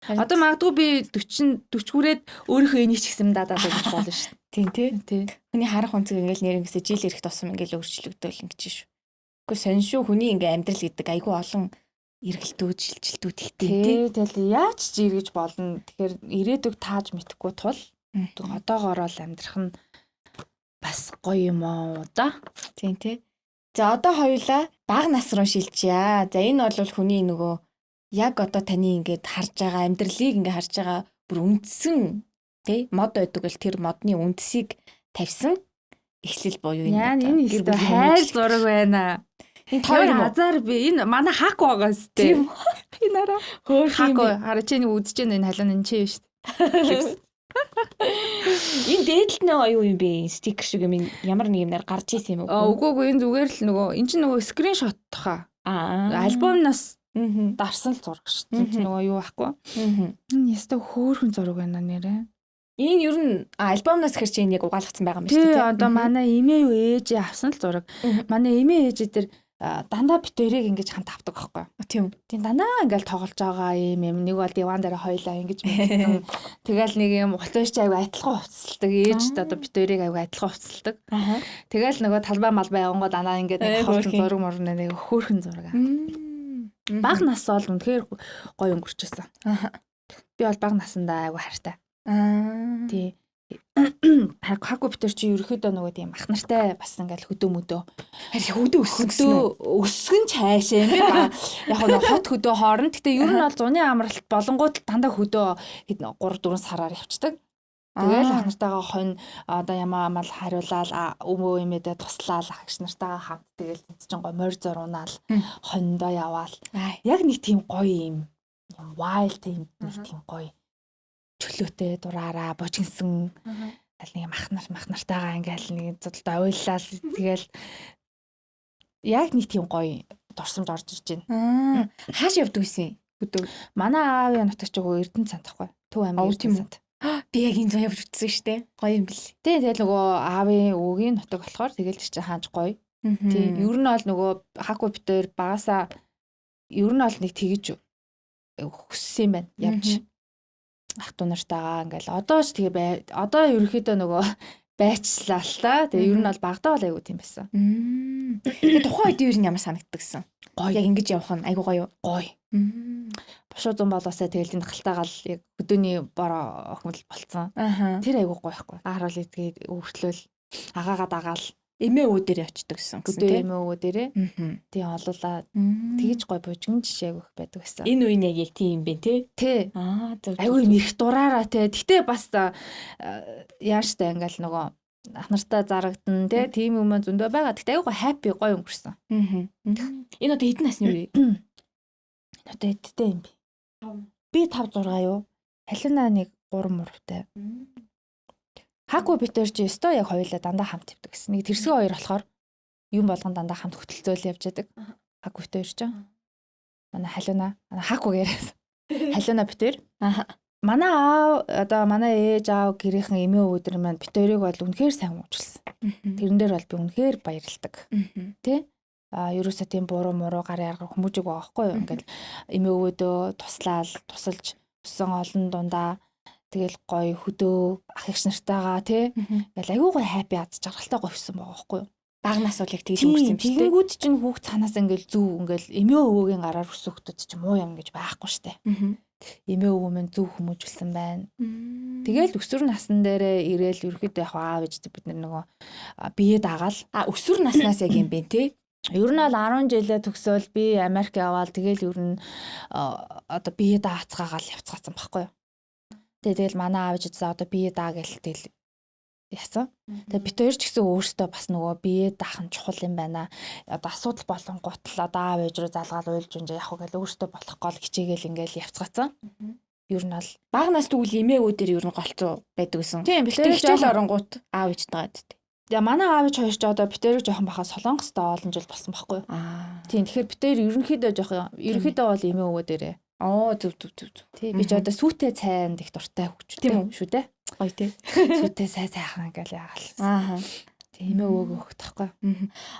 Одоо магадгүй би 40 40 хүрээд өөрийнхөө энийг ч гэсэн да да гэж болно шүү дээ. Тийм тий. Тий. Хүний харах өнцөг ингээл нэр ингэсэ жил ирэх тусам ингээл өөрчлөгдөөл ингэж шүү. Үгүй сонь шүү хүний ингээ амьдрал гэдэг айгүй олон эргэлтүүд шилжилтүүд ихтэй тий. Тэгэл яаж ч эргэж болно. Тэгэхээр ирээдүг тааж мэдэхгүй тул одоогоороо л амьдрах нь бас гоё юм уу да. Тийм тий. За одоо хоёулаа бага нас руу шилжье. За энэ бол хүний нөгөө яг одоо таны ингээд харж байгаа амьдралыг ингээд харж байгаа бүр үндсэн тий мод байдаг л тэр модны үндсийг тавьсан эхлэл буюу энэ энэ гэр бүлийн хайр зураг байна. Энэ хоёр юм азар би энэ манай хак байгаа сте. Тийм. Би нараа хөөх юм. Хараа чи нэг үзэж байна энэ халуун энэ чи биш шүү дээ. Энэ дээдэлт нөө юу юм бэ? Стикер шиг юм ямар нэг юмнаар гарч исэн юм уу? Үгүй үгүй энэ зүгээр л нөгөө эн чинь нөгөө скриншот хаа. Альбомнаас дарсан л зураг шүү дээ. Энэ нөгөө юу байхгүй. Энэ яста хөөрхөн зураг байна нэрээ. Энэ ер нь альбомнаас хэр чи энэ яг угаалгацсан байгаа юм шүү дээ. Одоо манай эмээ юу ээжээ авсан л зураг. Манай эмээ ээжээ тэр дандаа бит хоёрыг ингэж хамт авдаг байхгүй. Тийм. Тийм дандаа ингээл тоглож байгаа юм юм. Нэг бол диван дээр хоёлаа ингэж мэдсэн. Тэгэл нэг юм гутвч айгу адилхан хувцасладаг. Ээж одоо бит хоёрыг айгу адилхан хувцасладаг. Тэгэл нөгөө талбай малбай явангоо дандаа ингээд нэг хоосон зураг мурна нэг хөөрхөн зураг. Баг нас бол үнэхээр гоё өнгөрчөөсөн. Би бол баг насандаа айгу хайртай. Тий. Хаку битэр чи ерөөхдөө нөгөө тийм ах нартай бас ингээл хөдөө мөдөө. Харин хөдөө өссөн гэсэн үү? Өсгөн ч хайшаа юм бэ. Яг нь хот хөдөө хооронд. Гэтэ ер нь бол зуны амралт болонгууд дандаа хөдөө хэд 3 4 сараар явцдаг. Тэгэл ах нартайгаа хонь одоо ямаа амал хариулаал өвөө эмээдээ туслаал ах эгч нартайгаа хамт тэгэл тэнд чинь гой морь зуруунаал хондоо яваал. Яг нэг тийм гоё юм wild тийм нэг тийм гоё чөлөөтэй дураараа божигнсан аль нэг юм ах нар мах нартайгаа ингээл нэг зодолтой уйллал тэгэл яг нэг тийм гоё дурсамж орж ирж байна. Хааш явдаг гэсэн хөдөө? Манай аавын нутагч нөгөө Эрдэнэ цант ахгүй. Төв аймгийн Эрдэнэ цант. Би яг энэ зам явж үтсэн штэ. Гоё юм бэл. Тий, тэгэл нөгөө аавын өвөгийн нутаг болохоор тэгэл тэр чинь хааж гоё. Тий, ер нь бол нөгөө хаку битээр багасаа ер нь бол нэг тэгж хүссэн юм байна. Явж ах дүү нартайгаа ингээл одоо ч тэгээ бай одоо ерөөхдөө нөгөө байчлаа л та. Тэгээ ер нь бол багадаа бол айгуу тийм байсан. Тэгээ тухайн үед ер нь ямар санагддаг гэсэн? Гоё. Яг ингэж явах нь айгуу гоё юу? Гоё. Бушуу зун болоосаа тэгэл энэ халтайгаал яг хөдөөний бороо охимол болцсон. Тэр айгуу гоё байхгүй. Ааруул эзгээд өвөртлөөл агаагаа дагаал Эмээ өвөө дээр очдөг гэсэн гэсэн тийм. Эмээ өвөө дээрээ. Тийм олуулаа. Тэгэж гоё бужигн жишээ өгөх байдаг гэсэн. Энэ үеийн яг тийм юм бэ те? Тий. Аа зөв. Айгүй мэрх дураараа те. Гэтэ бас яаштай ингээл нөгөө ах нартай зарагдан те тийм юм зөндөө байгаа. Гэтэ айгүй happy гоё өнгөрсөн. Энэ одоо хэдэн насны үе? Энэ одоо хэдтэй юм бэ? Би 5 6 юу? Халина нэг 3 мурвтай. Хаку битэр чи өстой яг хоёулаа дандаа хамт явдаг гэсэн. Нэг тэрсгэн хоёр болохоор юм болгон дандаа хамт хөтөлцөөл явж яадаг. Хаку битэр чи. Манай халиуна, манай хаку гэрээс. Халиуна битэр. Манай аав одоо манай ээж аав гэрийнхэн эмээ өвдөр маань битэрийг бол үнэхээр сайн хөгжүүлсэн. Тэрэн дээр бол би үнэхээр баярлдаг. Тэ? А ерөөсөө тийм буруу муруу гар яргар хүмүүжиг байгаа байхгүй юу? Ингээл эмээ өвөөдөө туслаал, тусалж өссөн олон дундаа тэгэл гоё хөдөө ах эгч нартайгаа тий ингээл аюу гоё happy аз жаргалтай гоё өссөн байгаа байхгүй юу? Баг нас бол яг тэгж өнгөрсөн юм шүү дээ. Тэгэнгүүт чинь хүүхд цаанаас ингээл зүв ингээл эмээ өвөөгийн гараар өссөн хүүхдүүд чинь муу юм гэж байхгүй штэ. Эмээ өвөө минь зөв хүмүүжүүлсэн байна. Тэгэл өсвөр насн дээрээ ирээл ерөөхдөө яг аав ээжтэй бид нөгөө бие дагаал. А өсвөр наснаас яг юм бэ те? Ер нь бол 10 жилээ төгсөөл би Америк яваал тэгэл ер нь одоо бие даацгаагаал явцгаасан байхгүй юу. Тэгэл манай аав ээж одоо бие даа гэл тэгэл яасан. Тэгээ бит хоёр ч гэсэн өөрсдөө бас нөгөө бие даах нь чухал юм байна. Одоо асуудал болонгууд л одоо аав ээж рүү залгаал уйлж унжаа явах гэл өөрсдөө болох гол хичээгээл ингээл явцгаацсан. Ер нь бол бага нас тэгвэл эмээ өвөө дээр ер нь голцоо байдаг гэсэн. Тийм, бит хоёр хичээл оронгууд аав ээжтэйгээ байдаг. Я манай аав ээж хоёр ч одоо бит хоёр жоохон баха Солонгостой олон жил болсон байхгүй юу? Тийм, тэгэхээр бит хоёр ерөнхийдөө жоохон ерөнхийдөө бол эмээ өвөө дээрээ. Оо зөв зөв зөв зөв. Тийм, би ч одоо сүүтэй цайнд их дуртай хөвчтэй шүү дээ. Гоё тий. Сүүтэй сай сайхан ингээл яагаал. Ааха. Тийм эмээ өвөөгөө өгөх тахгүй.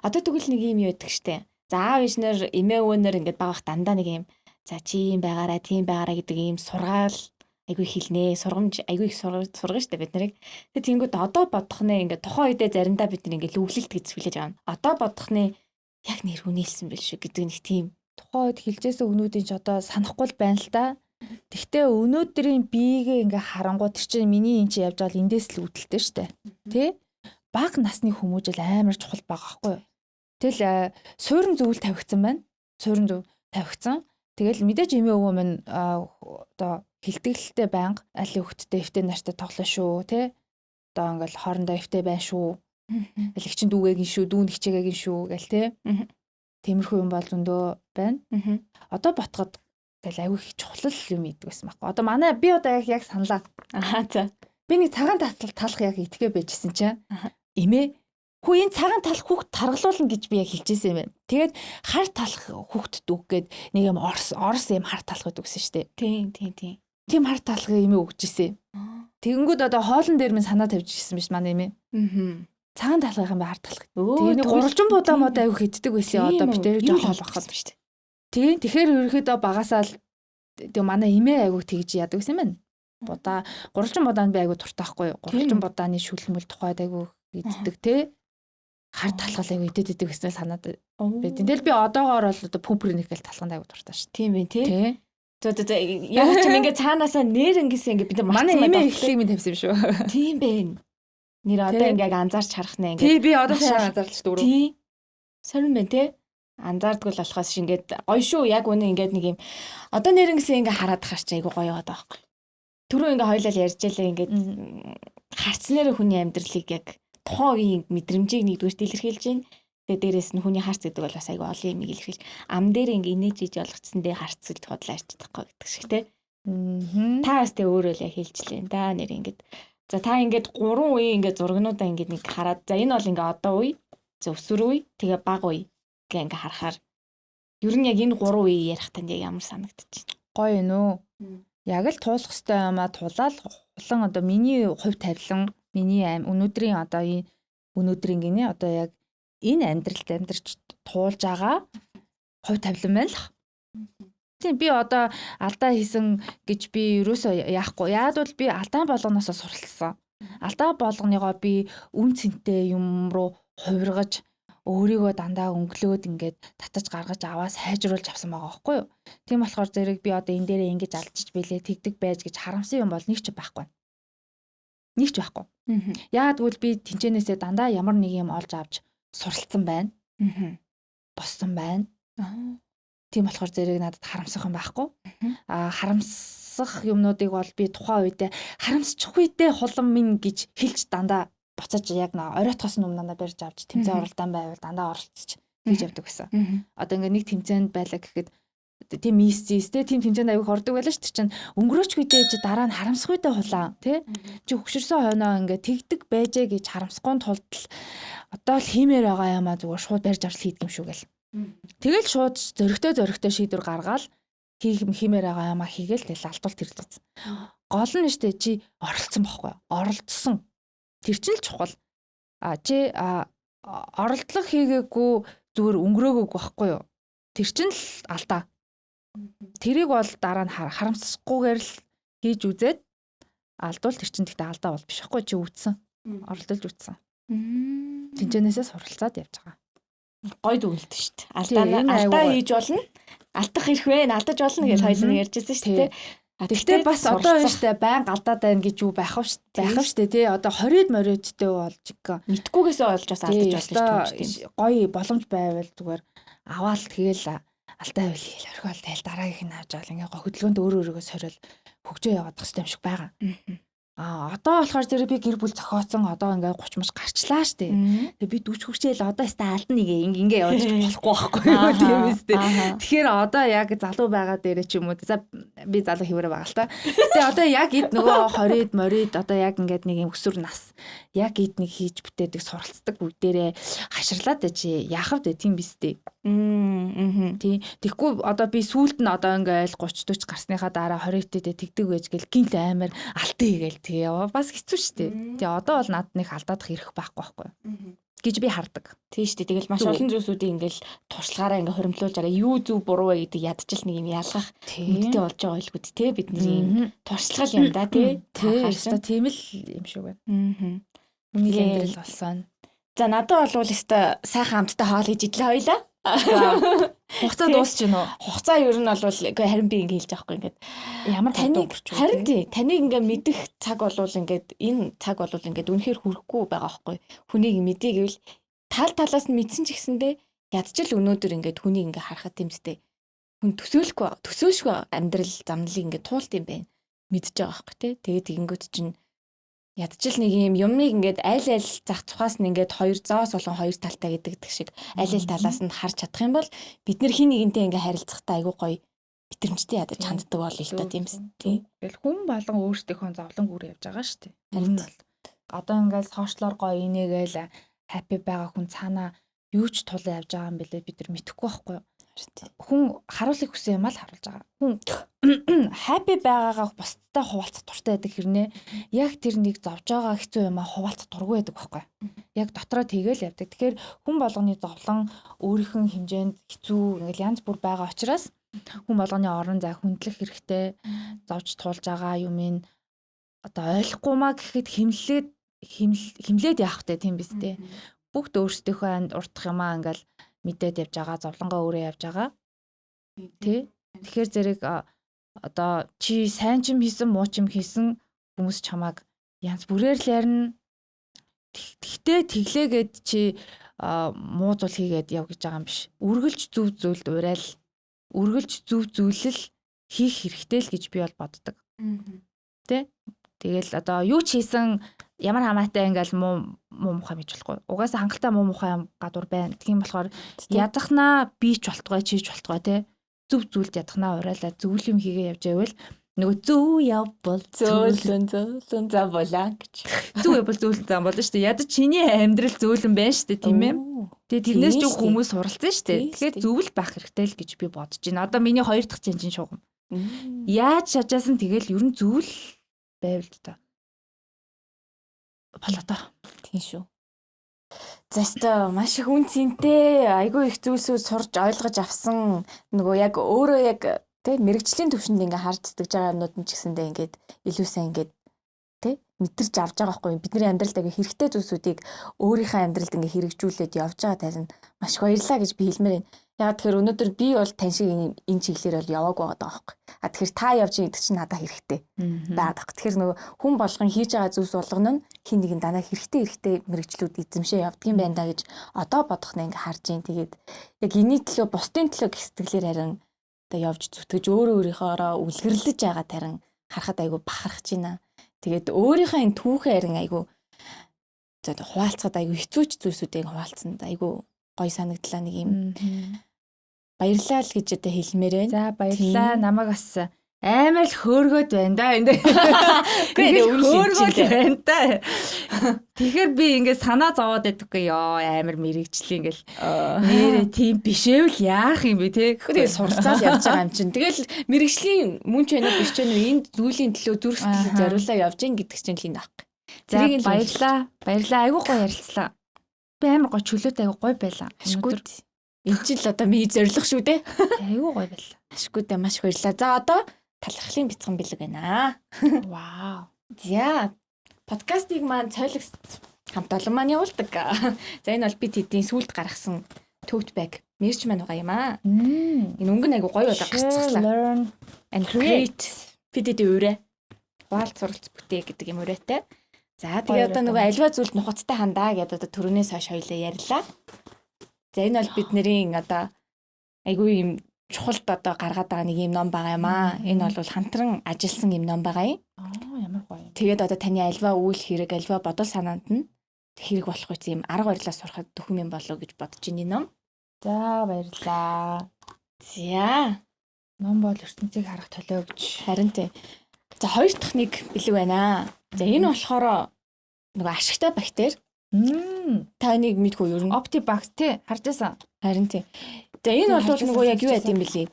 Одоо тэгвэл нэг юм юу байдаг штэ. За аав ээж нар эмээ өвөө нар ингээд багах дандаа нэг юм за чи юм байгаараа тийм байгаараа гэдэг ийм сургаал айгүй хэлнэ. Сургамж айгүй их сургана штэ бид нарыг. Тэгээ тэнгүүд одоо бодох нэ ингээд тухайн үедээ заримдаа бид нар ингээд өвлөлт гэж хүлээж авна. Одоо бодох нэ яг нэр хүнээлсэн бэл шүү гэдэг нэг тийм тухайн үед хэлжсэн өгнүүдийн ч одоо санахгүй л байна л да. Тэгтээ өнөөдрийн биегээ ингээ харангуут тэр чинь миний эн чинь явж байгаа л эндээс л үүдэлтэй штэ. Тэ? Баг насны хүмүүжил амар чухал байгаа байхгүй юу? Тэгэл суурин зөвл тавигдсан байна. Суурин зөв тавигдсан. Тэгэл мэдээж эмээ өвөө минь одоо хилтгэлтэй байнга аль хөвгттэй эвтэй нартай тоглоо шүү, тэ? Одоо ингээл хоорондоо эвтэй байна шүү. Аль их чин дүүгээгин шүү, дүүн хичээгээгин шүү гэл тэ. Тиймэрхүү юм бол зөндөө байна. Одоо ботход тэгэл аюу их чухал юм идэг байсан байхгүй. Одоо манай би одоо яг саналаа. Аа за. Би нэг цагаан талах яг итгээ байжсэн чинь. Эмээ хүү энэ цагаан талах хүүхд таргалуулна гэж би яг хэлжсэн юм байна. Тэгээд хар талах хүүхдэд үг гээд нэг юм орс юм хар талах гэдэг үгсэн шүү дээ. Тийм тийм тийм. Тийм хар талахыг эмээ өгч ирсэн. Тэгэнгүүт одоо хоолн дээр минь санаа тавьж ирсэн биш манай эмээ. Аа. Цагаан талах юм ба хар талах. Тэгээ нэг гурвалжин будаа модаа аюу хиддэг байсан. Одоо би тэр жоохон бахад шүү дээ. Тийм тэгэхээр ерөөхдөө багасаа л тэгээ манай эмээ айгуу тэгж яадаг гэсэн юм байна. Будаа гурвалжин будаанд би айгуу дуртай байхгүй юу? Гурвалжин будааны шүлмэл тухайд айгуу иддэг те. Хар талхал айгуу идэд идэг гэсэн санаад байд. Тэгэл би одоогоор бол одоо пүмпэрник гэл талханд айгуу дуртай шүү. Тийм байх те. Тий. За за яг ч юм ингээ цаанаасаа нэр ингэсэн ингээ бид нар манай эмээ эхлэгийг минь тавьсан юм шүү. Тийм байх. Нэр одоо ингээ анзаарч харах нэ ингээ. Тий би одоо сайн анзаарлаж дөрөв. Тий. Сонирн байна те. Анзаардгүй л болохоос ш ингээд гоё шүү яг үнэ ингээд нэг юм одоо нэрнгэсээ ингээ хараад харч айгу гоё яваад байгаа байхгүй. Түрүү ингээ хоёлал ярьж ялаа ингээд харцнаар хүний амьдралыг яг тухайн үеийн мэдрэмжийг нэгдүгээрт илэрхийлж байна. Тэгээ дээрэс нь хүний харц гэдэг бол бас айгу олон юм илэрхийлж ам дээр ингээ инээж иж болгоцсон дээр харц гэж худлаа ярьж чадахгүй гэдэг шиг те. Та бас тэг өөрөө л яг хэлжлээ да нэр ингээд за та ингээд гурван үеийн ингээд зургнуудаа ингээд нэг хараад за энэ бол ингээ одоо үе за өсвөр үе тэгээ бага үе гэ ингээ харахаар ер нь яг энэ гурван үе ярих танд яг ямар санагдчих. Гоё нөө. Яг л туулах хэвээр юм а тулаал хулан одоо миний хувь тавилан миний өнөөдрийн одоо энэ өнөөдрийн гинэ одоо яг энэ амьдралд амьдарч туулж байгаа хувь тавилан байна л. Тийм би одоо алдаа хийсэн гэж би ерөөсөө яахгүй. Яад бол би алдаа болгоноосоо суралцсан. Алдаа болгоныгоо би үн цэнтэй юм руу хувиргаж өөрийгөө дандаа өнгөлөөд ингээд татаж гаргаж аваа сайжруулж авсан байгаа байхгүй юу. Тийм болохоор зэрэг би одоо энэ дээрээ ингэж алдчих бэлээ тэгдэг байж гэж харамсан юм бол нэг ч байхгүй. Нэг ч байхгүй. Яагаад гэвэл би тэнчэнээсээ дандаа ямар нэг юм олж авч суралцсан байна. Боссон байна. Тийм болохоор зэрэг надад харамсах юм байхгүй. Аа харамсах юмнуудыг бол би тухайн үедээ харамсчих үедээ хулан минь гэж хэлж дандаа буцаж яг оройтхоос өмнө дандаа барьж авч тэмцээн оролдоон байвал дандаа оролцож хийж явдаг гэсэн. Одоо ингээ нэг тэмцээнд байлаа гэхэд тийм мисс те тийм тэмцээнд аяг ордог байлаа шүү дээ чинь өнгөрөөч үедээ чи дараа нь харамсах үедээ хулаан те чи хөгшөрсөн хойноо ингээ тэгдэг байжээ гэж харамсахгүй тулд л одоо л хиймээр байгаа юм а зүгээр шууд барьж авч хийдэг юм шүү гэл. Тэгэл шууд зөрөгтэй шийдвэр гаргаал хиймээр байгаа юм а хийгээл тэгэл алдвал тэр л үз. Гол нь шүү дээ чи оролцсон бохгүй оролцсон. Тэр чинь л чухал. А чи оролдлого хийгээгүй зүгээр өнгөрөөгөөгүй байхгүй юу? Тэр чинь л алдаа. Тэрийг бол дараа нь харамсахгүйгээр л хийж үзээд алдвал тэр чинь тэгтээ алдаа бол биш байхгүй чи үтсэн. Оролдолж үтсэн. Тэнцэнээсээ суралцаад явж байгаа. Гой дүгэлт шүү дээ. Алдаа хийж болно. Алдах хэрэг вэ? Алдаж болно гэж хоёулаа ярьж байсан шүү дээ. Тэгтээ бас одоо байна штэ, байн алдаад байна гэж юу байх вэ байх штэ тий. Одоо 20-д моридтэй болж мэдхгүйгээсээ болж бас алдаж болно шүү дээ. Гоё боломж байвал зүгээр аваал, тэгэл алдаа байвал хийл, орхиол, тэгэл дараагийнх нь авч авал ингээ гоо хөдөлгөөнд өөрөө өөрийгөө сорил хөгжөө яваад тах юм шиг байгаа. А одоо болохоор зэрэг би гэр бүл зохиоцсон, одоо ингээ 30 мөч гарчлаа штэ. Тэгээ би 40 хүрчээл одоо өстө алдна нэгэ ингээ ингээ явж болохгүй байхгүй юу, тийм үстэй. Тэгэхээр одоо яг залуу байгаа дээрээ ч юм уу, за би залуу хэвээрээ байгаа л та. Гэтэ одоо яг эд нөгөө 20-д морид одоо яг ингээд нэг юм өсвөр нас яг эд нэг хийж бүтээдэг, суралцдаг үе дээрээ хаширлаад чи яах вэ, тийм биз дээ. Тий. Тэгэхгүй одоо би сүүлд нь одоо ингээл 30 40 гарсныхаа дараа 20 тэйдээ тэгдэг байж гэл гинт амар алтан хийгээл тэгээ яваа бас хэцүү шүү дээ. Тэгээ одоо бол над нэг алдаадах эрх байхгүй байхгүй гэж би хардаг. Тийм шүү дээ. Тэгэл маш олон зүйлсүүдийг ингээл туршлагаараа ингээ хоримтлуулж араа юу зөв буруу вэ гэдэг ядчил нэг юм ялгах мэдтэй болж байгаа байлгүй те, бидний юм туршлага юм да тий. Тий. Өстой тийм л юм шиг байна. Миний амьдрал болсон. За, надад бол өстой сайхан амттай хоол хийж идлээ хоёлаа. Хугацаа дуусч гинөө. Хугацаа ер нь бол үгүй, харин би ингэ хэлж байгаа хгүй, ингээд ямар таныг харин тий, таныг ингээ мэдэх цаг болвол ингээд энэ цаг болвол ингээд үнэхээр хүрэхгүй байгаа хгүй. Хүнийг мэдээ гэвэл тал талаас нь мэдсэн ч гэсэндээ ядчил өнөөдөр ингээд хүнийг ингээ харахад тэмцтэй хүн төсөөлөхгүй, төсөөлшгүй амьдрал замналыг ингээ туулт юм байна. Мэдж байгаа хгүй тий. Тэгээд тэгэнгүүт чинь ядчил нэг юм юмыг ингээд аль аль зах цухаас нь ингээд хоёр зоос болон хоёр талтай гэдэг шиг аль аль талаас нь харж чадах юм бол бид нэр хин нэгэнтэй ингээд харилцахдаа айгүй гоё мэдрэмжтэй ядаж ханддаг бол л та, тийм тий. Тэгэл хүн болгон өөрсдийнхөө зовлон гүр явж байгаа шүү дээ. Харин бол одоо ингээд сошиалор гоё инээгээл happy байгаа хүн цаанаа юу ч тулан явж байгаа юм бэлээ, бид нар мэдэхгүй байхгүй юу? Хүн харуулахыг хүсэн юм аа л харуулж байгаа. Хүн happy байгаагаа бусдтай хуваалцах дуртай байдаг хэрнээ яг тэр нэг зовж байгаа хэцүү юм аа хуваалцах дургүй байдаг байхгүй. Яг дотроо тэгэл явдаг. Тэгэхээр хүн болгоны зовлон өөрийнх нь хэмжээнд хэцүү ингээл янз бүр байгаа учраас хүн болгоны орон зай хүндлэх хэрэгтэй. Зовж туулж байгаа юмыг одоо ойлгохгүй маа гэхэд химлээд химлээд яах вэ, тийм биз дээ. Бүгд өөрсдийнхөө урдах юмаа ингээл мэдээд явж байгаа, зовлонгоо өөрөө явж байгаа. Тэ? Тэгэхээр зэрэг одоо чи сайн ч юм хийсэн, муу ч юм хийсэн, хүмүүс чамааг янз бүрээр л ярина. Тэгтээ тэглээгээд чи муу зүйл хийгээд яв гэж байгаа юм биш. Үргэлж зөв зүйлд уриал, үргэлж зөв зүйлэл хийх хэрэгтэй л гэж би бол боддог. Тэ? Тэгэл одоо юу ч хийсэн ямар хамаатай ингээл муу муу мухай мэж болохгүй. Угаасаа хангалттай муу мухай юм гадуур байна. Тийм болохоор ядахнаа би ч болтгой, чи ч болтгой те. Зөв зүйлд ядахнаа уриалаа зөв юм хийгээ явж байвал нөгөө зөв явбал зөөлөн зөөлөн зам болаа гэж. Зөв явбал зөөлөн зам болно шүү дээ. Ядаж чиний амьдрал зөөлөн байна шүү дээ, тийм ээ. Тэгээ тэрнээс ч хүмүүс суралцсан шүү дээ. Тэгэхээр зөв л байх хэрэгтэй л гэж би бодож байна. Одоо миний хоёр дахь чанжин шугам. Яаж шажаасан тэгэл ер нь зөв л байвал та болоо доо. Тийм шүү. За, өстой маш их үн цэнтэй, айгүй их зүйлсүүд сурч ойлгож авсан. Нөгөө яг өөрөө яг тэ мэрэгжлийн төвшөнд ингээ харж сэтгэж байгаа юмнууд нь ч гэсэндээ ингээд илүү сайн ингээд тэ мэдэрч авч байгаа байхгүй, бидний амьдралд ингээ хэрэгтэй зүйлсүүдийг өөрийнхөө амьдралд ингээ хэрэгжүүлээд явж байгаа тань маш их баярлалаа гэж би хэлмээр байна. Яг тэгэхээр өнөөдөр би бол тань шиг энэ чиглэлээр бол яваагүй байгаа байхгүй. А тэгэхээр та явж байгаа гэдэг чинь надад хэрэгтэй байгаад байхгүй. Тэгэхээр нөгөө хүн болгон хийж байгаа зүйлс болгоно нь хин нэгэн дандаа хэрэгтэй хэрэгтэй мэрэгчлүүд эзэмшээ явдгийн байна да гэж одоо бодох нь ингээ харж ийн. Тэгээд яг энэний төлөө, бусдын төлөө гэх сэтгэлээр харин одоо явж зүтгэж өөрөө өөрийнхөөрөө үлгэрлэж байгаа тарин харахад айгүй бахархаж байна. Тэгээд өөрийнхөө энэ түүхээ харин айгүй за хуваалцахад айгүй хэцүүч зүйлсүүдийг хуваалцсанд айгүй гоё санагдлаа, нэг юм баярлалаа л гэж одоо хэлмээр байна. За, баярлалаа. Намайг бас амар л хөөргөөд байна да энэ. Үгүй, хөөргөөд байна да. Тэгэхээр би ингээд санаа зовоод байдаггүй ёо, амар мэрэгжлийн ингээл нэрээ тийм бишээвэл яах юм бэ те. Тэгээ сурцаал явж байгаа юм чинь. Тэгэл мэрэгжлийн мөн ч байна уу, биш ч байна уу, энэ зүйлийн төлөө зүрх сэтгэл зориулаа явж гин гэдэг чинь л энэ ах. За, баярлалаа. Баярлалаа. Айгуу гоё ярилцлаа. Би амар гоё чөлөөтэй, айгуу гоё байлаа. Ашгүй. Энэ чинь л одоо миний зорилго шүү дээ. Айгуу гоё байлаа. Ашгүй дээ, маш их баярлалаа. За, одоо талархлын бяцхан бэлэг байна. Вау. За, подкастыг маань цойлог хамт олон маань явуулдаг. За, энэ бол би тэдний сүүлд гаргасан tote bag мерч маань байгаа юм аа. Энэ өнгө нь айгуу гоё болоо гарцглаа. Learn and create. Пидэд уурай. Хуваалц суралц бүтээ гэдэг юм уурайтай. За тэгээ одоо нөгөө альва зүйлд нухацтай хандаа гэдэг одоо түрүүнээс хойш хоёлаа ярьлаа. За энэ бол бидний одоо айгүй юм чухалд одоо гаргаад байгаа нэг юм ном байгаа юм аа. Энэ бол хамтран ажилласан юм ном байгаа юм. Аа, ямар гоё юм. Тэгээд одоо таны альва үйл хэрэг, альва бодол санаанд нь хэрэг болох үс юм арга барилаа сурахад дөхөм юм болов гэж бодож ин энэ ном. За, баярлаа. За. Ном бол ертөнцийг харах төлөө гэж. Харин тий. За, хоёр дахь нэг бэлэг байна. За, энэ болохоор нөгөө ашигтай бактери. Та энийг мэдгүй юу? Optibac тий, харж байсан. Харин тий. За, энэ бол нөгөө яг юу яд юм бэлээ?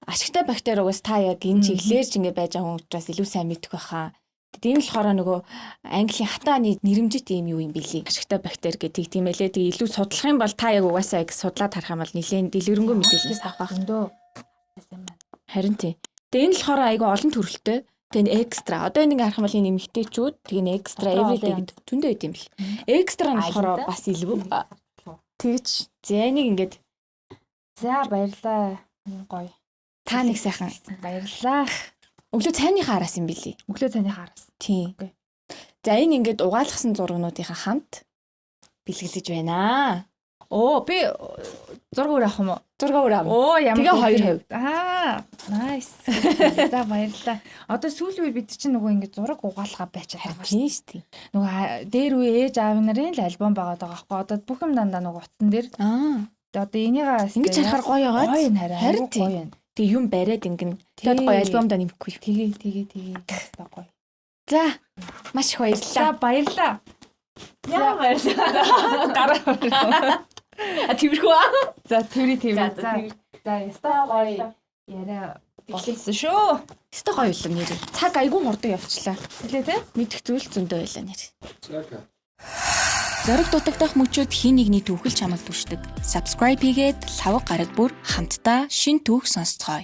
Ашигтай бактери угаас та яг энэ чиглэлээр ч ингэ байж байгаа хүн учраас илүү сайн мэдэх байхаа. Тэгээд энэ болохоор нөгөө Английн хатааны нэрэмжит юм юу юм бэлээ? Ашигтай бактери гэдэг тийм байлээ. Тэгээ илүү судлах юм бол та яг угаасаа яг судлаад харах юм бол нэлээд дэлгэрэнгүй мэдээлэл авах байх. Өндөө. Харин тий. Тэгээ энэ болохоор айгүй олон төрөлтэй. Тэгээ энэ экстра. Одоо энэ ингээ харах юм бол энэ эмэгтэйчүүд тэгээ энэ экстра everyday гэдэг зөндөө байд юм бэл. Экстра нь болохоор бас илүү. Тэгж зэ энийг ингээд За, баярлаа. Гоё. Та нэг сайхан. Баярлаа. Өглөө цайныхаа араас юм бэлээ. Өглөө цайныхаа араас. Тийм. За, энэ ингээд угаалгасан зургнуудынхаа хамт бэлгэлж байна. Оо, би зураг өөр авах юм уу? Зураг өөр авах. Оо, ямар Тэгээ 2%. Аа, nice. За, баярлалаа. Одоо сүүлийн үе бид чинь нөгөө ингээд зураг угаалгаа байчаад байгаа шүү дээ. Нөгөө дээр үе ээж аав нарын л альбом байгаа даа байхгүй. Одоо бүх юм дандаа нөгөө утсан дээр. Аа. Одоо энийгээ ингэж харахаар гоё байгаа. Гоё хараа. Харин гоё юм. Тэгээ юм бариад ингэн. Тэгээд гоё альбомдоо нэмэхгүй. Тэгээ тэгээ тэгээ. Гоё. За, маш их баярлалаа. За, баярлалаа. Яа, баярлалаа. Гараа. А, тиймэрхүү аа. За, тэрий тэрий. За, за, яста гоё яриа болчихсон шүү. Яста гоё юм нэр. Цаг айгүй хурдан явчлаа. Тэглээ те. Мэдэх зүйл зөндөө байлаа нэр. За. Зориг дутагдах мөчөд хин нэгний түүхэл чамайг түшдэг. Subscribe хийгээд лавга гараг бүр хамтдаа шин түүх сонсцгоё.